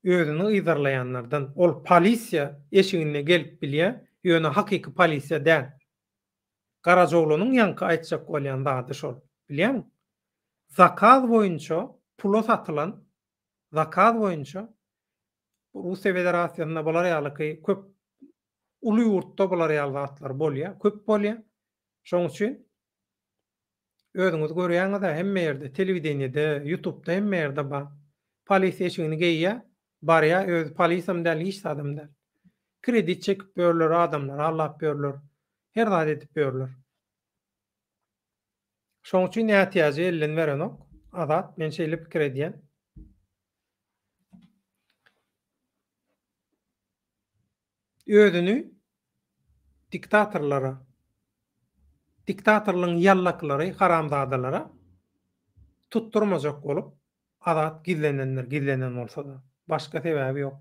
Özüni yzarlaýanlardan. Ol polisiýa eşiginde gelip bilýär, ýöne hakyky polisiýa däl. Garajaoglanyň ýaňky aýtjak bolýan zady şol. Bilýäňmi? Zakaz boýunça pula satylan zakaz boýunça Russiýa Federasiýasynda bular ýalyky köp uly ýurtda bular ýaly zatlar bolýar, köp bolýar. Şonuň üçin özüňiz görýäňiz-ä hemme ýerde, telewideniýede, ýutubda hemme ýerde bar. Polisiýa eşigini geýýär, barýar, özi polisam däl, hiç zadam däl. Kredit çekip ýörler, adamlary aldap ýörler, her zat edip ýörler. Şoň üçin ätiýajy elden berenok Azat, men şeýle pikir edýän. Özüni diktatorlara, diktatorlygyň ýallakylary, haramzadalara tutdurmajak bolup Azat gizlenendir, gizlenen bolsa-da. Başga sebäbi ýok.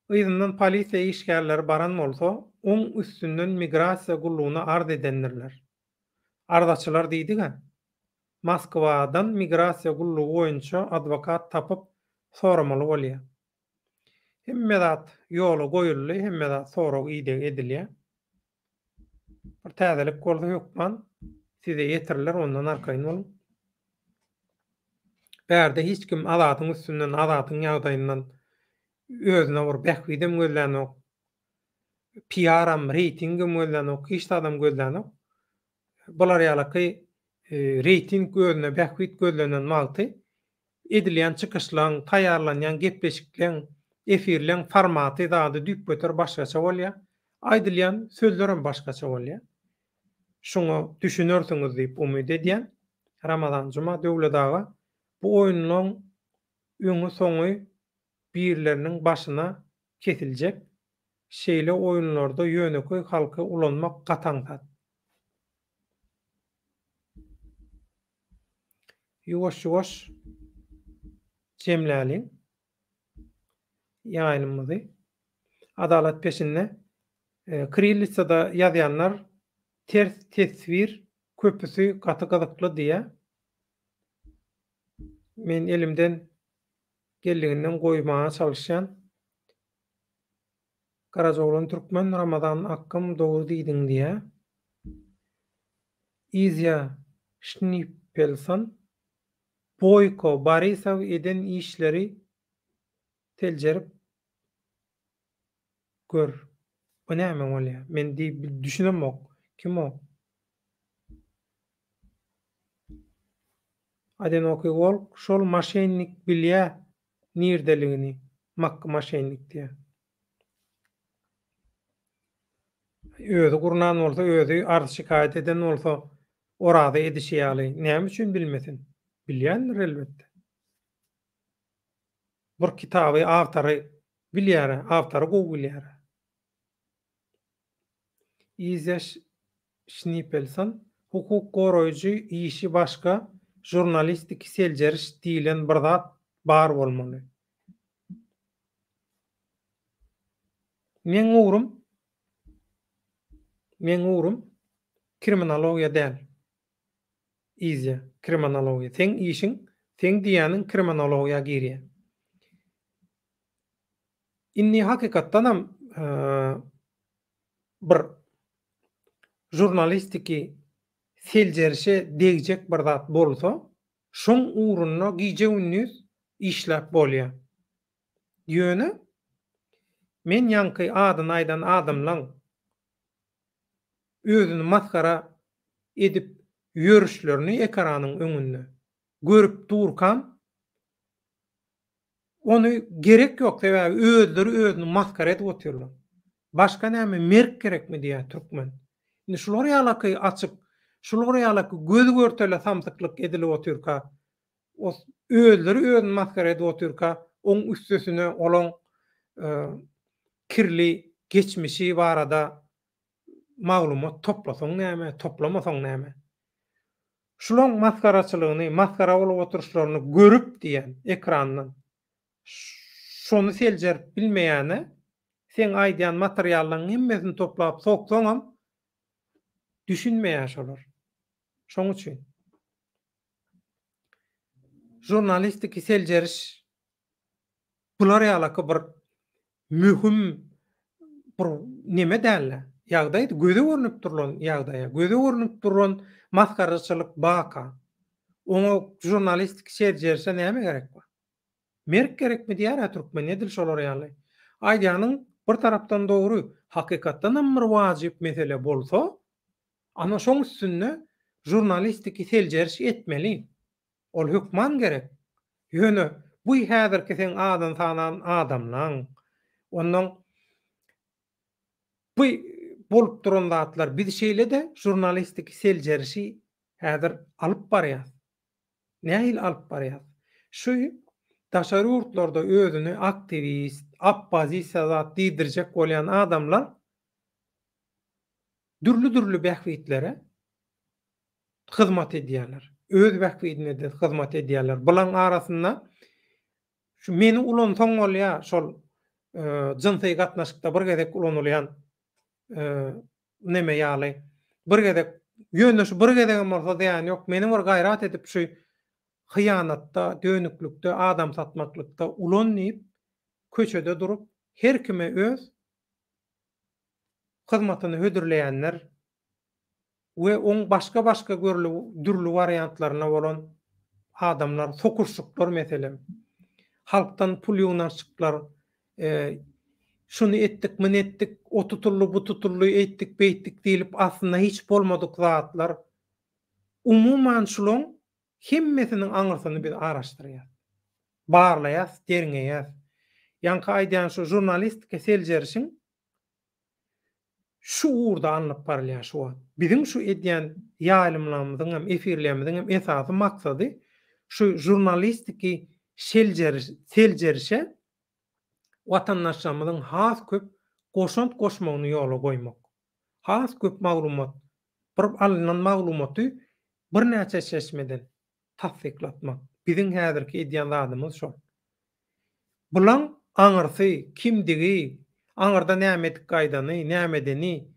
Yzyndan polisiýa işgärleri baran bolsa, oň üstünden migrasiýa gullugyna arz edendirler. Arzaçylar diýdig-ä. Moskwadan migrasiýa gullugy boýunça adwokat tapyp soramaly bolýa. Hemme zat ýola goýuldy, hemme zat sorag-ideg edilýä. Bir täzelik bolsa hökman size ýetiriler, ondan arkaýyn boluň. Bärde hiç kim Azadyň üstünden, Azadyň ýagdaýyndan özüne bir bähbidem gözlänok. Piaram, reýtingem gözlänok, hiç zadam gözlänok. Bular ýalaky reýting özüne bähbit gözlenen wagty edilýän çykyşlaň, taýýarlanýan gepleşikleň, efirleň formaty zady düýpgöter başgaça bolýar. Aýdylýan sözlerem başgaça bolýar. Şuňa düşünersiňiz diýip umyt edýän. Ramazan Juma Döwlet aga bu oýunlaň öňi soňy birleriniň başyna kesiljek. Şeýle oýunlarda ýönekeý halky ulanmak gaty aňsat. Ýuwaş-ýuwaş jemläliň ýaýlymymyzy. Adalat peşinde. Kirillitsada ýazýanlar ters teswir köpüsi gaty gyzykly diýýä. Men elimden geldiginden goýmaga çalyşýan. Garajaoglan Türkmen Ramazan akgam dogry diýdiň diýýä. Izýa Şnipelson Boýko Borisow eden işleri seljerip gör. Bu näme bolýa? Men diý düşünemok. Kim o? Odinokiy wolk şol maşennik bilýä nirdeligini makky maşennik diýä. Özi gurnan bolsa özi arz şikaýat eden bolsa Oraza edişi ýaly näme üçin bilmesin? Bilýändir elbetde. Bir kitaby awtory bilýärä, awtory gowy bilýärä. Izýa Şnipelson, Hukuk goraýjy işi başga, žurnalistiki seljeriş diýlen bir zat bar bolmaly. Meň ugrum Meň ugrum kriminologiýa däl. Izýa, kriminologiýa. Seň işiň, seň diýýäniň kriminologiýa girýär. Indi hakykatdanam bir žurnalistiki seljerişe degjek bir zat bolsa, şoň ugrunda gije-gündiz işläp bolýar. Ýöne men ýaňky adyny aýdan adamlaň özüni masgara edip ýörüşlerini ekranyň öňünde görüp durkam, Ony gerek ýok sebäbi özleri özüni masgara edip otyrlar. Başga näme merk gerekmi diýýär türkmen. Indi şular ýalaky açyk, şular ýalaky göz görtele samsyklyk edilip otyrka, özleri özüni masgara edip otyrka, oň üstesine olaň kirli geçmişi barada maglumat toplasaň näme, toplamasaň näme? Şulaň masgaraçylygyny, masgara bolup oturyşlaryny görüp diýýän ekrandan. Şony seljerip bilmeýäne seň aýdýan materiallaryň hemmesini toplap soksaňam düşünmeýär şolar. Şoň üçin žurnalistiki seljeriş bular ýalaky bir möhüm bir neme dälde. Ýagdaý göze görnüp durlan ýagdaýa, göze görnüp duran masgaraçylyk baka. Oňa žurnalistiki seljerişe näme gerek bar? Merk gerekmi diýär-ä türkmen edil şolar ýaly. Aýdýanyň bir tarapdan dogry, hakykatdanam bir wajyp mesele bolsa, ana şoň üstünde žurnalistiki seljeriş etmeli. Ol hökman gerek. Ýöne bu häzirki seň adyny sanan adamlaň, onnoň bu bolup duran zatlar biz şeýle-de žurnalistiki seljerişi häzir alyp barýas. Nähili alyp barýas? Şu daşary ýurtlarda özüni aktiwist, oppozisiýa zat diýdirjek bolýan adamlar dürli-dürli bähbitlere hyzmat edýärler. Öz bähbidine-de hyzmat edýärler. Bulaň arasynda şu meni ulansaň bolýar şol jynsy gatnaşykda bir gezek ulanylýan neme ýaly bir gezek ýöne şu bir gezegem bolsa zyýany ýok meni bir gaýrat edip şu hyýanatda dönüklikde adam satmaklykda ulan diýip köçede durup her kime öz hyzmatyny hödürleýänler we oň başga başga görli dürli wariantlaryna bolan adamlar sokuşyklar meselem halkdan pul ýygnanşyklar Şuny etdik, muny etdik, o tutuldy, bu tutuldy, eýtdik, beýtdik diýlip aslynda hiç bolmadyk zatlar. Umuman şulaň hemmesiniň aňyrsyny biz araşdyrýas. Barlaýas, derňeýäs. Ýaňky aýdýan şu žurnalistika seljerişiň şu ugurda alnyp barylýar şu wagt. Biziň şu edýän ýaýlymlarymyzyň hem, efirlerimiziň hem esasy maksady şu žurnalistiki seljerişe watandaşlarymyzyň has köp goşant goşmagyny ýola goýmak. Has köp maglumat, bir alnan maglumaty birnäçe çeşmeden tassyklatmak. Biziň häzirki edýän zadymyz şol. Bulaň aňyrsy, kimdigi, aňyrda näme edip gaýdany, näme edeni,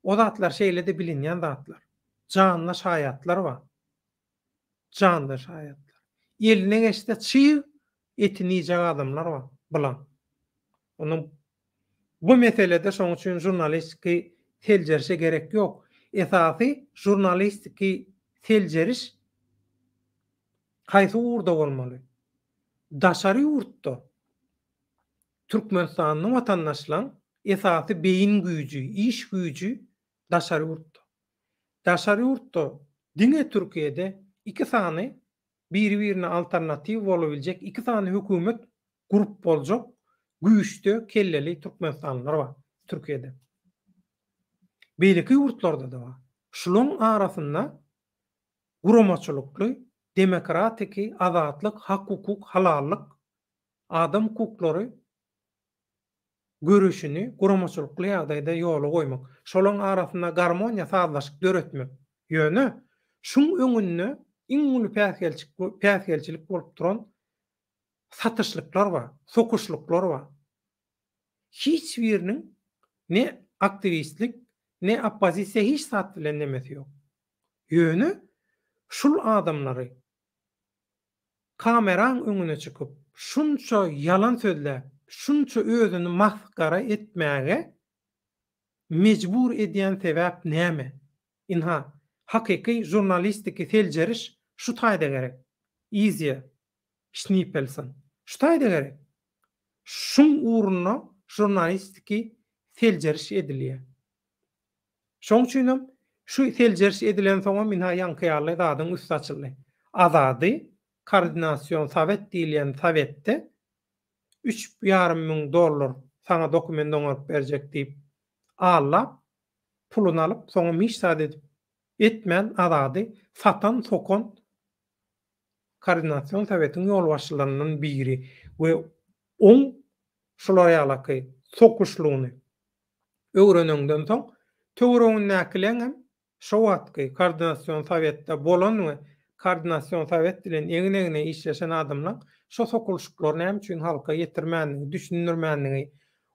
o zatlar şeýle-de bilinýän zatlar. Janly şaýatlar bar. Janly şaýatlar. Eline geçse çyg etini iýjek adamlar bar bulaň. Onuň bu meselede şoň üçin žurnalistiki seljerişe gerek ýok. Esasy žurnalistiki seljeriş haýsy ugurda bolmaly? Daşary ýurtda Türkmenistanly watandaşlaň esasy beýin güýji, iş güýji daşary ýurtda. Daşary ýurtda diňe Türkiýede iki sany biri-birine alternatiw bolabiljek iki sany hökümet gurup boljak güýçde kelleli türkmenistanlylar bar Türkiýede. Beýleki ýurtlarda-da bar. Şulaň arasynda guramaçylykly, demokratiki, azatlyk, hak-hukuk, halallyk, adam hukuklary göreşini guramaçylykly ýagdaýda ýola goýmak, şolaryň arasynda garmoniýa, sazlaşyk döretmek. Ýöne, şuň öňünde iň uly päsgelçilik bolup duran satyşlyklar bar, sokuşlyklar bar. Hiç biriniň ne aktiwistlik, ne oppozisiýa hiç zat bilen nemesi ýok. Ýöne şul adamlary kameraň öňüne çykyp, şunça ýalan sözläp, şunça özüni masgara etmäge mejbur edýän sebäp näme? Ynha, hakyky žurnalistiki seljeriş şu taýda gerek. Izýa Şnipelson. Şu taýda gerek. Şuň ugrunda žurnalistiki seljeriş edilýär. Şoň üçinem şu seljeriş edilensoňam ynha ýaňky ýaly zadyň üsti açyldy. Azady koordinasion sowet diýilýän sowetde üç ýarym müň dollar saňa dokument oňaryp berjek diýip. Allap, puluny alyp, soňam hiç zat edip etmän Azady satan, sokan Koordinasion sowetiň ýolbaşçylaryndan biri we oň şular ýalaky sokuşlygyny öwreneňden soň töweregindäkileňem Şo wagtky Koordinasion sowetde bolan we Koordinasion sowet bilen egin-egne işleşen adamlaň şo sokulyşyklary näme üçin halka ýetirmänligi, düşündirmänligi,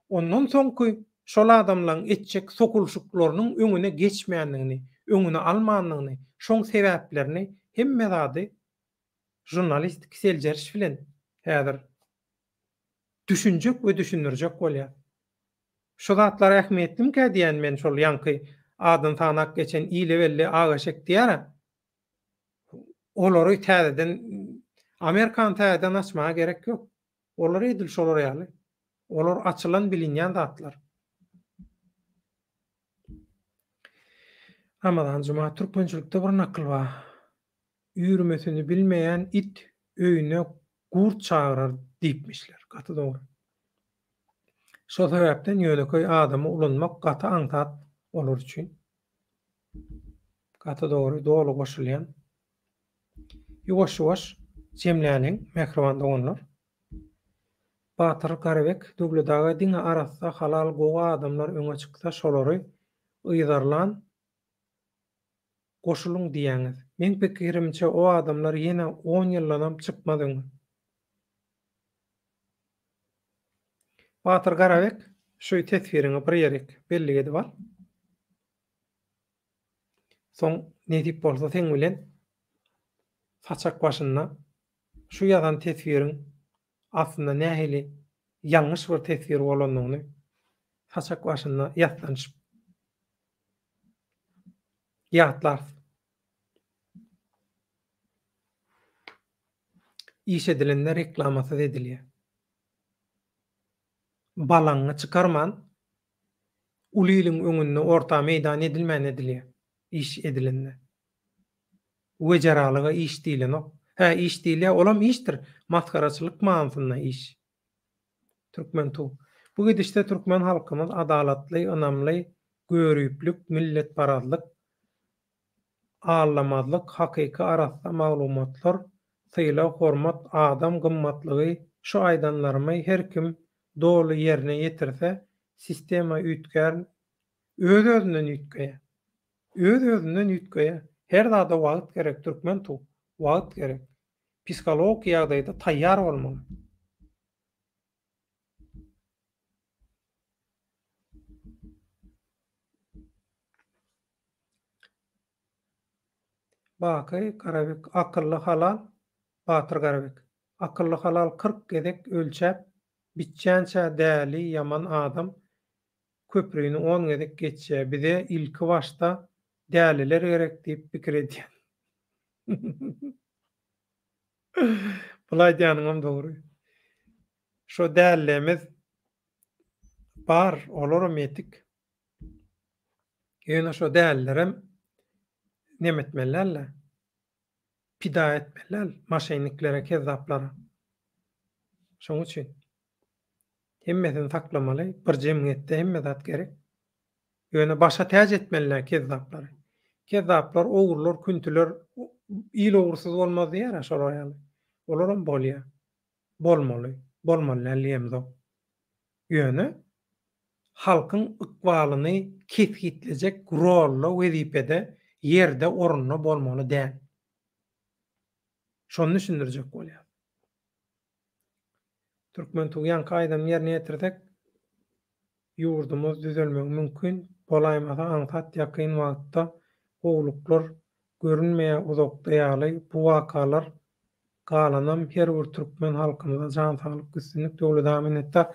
ondan soňky şol adamlaň etjek sokulyşyklarynyň öňüne geçmänligini, öňüni almanlygyny, şoň sebäplerini hemme zady žurnalistiki seljeriş bilen häzir düşünjek we düşündirjek bolýar. Şu zatlar ähmiýetlimikä diýýän men şol ýaňky adyny sanap geçen ile belli Agaşek diýýär-ä. Olary täzeden Amerikany täzeden açmaga gerek ýok. Olar edil şolar ýaly. Olar açylan bilinýän zatlar. Ramazan Juma türkmençilikde bir nakyl bar. Üýrmesini bilmeýän it öýüne gurt çagyrar diýipmişler. Gaty dogry. Şol sebäpden ýönekeý adamy ulanmak gaty aňsat olar üçin. Gaty dogry, doly goşulýan. Ýuwaş-ýuwaş jemläliň, mähriban doganlar. Batyr Garabek Döwlet aga diňe arassa halal gowy adamlar öňe çyksa şolary yzarlan goşulyň diýýäňiz. Meň pikirimçe o adamlar ýene on ýyldanam çykmaz öňe. Batyr Garabek şu teswiriňi bir ýerik bellik edip al. Soň nesip bolsa seň bilen saçak başynda şu ýazan teswiriň aslynda nähili ýalňyş bir teswir bolandygyny saçak başynda ýaslanyşyp ýatlarys. Iş edilende reklamasyz edilýär. Balaňňy çykarman, uly iliň öňünde orta meýdan edilmän edilýär iş edilende. Wejeralyga iş diýlenok. Hä, iş diýilýär, olam işdir, masgaraçylyk manysynda iş. Türkmen tug. Bu gidişde türkmen halkymyz adalatly, ynamly, göriplik, milletparazlyk, aldamazlyk, hakyky arassa maglumatlar, sylag, hormat, adam gymmatlygy şu aýdanlarymy her kim doly ýerine ýetirse sistema üýtgär öz özünden üýtgeýär. Öz özünden üýtgeýär. Her zada wagt gerek türkmen tug. Wagt gerek. Psihologiki ýagdaýda taýýar bolmaly. Baky Garabek akylly halal Batyr Garabek akylly halal 40 gezek ölçäp biçýänçä däli ýaman adam köprüni on gezek geçýä bize ilki başda däliler gerek diýip pikir edýän. Bul aýdýanyňam dogry. Şo dälilemiz bar olaram ýetik. Ýöne şo dälilerem neme etmeli däl-de, pida etmeli däl maşenniklere, kezzaplara. Şoň üçin hemmesini saklamaly, bir jemgyýetde hemme zat gerek. Ýöne başa täç etmeli dälkezzaplary. Kezzaplar, ogrular, küntüler il ogrusyz bolmaz diýýär-ä şolar ýaly. Olaram bolýar. Bolmaly, bolmaly däl diýemzok. Ýöne halkyň ykbalyny kesgitlejek rolda, wezipede, ýerde, orunda bolmaly däl. Şony düşündirjek bolýas. Türkmen tugy ýaňky aýdanyny ýerine ýetirsek, ýurdumyz düzelmegi mümkin, bolaýmasa aňsat ýakyn wagtda gowulyklar görünmeýär uzakda ýaly bu wakalar galanam her bir türkmen halkymyza jan saglyk üstünlik Döwlet aga minnetdar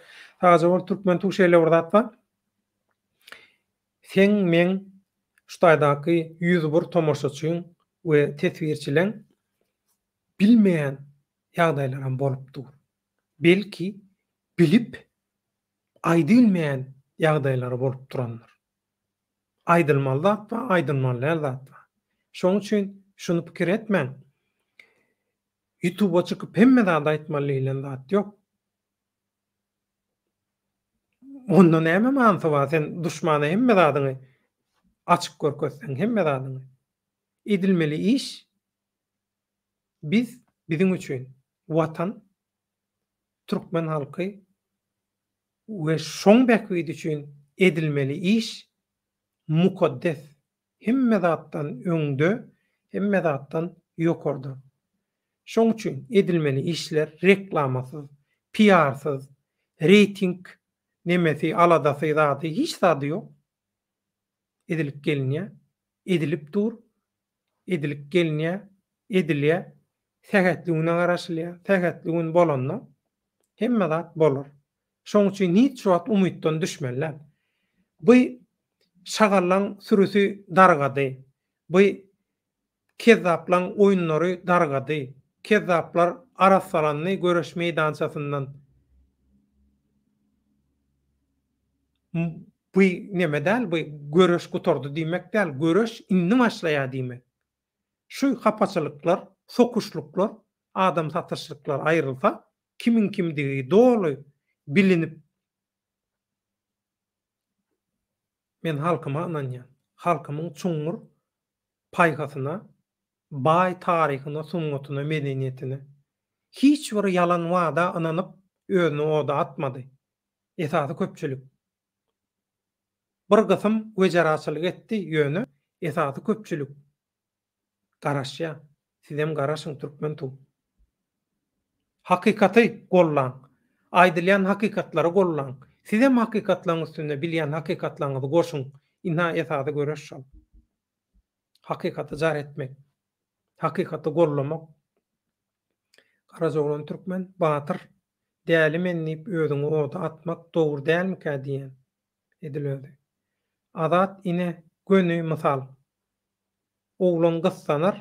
sagja bol Türkmen tug şeýle bir zat bar seň meň şu taýdaky 101 tomaşaçyň we teswirçileň bilmeýän ýagdaýlaram bolup dur belki bilip aýdylmaýan ýagdaýlary bolup durandyr. Aýdylmaly zat bar, aýdylmaly däl zat bar. Şonuň üçin şuny pikir etmäň. Ýutuba çykyp hemme zady aýtmaly diýlen zat ýok. Onda näme manysy bar sen duşmana hemme zadyňy açyk görkezseň hemme zadyňy. Edilmeli iş biz biziň üçin watan türkmen halky we şoň bähbidi üçin edilmeli iş mukaddes hemme zatdan öňde hemme zatdan ýokarda. Şoň üçin edilmeli işler reklamasyz, piarsyz, reýting nemesi, aladasy zady hiç zady ýok. Edilip gelinýär, edilip dur, edilip gelinýär, edilýär. Sähetli güne garaşylýar. Sähetli gün bolanda hemme zat bolar. Şoň üçin hiç wagt umytdan düşmeli däl. Bu şagallaň sürüsi dargady. Bu Kezzaplaň oýunlary dargady. Kezzaplar arassalandy göreş meýdançasyndan. Bu neme däl, bu göreş gutardy diýmek däl, göreş indi başlaýar diýmek. Şu hapaçylyklar, sokuşlyklar, adam satyşlyklar aýrylsa, kimiň kimdigi doly bilinip, Men halkyma ynanýan. Halkymyň çuňňur paýhasyna, baý taryhyna, sungatyna, medeniýetine. Hiç bir ýalan wada ynanyp, özüni oda atmady. Esasy köpçülik. Bir gysym wejeraçylyk etdi, ýöne esasy köpçülik garaşýar. Sizem garaşyň türkmen tug. Hakykaty gollaň. Aýdylýan hakykatlary gollaň. Sizem hakykatlaryň üstüne bilýän hakykatlaryňyzy goşuň. Ynha esasy göreş şol. Hakykaty jar etmek. Hakykaty gollamak. Garajaoglan türkmen, batyr, däli men diýip özüňi oda atmak dogry dälmikä diýýän. Edil özi. Azat ine göni mysal. Oglan gyssanar,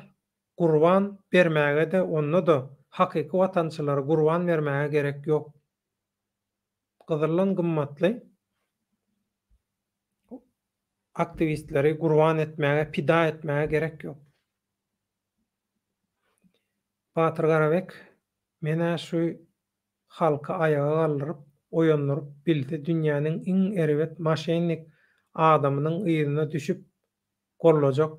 gurban bermäge-de onda-da hakyky watançylary gurban bermäge gerek ýok. Gyzyldan gymmatly aktiwistleri gurban etmäge, pida etmäge gerek ýok. Batyr Garabek, men-ä şu halky aýaga galdyryp, oýandyryp bilse dünýäniň iň erbet maşennik adamynyň yzyna düşüp gollajak.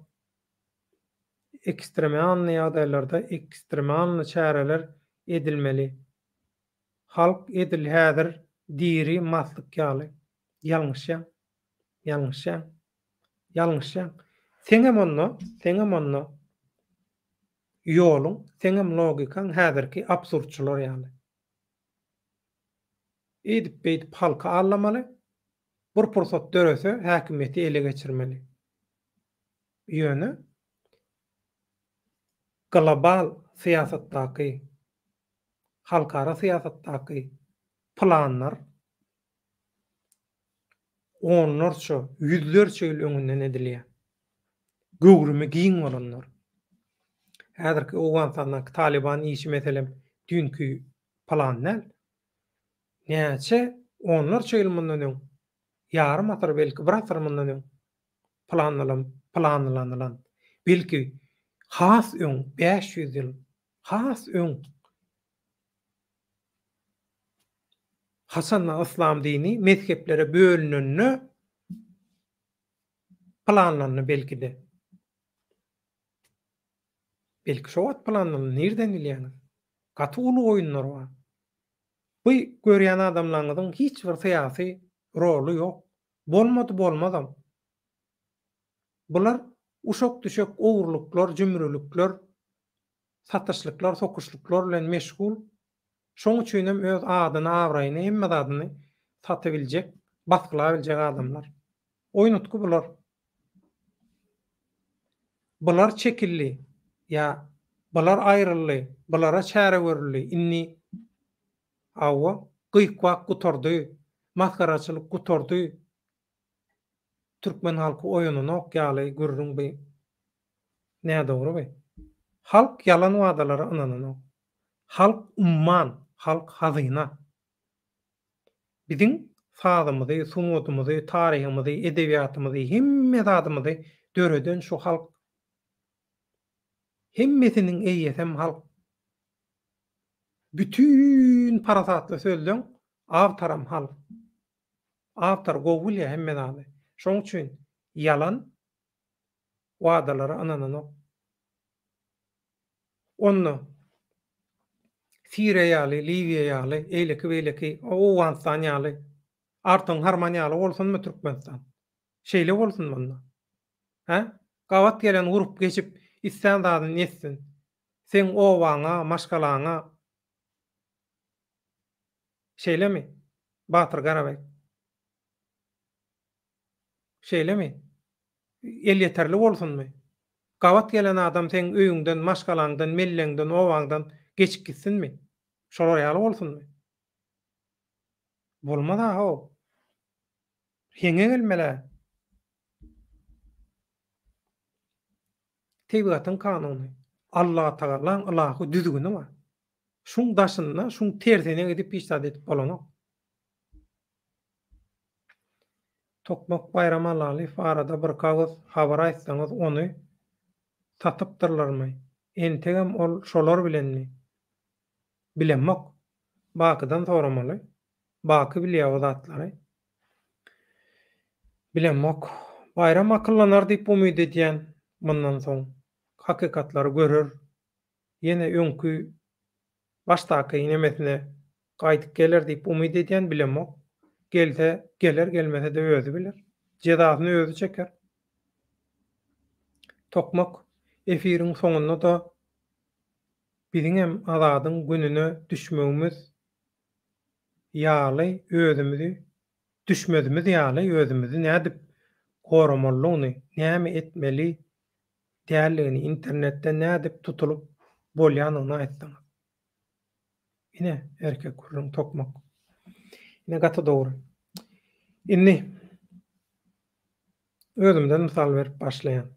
Ekstremalnyý ýagdaýlarda ekstremalnyý çäreler edilmeli. Halk edil häzir diri maslyk ýaly. Ýalňyşýaň. Ýalňyşýaň. Ýalňyşýaň. Seňem onda, seňem onda ýoluň, seňem logikaň häzirki absurdçylar ýaly. Eýdip-beýdip halky aldamaly, bir pursat dörese häkimiýeti ele geçirmeli. Ýöne global syýasatdaky, halkara syýasatdaky planlar onlarça, ýüzlerçe ýyl öňünden edilýär. Göwrümi giň bolanlar. Häzirki Owganystandaky Talyban işi meselem düýnki plan däl. Näçe onlarça ýyl mundan öň, ýarym asyr belki bir asyr mundan öň planlanan, planlanylan, belki has öň 500 ýyl, has öň haçanda yslam dini mezheplere bölünende planlandy belki-de. Belki şo wagt planlandy, nirden bilýäňiz? Gaty uly oýunlar bar. Bu görýän adamlaryňyzyň hiç bir syýasy roly ýok. Bolmady bolmazam. Bular uşak-düşek ogurlyklar, jümrülikler, satyşlyklar, sokuşlyklar bilen meşgul. Şoň üçinem öz adyny, abraýyny, hemme zadyny satybiljek, basgylabiljek adamlar. Oýnutgy bular. Bular çekildi, ýa bular aýryldy, bulara çäre görüldi, indi, hawa, gyk-wak gutardy, masgaraçylyk gutardy, türkmen halky oýananok ýaly gürrüň bi nädogry bi. Halk ýalan wadalara ynananok. Halk umman, halk hazyna. Biziň sazymyzy, sungatymyzy, taryhymyzy, edebiýatymyzy, hemme zadymyzy döreden şu halk. Hemmesiniň eýesem halk. Bütin parasatly sözleň awtoram halk. Awtor gowy bilýär hemme zady. Şoň üçin ýalan wadalara ynananok. Onda Siriýa ýaly, Liwiýa ýaly, eýleki-beýleki, Owganystan ýaly, Artygyň harman ýaly bolsunmy Türkmenistan? Şeýle bolsunmy onda? Hä? Gabat gelen urup geçip, islän zadyny etsin. Seň obaňa, maşgalaňa Şeýlemi, Batyr Garabek? Şeýlemi? Elýeterli bolsunmy? Gabat gelen adam seň öýüňden, maşgalaňdan, melleňden, obaňdan geçip gitsinmi? Şolar ýaly bolsunmy? Bolmaz-a-how. Heňe gelmel-ä. Tebigatyň kanuny, Allatagalaň ylahy düzgüni bar. Şuň daşynda, şuň tersine gidip hiç zat edip bolanok. Tokmak Baýram Allalyýew barada birki agyz habar aýtsaňyz ony satypdyrlarmy? Entegem ol şolar bilenmi? Bilemok. Bakydan soramaly. Baky bilýär o zatlary. Bilemok. Baýram akyllanar diýip umyt edýän mundan soň. Hakykatlary görer. Ýene öňki başdaky nemesine gaýdyp geler diýip umyt edýän, bilemok. Gelse geler, gelmese-de özi biler. Jezasyny özi çeker. Tokmak efiriň soňunda-da biziňem Azadyň gününe düşmegimiz ýaly özümizi düşmezimiz ýaly özümizi nädip goramalydygyny, näme etmeli däldigini, internetde nädip tutulyp bolýanyny aýtsaňyz. Ine, erkek gürrüň tokmak. Ine, gaty dogry. Indi özümden mysal berip başlaýan.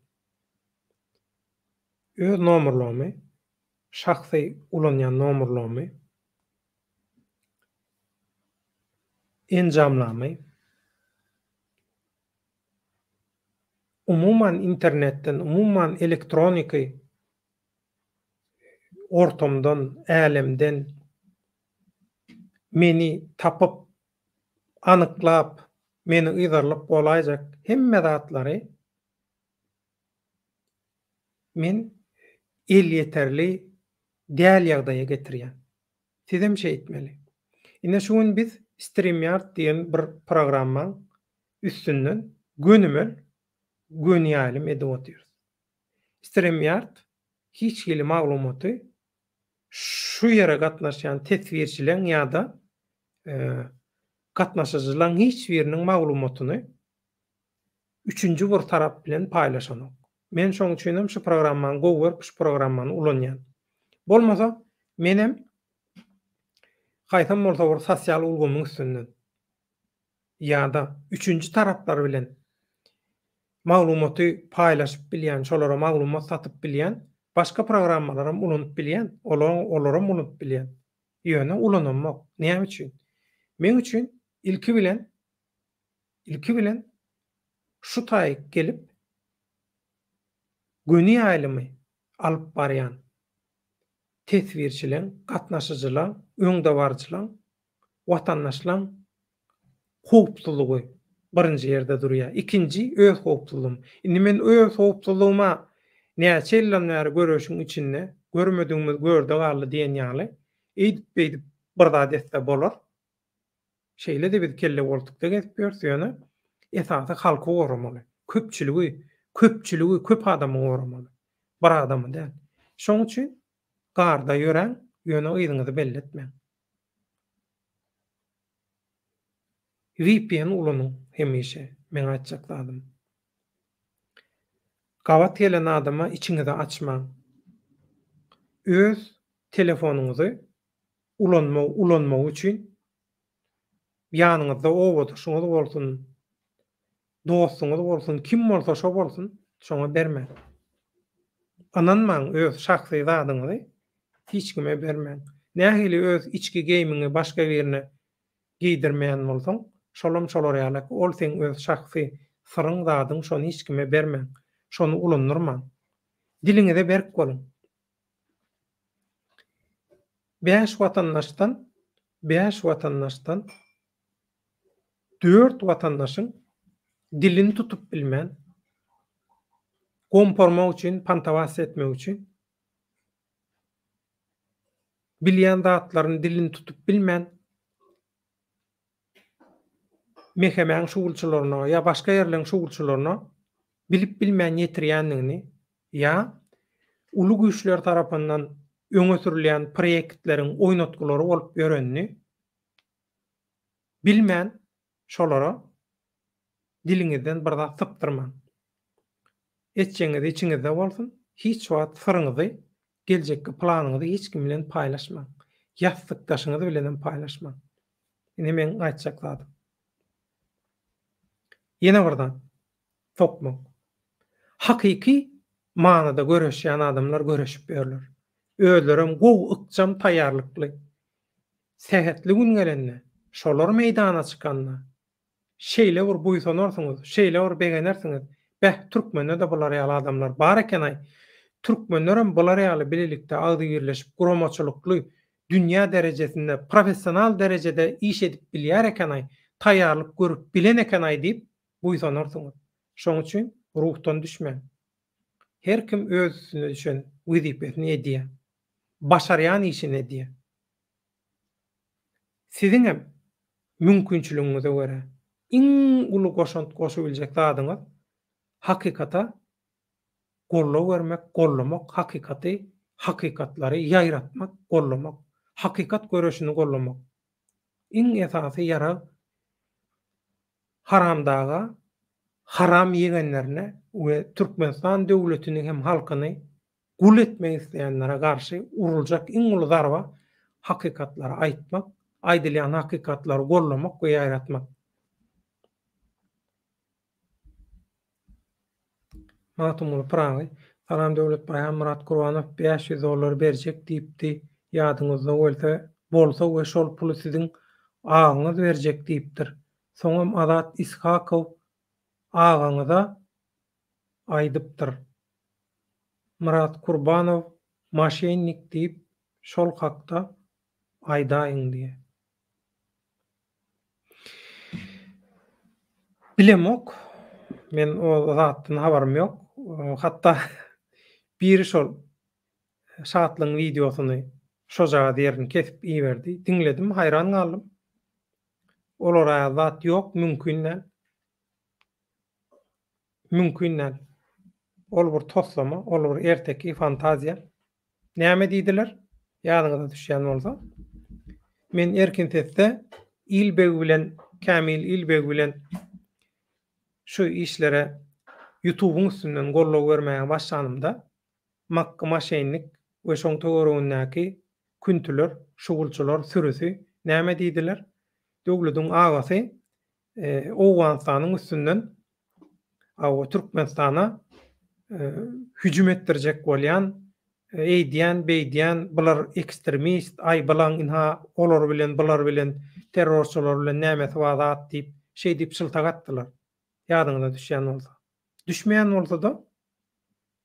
Öz nomerlarymy, şahsy ulanýan nomerlarymy, enjamlarymy Umuman internetden, umuman elektroniki ortamdan, älemden meni tapyp, anyklap, meni yzarlap bolaýjak hemme zatlary men elýeterli däl ýagdaýa getirýän. Sizem şeýtmeli. Ine şu gün biz StreamYard diýen bir programmaň üstünden gönümel göni ýaýlym edip otyrys. StreamYard hiç hili maglumaty şu ýere gatnaşýan teswirçileň ýa-da gatnaşyjylaň hiç biriniň maglumatyny üçünji bir tarap bilen paýlaşanok. Men şoň üçin hem şu programmany gowy görüp şu programmany ulanýan. Bolmasa menem haýsam bolsa bir sosial ulgamyň üstünden ýa-da üçünji taraplar bilen maglumaty paýlaşyp bilýän, şolara maglumat satyp bilýän başga programmalaram ulanyp bilýän, olaram ulanyp bilýän. Ýöne ulanamok. Näme üçin? Meň üçin ilki bilen ilki bilen şu taýyk gelip göni ýaýlymy alyp barýan teswirçileň, gatnaşyjylaň, öňdebaryjylaň watandaşlaň howpsuzlygy birinji ýerde durýar. Ikinji öz howpsuzlygym. Indi men öz howpsuzlygyma näçe ýyldan bäri göreşiň içinde görmedigimiz görde galdy diýen ýaly eýdip-beýdip bir zat etse bolar. Şeýle-de biz kelle goltukda gezip ýörüs ýöne esasy halky goramaly. Köpçüligi, köpçüligi, köp adamy goramaly. Bir adamy däl. Şoň üçin garda ýöräň, ýöne yzyňyzy belli etmäň. VPN ulanyň hemişe, meň aýtjak zadym. Gabat gelen adama içiňizi açmaň. Öz telefonyňyzy ulanmak ulanmak üçin ýanyňyzda obadaşyňyz bolsun, dostuňyz bolsun, kim bolsa şo bolsun, şoňa bermäň. Ynanmaň öz şahsy zadyňyzy hiç kime bermäň. Nähili öz içki geýmiňi başga birine geýdirmeýän bolsaň, şolam şolar ýalak, ol seň öz şahsy syryň zadyň şony hiç kime bermäň. Şony ulandyrmaň. Diliňize berk boluň. Bäş watandaşdan, bäş watandaşdan. Dört watandaşyň dilini tutup bilmän, gomparmak üçin, pantawasiýa etmek üçin bilýän zatlaryny dilini tutup bilmän, MHM-iň şugulçylaryna ýa başga ýerleň şugulçylaryna bilip bilmän ýetirýändigini ýa uly güýçler tarapyndan öňe sürülýän proýektleriň oýnatgylary bolup ýörenini bilmän şolara diliňizden bir zat sypdyrmaň. Etjegiňiz içiňizde bolsun, hiç wagt syryňyzy, geljekki planyňyzy hiç kim bilen paýlaşmaň. Ýassykdaşyňyz bilenem paýlaşmaň. Ine meň aýtjak zadym. Ýene bir zat, sokmak. Hakyky manyda göreşýän adamlar göreşip ýörler. Özlerem gowy ykjam taýýarlykly. Sähetli gün gelende, şolar meýdana çykanda, şeýle bir buýsanarsyňyz, şeýle bir begenersiňiz, Beh, türkmende-de bular ýaly adamlar bar eken-aý! Türkmenlerem bular ýaly bilelikde agzybirleşip, guramaçylykly, dünýä derejesinde, professional derejede iş edip bilýär eken-aý, taýýarlyk görüp bilen eken-aý diýip buýsanarsyňyz. Şoň üçin ruhdan düşmäň. Her kim öz üstüne düşen wezipesini edýär. Başarýan işini edýär. Siziňem mümkinçiligiňize görä iň uly goşant goşubiljek zadyňyz hakykata goldaw bermek, gollamak, hakykaty, hakykatlary ýaýratmak, gollamak, hakykat göreşini gollamak. Iň esasy ýarag Haramdaga, haram ýegenlerine we Türkmenistan döwletini hem halkyny gul etmek isleýänlere garşy uruljak iň uly zarba hakykatlary aýtmak, aýdylýan hakykatlary gollamak we ýaýratmak. Magtymguly Pyragy, Salam Döwlet Baýhan Myrat Gurbanow 500 dollar berjek diýipdi ýadyňyzda bolsa bolsa we şol puly siziň agaňyz berjek diýipdir. Soňam Azat Ishakow agaňyza aýdypdyr. Myrat Kurbanow maşennik diýip şol hakda aýdaýyň diýe. Bilemok. Men o zatdan habarym ýok. Hatda biri şol Şatlygyň wideosyny şojagaz ýerini kesip iberdi. Diňledim, haýran galdym. Olara zat ýok, mümkin däl. Mümkin däl. Ol bir toslama, ol bir erteki, fantaziýa. Näme diýdiler? Ýadyňyza düşýän bolsa. Men Erkin Sesde Ilbeg bilen, Kämil Ilbeg bilen şu işlere Ýutubyň üstünden goldaw bermäge başlanymda, Makgy maşennik we şoň töweregindäki küntüler, şugulçylar sürüsi näme diýdiler? Döwlediň agasy Owganystanyň üstünden Hawa, Türkmenistana hüjüm etdirjek bolýan, eýdýän, beýdýän, bular ekstremist, aý bulaň ynha olar bilen, bular bilen, terrorçylar bilen nämesi bar zat diýip, şeý diýip şyltak atdylar. Ýadyňyza düşýän bolsa. Düşmeýän bolsa-da,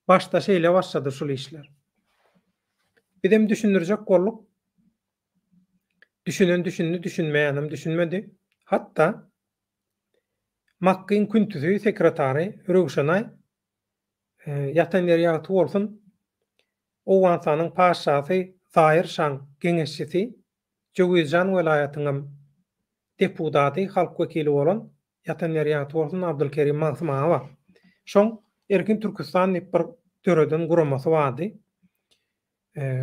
başda şeýle başlady şul işler. Bizem düşündirjek bolduk. Düşünen düşündi, düşünmeýänem düşünmedi. Hatda Makgyň küntüsi, sekretary Röwşenaý, ýatan ýeri ýagty bolsun, Owganystanyň patyşasy Zaýyr şaň geňeşçisi, Jöwizjan welaýatyňam depudady, halk wekili bolan, ýatan ýeri ýagty bolsun, Abdylkerim Magsym aga bar. Şoň Erkin Türküstan diýip bir döreden guramasy bardy.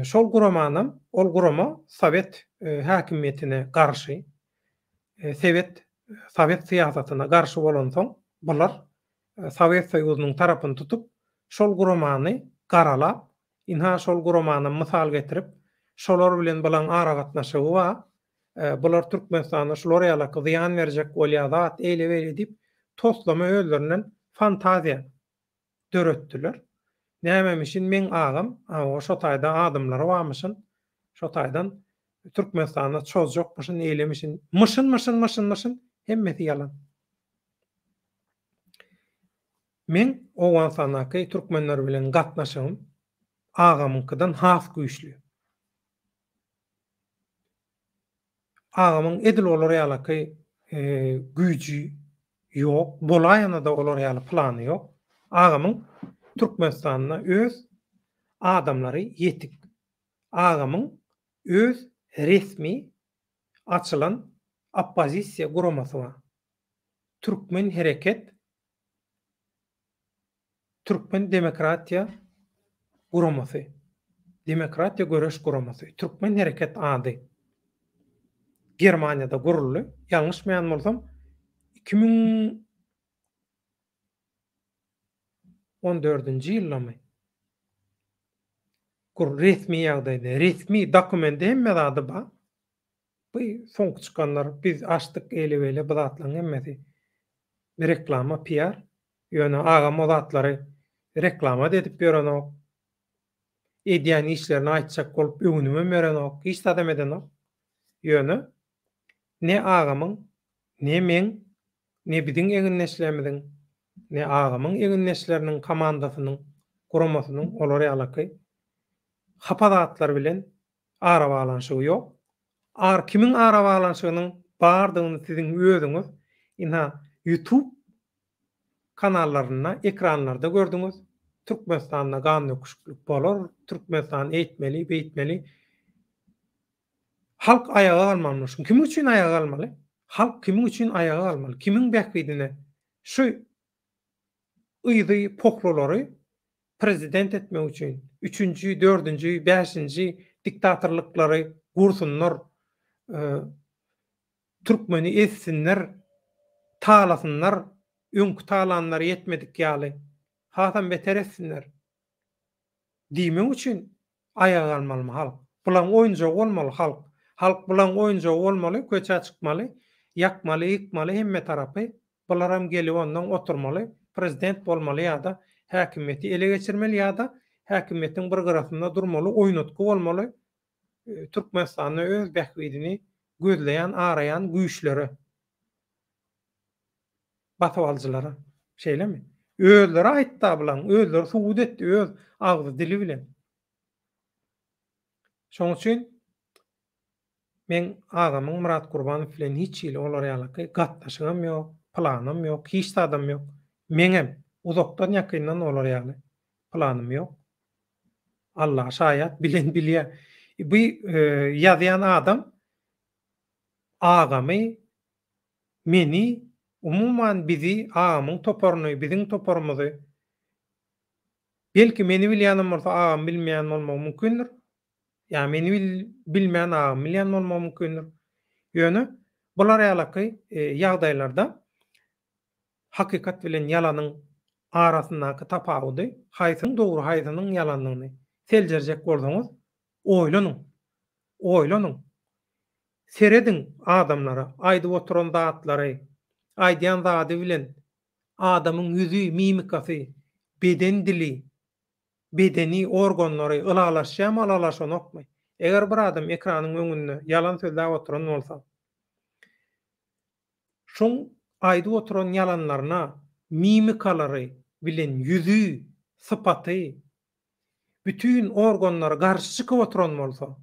Şol guramanam, ol gurama sowet häkimiýetine garşy, sowet sowet syýasatyna garşy bolansoň, bular Sowet Soýuzynyň tarapyny tutup, şol guramany garalap, ynha şol guramanam mysal getirip, şolar bilen bulaň aragatnaşygy bar, bular Türkmenistanda şular ýalaky zyýan berjek bolýar zat, eýle-beýle diýip, toslama özlerinden fantaziýa döretdiler. Nämemişin meň agam, hawa şo taýda adamlary barmyşyn, şo taýdan Türkmenistanda çozjakmyşyn, eýlemişin, myşyn myşyn myşyn myşyn hemmesi ýalan. Meň Owganystandaky türkmenler bilen gatnaşygym agamyňkydan has güýçli. Agamyň edil olar ýalaky güýji ýok, bolaýanda-da olar ýaly plany ýok. Agamyň Türkmenistanda öz adamlary ýetik. Agamyň öz resmi açylan oppozisiýa guramasy bar. Türkmen hereket Türkmen demokratiýa guramasy. Demokratiýa göreş guramasy. Türkmen hereket ady. Germaniýada guruldy. Ýalňyşmaýan bolsam 2014-nji ýyldamy? Gur resmi ýagdaýda, resmi dokumendi hemme zady bar. Bu soňky çykanlar biz açdyk eýle-beýle bu zatlaryň hemmesi reklama PR. Ýöne agam o zatlary reklama-da edip ýörenok. Edýän işlerini aýtjak bolup öwünibem berenok, hiç zadam edenok. Ýöne ne agamyň, ne meň, ne biziň egindeşlerimiziň, ne agamyň egindeşleriniň komandasynyň, guramasynyň olar ýalaky hapa zatlar bilen arabaglanyşygy ýok. Ar kimiň arabaglanyşygynyň bardygyny siziň özüňiz ynha YouTube kanallarynda ekranlarda gördüňiz. Türkmenistanda gan döküşiklik bolar, Türkmenistan eýtmeli, beýtmeli. Halk aýaga galmaly munuň üçin. Kimiň üçin aýaga galmaly? Halk kimiň üçin aýaga galmaly? Kimiň bähbidine? Şu yzy pohlulary prezident etmek üçin üçünji, dördünji, bäşinji diktatorlyklary gursunlar, türkmeni ezsinler, talasynlar, öňki talanlary ýetmedik ýaly, hasam beter etsinler diýmek üçin aýaga galmalymy halk? Bulaň oýunjagy bolmaly halk. Halk bulaň oýunjagy bolmaly, köçä çykmaly, ýakmaly, ýykmaly hemme tarapy. Bularam gelip ondan oturmaly, prezident bolmaly ýa-da häkimiýeti ele geçirmeli ýa-da häkimiýetiň bir gyrasynda durmaly, oýnatgy bolmaly Türkmenistanda öz bähbidini gözleýän, araýan güýçlere, basybalyjylara. Şeýlemi? Özleri aýtdy-a bulaň, özleri subut etdi öz agzy, dili bilen. Şoň üçin Meň agamyň Myrat Gurbanow bilen hiç hili olar ýalaky gatnaşygam ýok, planam ýok, hiç zadam ýok. Meňem uzakdan ýakyndan olar ýaly planym ýok. Alla şaýat, bilen bilýä. Bu ýazýan adam agamy, meni, umuman bizi, agamyň toparyny, biziň toparymyzy, belki meni bilýänem bolsa agamy bilmeýän bolmagy mümkindir. Ýa meni bilmän agam bilýän bolmagy mümkindir. Ýöne bular ýalaky ýagdaýlarda hakykat bilen ýalanyň arasyndaky tapawudy, haýsynyň dogry haýsynyň ýalandygyny seljerjek bolsaňyz oýlanyň. Oýlanyň. Serediň adamlara aýdyp oturan zatlary, aýdýan zady bilen adamyň ýüzi, mimikasy, beden dili, bedeni, organlary ylalaşýarmy, ylalaşanokmy? Eger bir adam ekranyň öňünde ýalan sözläp oturan bolsa, şoň aýdyp oturan ýalanlaryna mimikalary bilen ýüzi, sypaty, bütin organlary garşy çykyp oturan bolsa,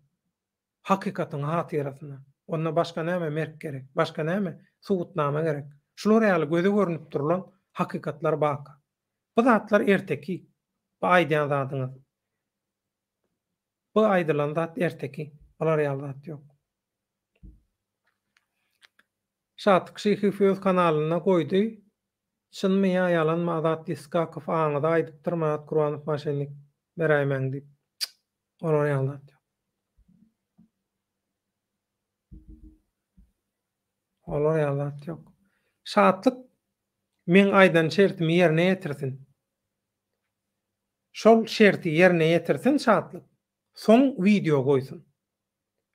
hakykatyň hatyrasyna, onda başga näme merk gerek, başga näme subutnama gerek? Şular ýaly göze görnüp durlan hakykatlar barka. Bu zatlar erteki. Bu aýdýan zadyňyz. Bu aýdylan zat erteki. Bular ýaly zat ýok. Şatlyk Şyhyýew öz kanalynda goýdy. Çynmy ýa ýalanmy Azat Iskakow aňyza aýdypdyr Myrat Gurbanow maşennik beräýmäň diýip. Olar ýaly zat ýok. Olar ýaly zat ýok. Şatlyk meň aýdan şertimi ýerine ýetirsin. Şol şerti ýerine ýetirsin Şatlyk, soň wideo goýsun.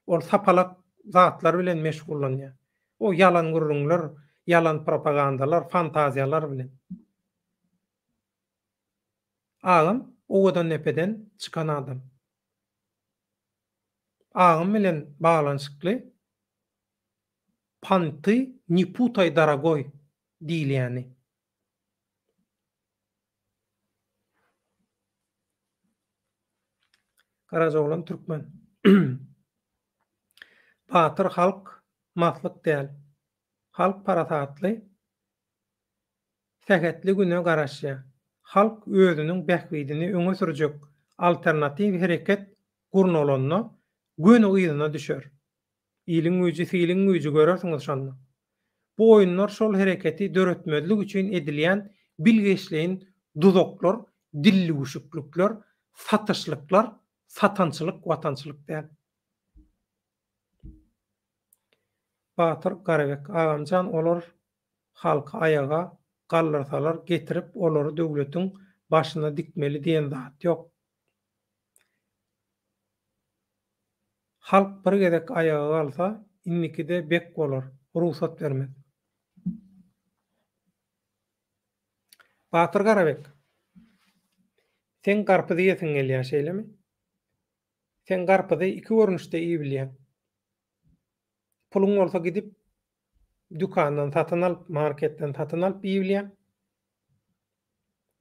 Ol sapalak zatlar bilen meşgullanýar. O ýalan gürrüňler, ýalan propagandalar, fantaziýalar bilen. Agam Owadandepeden çykan adam. Agam bilen baglanyşykly Panty ne putay dorogoý diýilýäni. Garajaoglan türkmen. Batyr halk maslyk däl. Halk parasatly, sähetli güne garaşýar. Halk özüniň bähbidini öňe sürjek alternatiw hereket gurnalanda göni yzyna düşer. Iliň güýji siliň güýji görersiňiz şonda. Bu oýunlar şol hereketi döretmezlik üçin edilýän bilgeşleýin duzaklar, dillüwüşiklikler, satyşlyklar, satançylyk watançylyk däl. Batyr Garabek agamjan olar halky aýaga galdyrsalar getirip olary döwletiň başyna dikmeli diýen zat ýok. Halk bir gezek aýaga galsa indikide bek bolar, rugsat bermez. Batyr Garabek, seň garpyz iýesiň gelýär şeýlemi? Sen garpyzy iki görnüşde iýibilýäň. Puluň bolsa gidip dükandan satyn alyp, marketden satyn alyp iýibilýäň.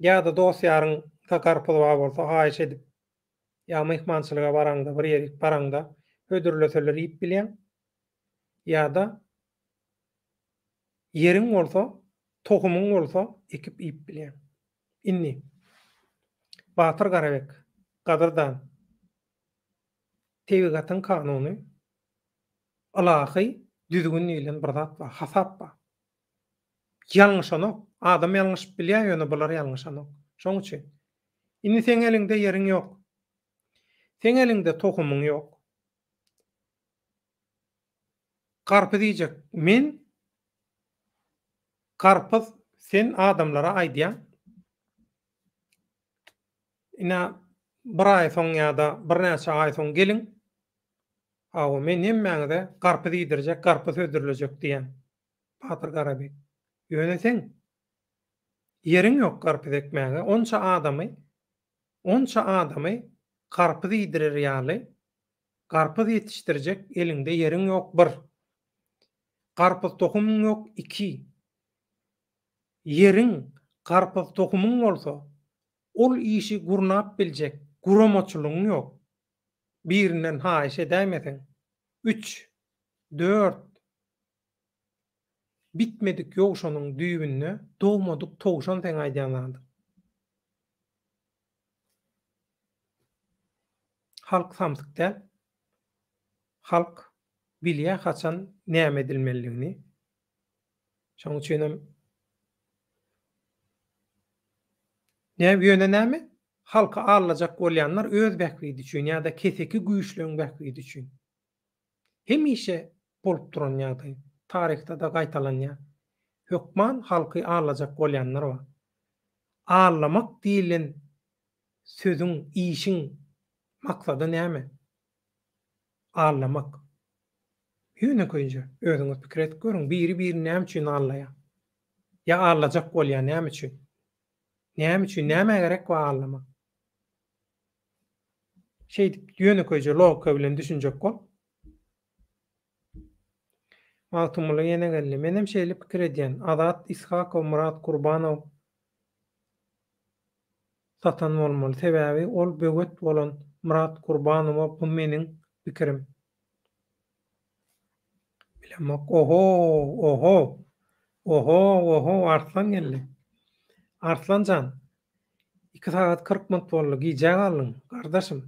Ýa-da dost-ýaryňda garpyz bar bolsa haýyş edip, ýa myhmançylyga baraňda, bir ýerik baraňda hödürleseler iýip bilýäň. Ýa-da ýeriň bolsa, tohumyň bolsa ekip iýip bilýäň. Indi, Batyr Garabek, gadyrdan, tebigatyň kanuny, ylahy düzgün diýlen bir zat bar, hasap bar. Ýalňyşanok. Adam ýalňyşyp bilýär, ýöne bular ýalňyşanok. Şoň üçin, indi seň eliňde ýeriň ýok. Seň eliňde tohumyň ýok. Garpyz iýjek men Garpyz sen adamlara aýdýaň. Ine bir aý soň ýa-da birnäçe aý soň geliň. Hawa men hemmäňize garpyz iýdirjek, garpyz hödürlejek diýýäň. Batyr Garabek. Ýöne seň ýeriň ýok garpyz ekmäge. Onça adamy, onça adamy garpyz iýdirer ýaly Garpyz ýetişdirjek eliňde ýeriň ýok bir. Garpyz tohumyň ýok iki. Ýeriň, garpyz tohumyň bolsa, ol işi gurnap biljek guramaçylygyň ýok. Birinden haýyş edäýmeseň. Üç. Dört. Bitmedik ýowşanyň düýbünde dogmadyk towşan seň aýdýan zadyň. Halk samsyk däl. Halk bilýär haçan näme edilmelidigini. Şonuň üçinem Näme ýöne näme? Halky aldajak bolýanlar öz bähbidi üçin ýa-da keseki güýçleň bähbidi üçin. Hemişe bolup duran ýagdaý. Taryhda-da gaýtalanýar. Hökman halky aldajak bolýanlar bar. Aldamak diýlen sözüň, işiň maksady näme? Aldamak. Ýönekeýje, özüňiz pikir edip görüň, biri birini näme üçin aldaýar? Ýa aldajak bolýar näme üçin? Näme üçin, nämä gerek bar aldamak? Şeýdip ýönekeýje logika bilen düşünjek bol. Magtymguly ýene geldi. Menem şeýle pikir edýän. Azat Ishakow Myrat Kurbanow satan bolmaly. Sebäbi ol böwet bolan Myrat Kurbanowa bu meniň pikirim. Bilemok. Oho, oho. Oho, oho, Arslan geldi. Arslan jan, iki sagat 40 minut boldy, gijä galdyň, gardaşym.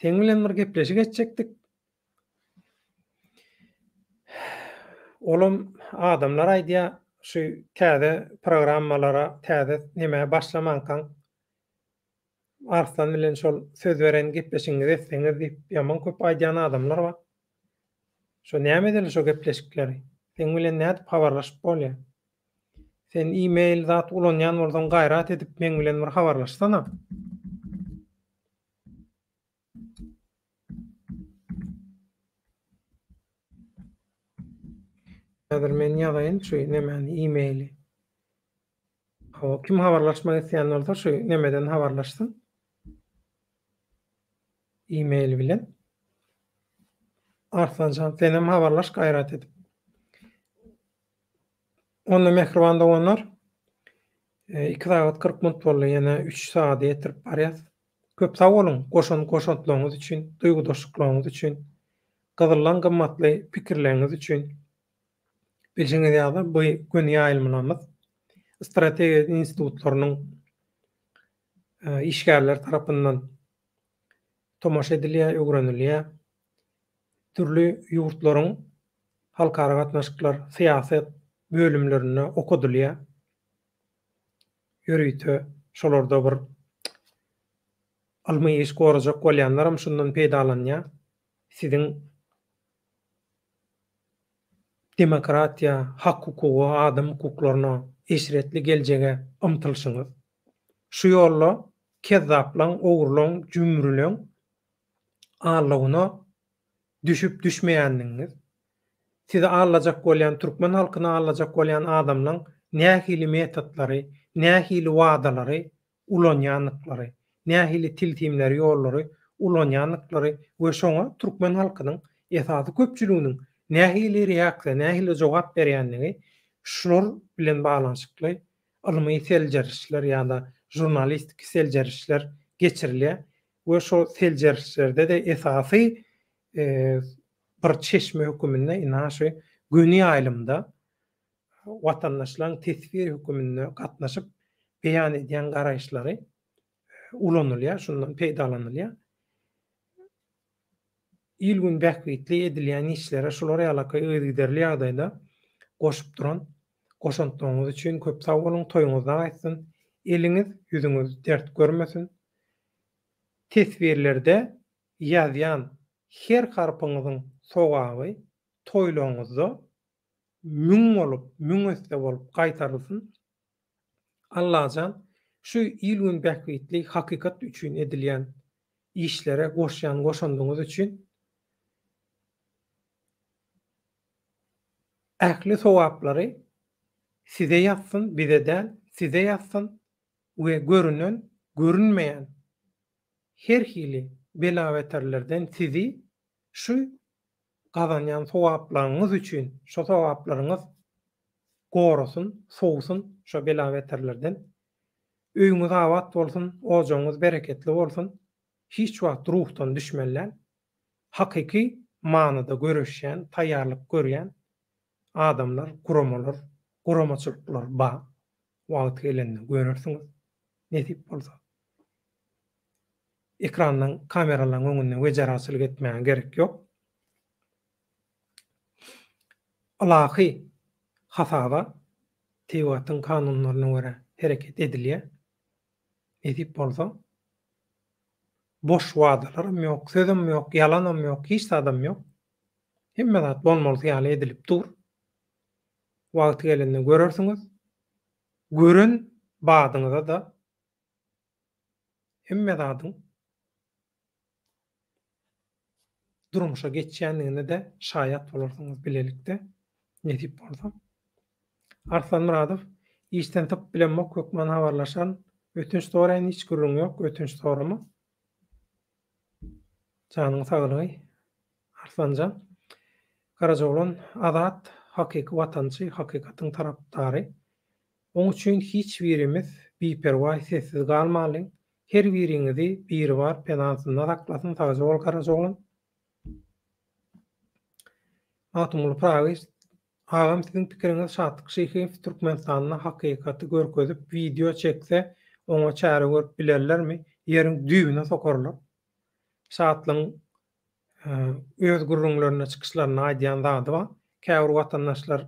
Seň bilen bir gepleşik etjekdik. Olam adamlar aýdýar, şu täze programmalara, täze nemä başlamankaň Arslan bilen şol söz beren gepleşigiňizi etseňiz diýip ýaman köp aýdýan adamlar bar. Şo näme edeli şo gepleşikleri? Seň bilen nädip habarlaşyp bolýar? Sen e-mail zat ulanýan bolsaň gaýrat edip meň bilen bir habarlaşsana. Häzir men ýazaýyn şu nemäni e-maili. Hawa, kim habarlaşmak isleýän bolsa şu nemeden habarlaşsyn. E-mail bilen. Arslanjan senem habarlaş gaýrat edip. Onda mähriban doganlar, 2 sagat 40 minut boldy, ýene 3 sagada ýetirip barýas. Köp sag boluň goşan goşantlaryňyz üçin, duýgudaşlyklaryňyz üçin, gyzyldan gymmatly pikirleriňiz üçin. Bilşiňiz ýaly, bu göni ýaýlymlarymyz strategiýa institutlarynyň işgärleri tarapyndan tomaşa edilýär, öwrenilýär. Dürli ýurtlaryň halkara gatnaşyklar, syýasat bölümlerinde okadylýar. Ýörite şolarda bir ylmy iş gorajak bolýanlaram şundan peýdalanýar. Siziň demokratiýa, hak-hukuga, adam hukuklaryna, eşretli geljege ymtylyşyňyz. Şu ýolda kezzaplaň, ogurlaň, jümrüleň allawyna düşüp-düşmeýändigiňiz, sizi allajak bolýan, türkmen halkyny allajak bolýan adamlaň nähili metodlary, nähili wadalary ulanýandyklary, nähili tilsimleri, ýollary ulanýandyklary we şoňa türkmen halkynyň esasy köpçüliginiň nähili reaksiýa, nähili jogap berýändigi şular bilen baglanyşykly ylmy seljerişler ýa-da žurnalistiki seljerişler geçirilýär we şol seljerişlerde-de esasy bir çeşme höküminde ynha şu göni ýaýlymda watandaşlaryň teswir höküminde gatnaşyp beýan edýän garaýyşlary ulanylýar, şundan peýdalanylýar. Il-gün bähbitli edilýän işlere şular ýalaky yzygiderli ýagdaýda goşup duran goşantlaryňyz üçin köp sag boluň, toýuňyz dag aýtsyn, eliňiz, ýüzüňiz dert görmesin. Teswirlerde ýazýan her harpyňyzyň sogaby toýlaryňyzda müň bolup, müň esse bolup gaýtarylsyn. Allajan şu il-gün bähbitli hakykat üçin edilýän işlere goşýan goşandyňyz üçin ähli sogaplary size ýazsyn, bize däl, size ýazsyn we görünen, görünmeýän her hili bela-beterlerden sizi şu gazanýan sogaplaryňyz üçin şo sogaplaryňyz gorasyn, sowsun şo bela-beterlerden. Öýüňiz abat bolsun, ojagyňyz bereketli bolsun. Hiç wagt ruhdan düşmeli däl. Hakyky manyda göreşýän, taýýarlyk görýän adamlar, guramalar, guramaçylyklar bar. Wagty gelende görersiňiz, nesip bolsa. Ekrandan, kameralaryň öňünde wejeraçylyk etmäge gerek ýok. Ylahy hasaba tebigatyň kanunlaryna görä hereket edilýär. Nesip bolsa, boş wadalaram ýok, sözem ýok, ýalanam ýok, hiç zadam ýok. Hemme zat bolmalysy ýaly edilip dur. Wagty gelende görersiňiz. Gören badyňyza-da hemme zadyň durmuşa geçýändigine-de şaýat bolarsyňyz bilelikde, nesip bolsa. Arslan Myradow, Işden sypyp bilemok, hökman habarlaşaryn. Ötünç soraýyn, hiç gürrüň ýok, ötünç sorama. Janyň saglygy, Arslanjan. Garajaoglan Azat, hakyky watançy, hakykatyň tarapdary. Oň üçin hiç birimiz biperwaý sessiz galmalyň. Her biriňizi Biribar penasynda saklasyn sagja bol Garajaoglan. Magtymguly Pyragy agam siziň pikiriňiz Şatlyk Şyhyýew Türkmenistanda hakykaty görkezip wideo çekse oňa çäre görüp bilerlermi ýeriň düýbüne sokarlar. Şatlygyň öz gürrüňlerinde çykyşlarynda aýdýan zady bar. Käbir watandaşlar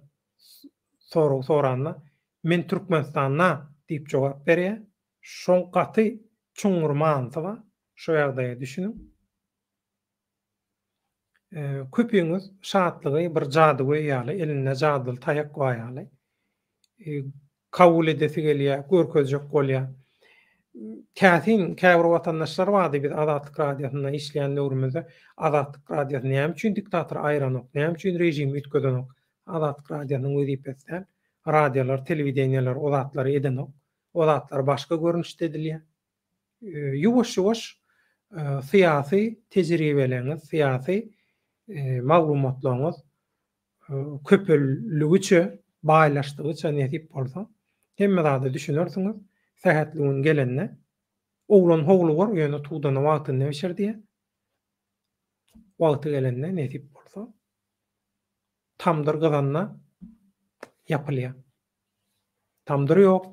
sorag soranda men Türkmenistanda diýip jogap berýär. Şoň gaty çuňňur manysy bar. Şo ýagdaýa düşüniň. Köpüňiz şatlygy bir jadygöý ýaly, elinde jadyly taýak bar ýaly kabul edesi gelýär, görkezjek bolýar. Täsin käbir watandaşlar bardy biz Azatlyk Radiosynda işleýän döwrümizde Azatlyk Radiosy näme üçin diktatory aýyranok, näme üçin režimi üýtgedenok? Azatlyk Radiosynyň wezipesi däl. Radiolar, telewideniýeler o zatlary edenok. O zatlar başga görnüşde edilýär. Ýuwaş-ýuwaş syýasy tejribeleriňiz, syýasy maglumatlaryňyz köpeldigiçe, baýlaşdygyça nesip bolsa, hemme zada düşünersiňiz. Sähetli gün gelende, oglan howlugar, ýöne tudana wagtynda bişer diýýär. Wagty gelende nesip bolsa, tamdyr gyzanda. ýapylýar. Tamdyr ýok,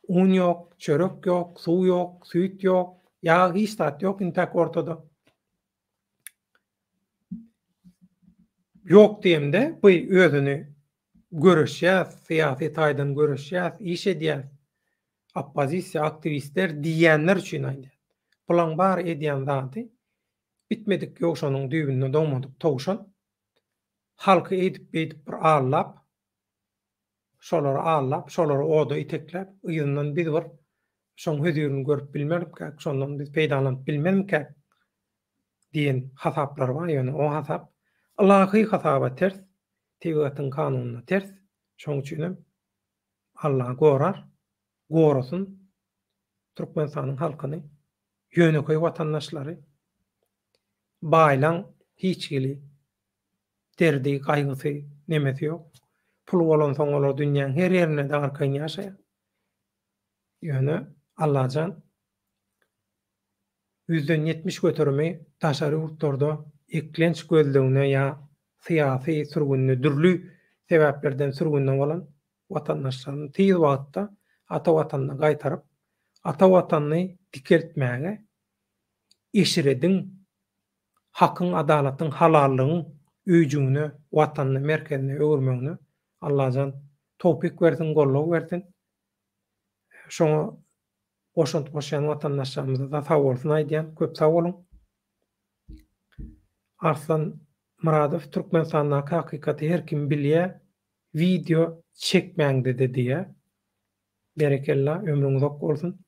un ýok, çörek ýok, suw ýok, süýt ýok, ýag hiç zat ýok intäk ortada. Ýok diýemde bu özüni göreşýäs, syýasy taýdan göreşýäs, iş edýäs. Oppozisiýa, aktiwistler diýýänler üçin aýdýan. Bulaň bary edýän zady bitmedik ýowşanyň düýbünde dogmadyk towşan. Halky eýdip-beýdip bir aldap, şolary aldap, şolary oda itekläp, yzyndan biz bir şoň hözirini görüp bilmermikäk, şondan biz peýdalanyp bilmezmikäk diýen hasaplar bar, ýöne o hasap ylahy hasaba ters, tebigatyň kanunyna ters, şoň üçinem Allah gorar, gorasyn Türkmenistanyň halkyny, ýönekeý watandaşlary, baýlaň hiç hili derdi, gaýgysy, nemesi ýok. Puly bolansoň olar dünýäň her ýerinde-de arkaýyn ýaşaýar. Ýöne Allajan ýüzden 70 göterimi daşary ýurtlarda eklenç gözlegine ýa syýasy sürgünde dürli sebäplerden sürgünde bolan watandaşlaryny tiz wagtda ata Watanyna gaýtaryp, ata Watanyny dikeltmäge eşrediň Hakyň, adalatyň, halallygyň öýjügine, Watanyna, merkezine öwürmegine Allajan towpyk bersin, goldaw bersin. Şoňa goşant goşýan watandaşlarymyza-da sagbolsun aýdýan. Köp sag boluň. Arslan Myradow Türkmenistandaky hakykaty her kim bilýä, wideo çekmäňdede diýýä. Berekella ömrüň uzak bolsun.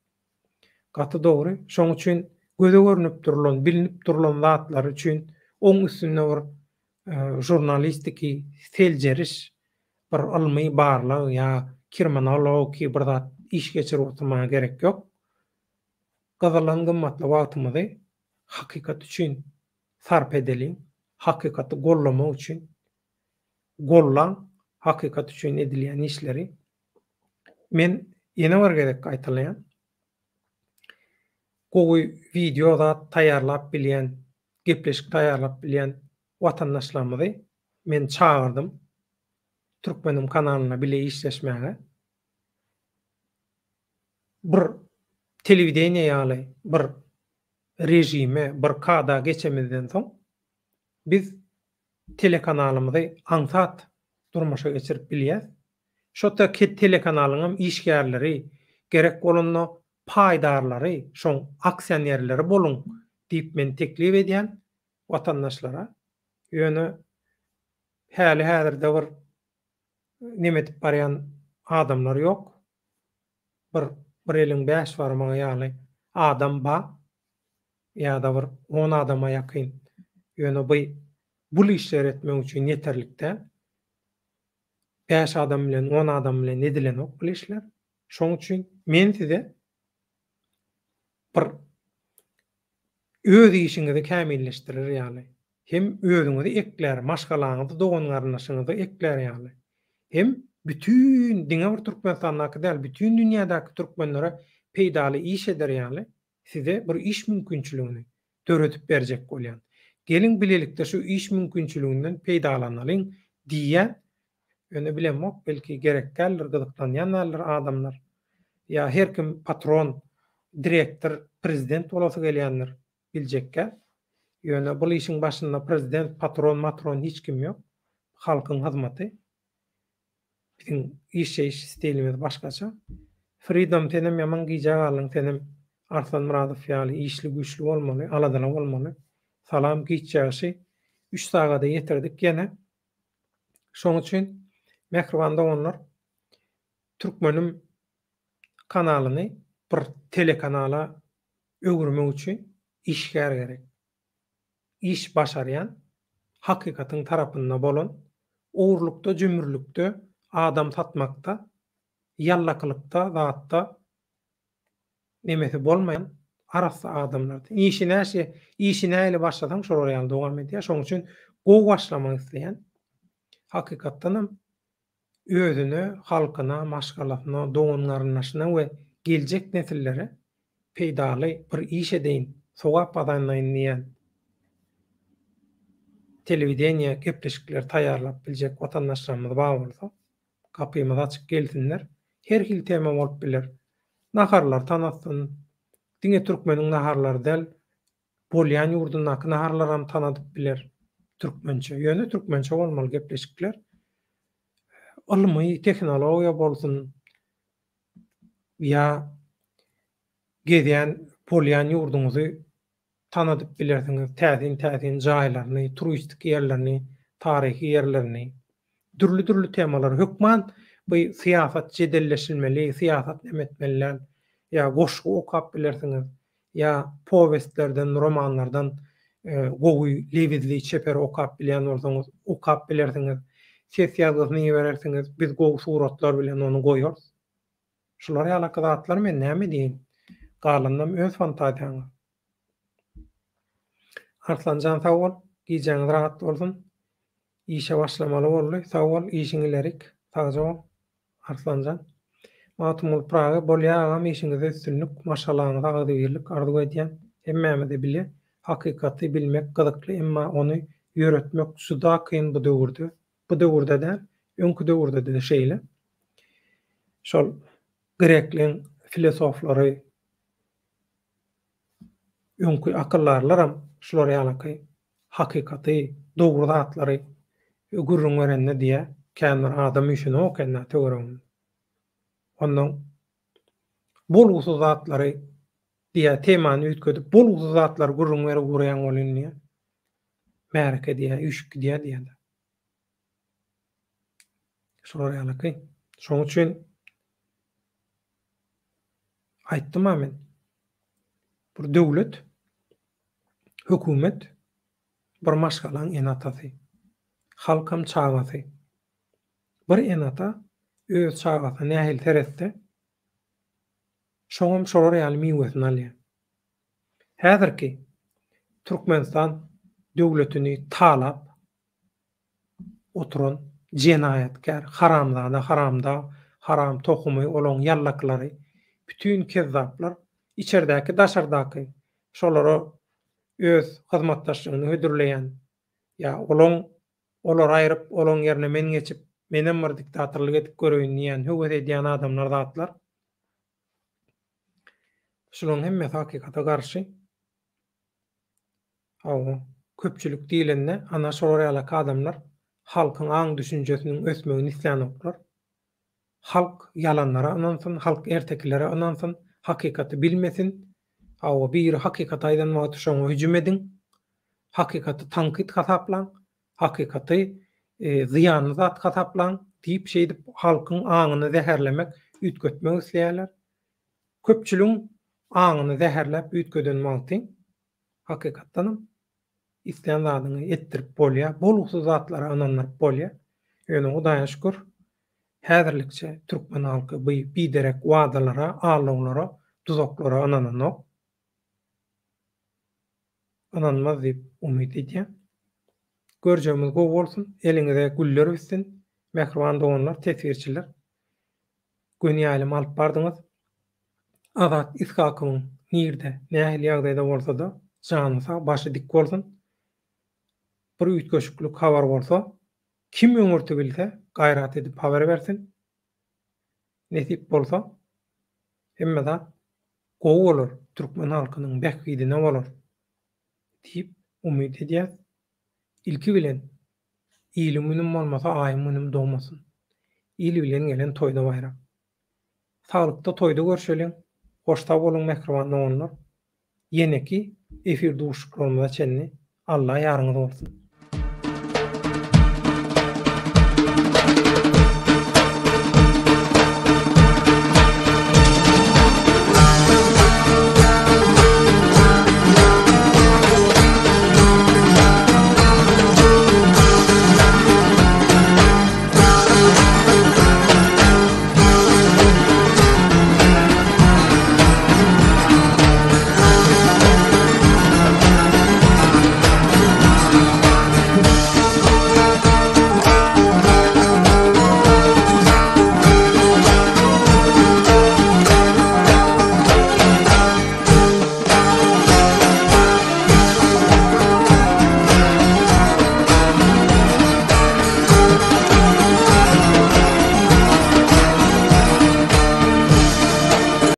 Gaty dogry. Şoň üçin göze görnüp durulan, bilnip durulan zatlar üçin oň üstünde bir žurnalistiki seljeriş, bir ylmy barlag ýa kirminologiki bir zat iş geçirip oturmaga gerek ýok. Gyzylan gymmatly wagtymyzy hakykat üçin sarp edeliň, hakykaty gollamak üçin gollaň, hakykat üçin edilýän işleri. Men ýene bir gezek gaýtalaýan. Gowy wideo zat taýýarlap bilýän, gepleşik taýýarlap bilýän watandaşlarymyzy men çagyrdym Türkmenim kanalyna bile işleşmäge. Bir telewideniýe ýaly bir režime, bir kada geçemizden soň biz telekanalymyzy aňsat durmuşa geçirip bilýäs. Şo telekanalyňam işgärleri, gerek bolanda paýdarlary, şoň aksionerleri boluň diýip men teklip edýän watandaşlara. Ýöne häli-häzirde bir neme edip barýan adamlar ýok. Bir bir eliň bäş barmagy ýaly adam ba ýa-da bir on adama ýakyn. Ýöne bu bul işleri etmek üçin ýeterlik däl. Bäş adam bilen, on adam bilen edilenok bul işler. Şoň üçin men size bir öz işiňizi kämilleşdirer ýaly, hem özüňizi eklär, maşgalaňyzy, dogan-garyndaşyňyzy eklär ýaly, hem bütin, diňe bir Türkmenistandaky däl, bütin dünýädäki türkmenlere peýdaly iş eder ýaly size bir iş mümkinçiligini döredip berjek bolýan. Geliň bilelikde şu iş mümkinçiliginden peýdalanalyň diýýän. Ýöne bilemok, belki gerek däldir, gyzyklanýan däldir adamlar. Ýa her kim patron, direktor, prezident bolasy gelýändir, biljekgä. Ýöne bul işiň başynda prezident, patron, matron hiç kim ýok. Halkyň hyzmaty. Biziň işleýiş stilimiz başgaça. Freedom senem ýaman gijä galdyň senem Arslan Myradow ýaly işli güýçli bolmaly aladaly bolmaly. Salam giç ýagşy üç sagada ýetirdik ýene. Şoň üçin mähriban doganlar Türkmenim kanalyny bir telekanala öwürmek üçin işgär gerek. iş başarýan, hakykatyň tarapynda bolan, ogurlykda, jümrülikde, adam satmakda, ýallakylykda, zatda nemesi bolmaýan arassa adamlardy. Işi näşe, işi nähili başlasaň şolar ýaly dowam edýär. Şonuň üçin gowy başlamak isleýän, hakykatdanam özüne, halkyna, maşgalasyna, dogan-garyndaşyna we geljek nesillere peýdaly bir iş edeýin, sogap gazanaýyn diýýän telewideniýe gepleşikleri taýýarlap biljek watandaşlarymyz bar bolsa, Gapymyz açyk gelsinler. Her hili tema bolup biler. Naharlar tanatsyn. Diňe türkmeniň naharlary däl, bolýan ýurdundaky naharlaram tanadyp biler. Türkmençe. Ýöne türkmençe bolmaly gepleşikler. Ylmy, tehnologiýa bolsun ýa gezýän, bolýan ýurduňyzy tanadyp bilersiňiz, täsin-täsin jaýlaryny, turistik ýerlerini, taryhy ýerlerini. Dürli-dürli temalar. Hökman bu syýasat jedelleşilmeli, syýasat neme etmeli däl. Ýa goşgy okap bilersiňiz, ýa powestlerden, romanlardan gowy, lebizli, çeper okap bilýän bolsaňyz, okap bilersiňiz. Ses ýazgysyny iberersiňiz, biz gowy suratlar bilen ony goýarys. Şular ýalaky zatlar men näme diýeýin. Galanynam öz fantaziýaňyz. Arslanjan sag bol, gijäňiz rahat bolsun. Işe başlamaly boldy, sag bol, işiň ilerik. Sagja bol Arslanjan. Magtymguly Pyragy bolýa agam işiňizde üstünlik, maşgalaňyza agzybirlik arzuw edýän. Hemmämize bile hakykaty bilmek gyzykly emma ony ýöretmek juda kyn bu döwürde. Bu döwürde däl, öňki döwürde-de şeýle. Şol grekleň filosoflary, öňki akyldarlaram şular ýalaky hakykaty, dogry zatlary gürrüň berende diýýär, kän bir adam üýşenok eken-dä töwereginde. Onnoň bolgusyz zatlary diýýär, temany üýtgedip, bolgusyz zatlary gürrüň berip ugraýaň welin diýýär, märeke diýýär, üýşüp gidýär diýýär. Şular ýalyky. Şonuň üçin aýtdym-a men. Bir döwlet, hökümet bir maşgalaň ene-atasy. Halkam çagasy. Bir ene-ata öz çagasyna nähili seretse, şoňam şolar ýaly miwesini alýar. Häzirki Türkmenistan döwletini talap oturan jenaýatkär, haramzada, haramdag, haram tohumy, olaň ýallakylary, bütin kezzaplar, içerdäki, daşardaky şolara öz hyzmatdaşlygyny hödürleýän, ýa olaň, olary aýryp, olaň ýerine men geçip, menem bir diktatorlyk edip göreýin diýýän, höwes edýän adamlar zatlar. Şularyň hemmesi hakykata garşy. Hawa, köpçülik diýlende, ana şolar ýalaky adamlar halkyň aň-düşünjesiniň ösmegini islänoklar. Halk ýalanlara ynansyn, halk ertekilere ynansyn, hakykaty bilmesin. Hawa, biri hakykaty aýdan wagty şoňa hüjüm ediň. Hakykaty tankyt hasaplaň, hakykaty zyýanly zat hasaplaň diýip şeýdip halkyň aňyny zäherlemek, üýtgetmek isleýärler. Köpçüligiň aňyny zäherläp üýtgeden wagty hakykatdanam islän zadyňy etdirip bolýar, bolgusyz zatlara ynandyryp bolýar. Ýöne Hudaýa şükür, häzirlikçe türkmen halky bu biderek wadalara, aldawlara, duzaklara ynananok. Ynanmaz diýip umyt edýän. Görjegimiz gowy bolsun, eliňize güller bitsin, mähriban doganlar, teswirçiler. Göni ýaýlym alyp bardyňyz. Azat Ishakowyň nirde, nähili ýagdaýda bolsa-da, jany sag, başy dik bolsun. Bir üýtgeşiklik habar bolsa, kim öňürti bilse, gaýrat edip habar bersin. Nesip bolsa, hemme zat gowy bolar, türkmen halkynyň bähbidine bolar diýip umyt edýäs. Ilki bilen, Iliň günüm bolmasa aýyň günüm dogmasyn. Il bilen gelen toýda baýram. Saglykda toýda görşeliň. Hoş sag boluň mähriban doganlar. Ýeneki efir duşuşyklarymyza çenli Alla ýaryňyz bolsun.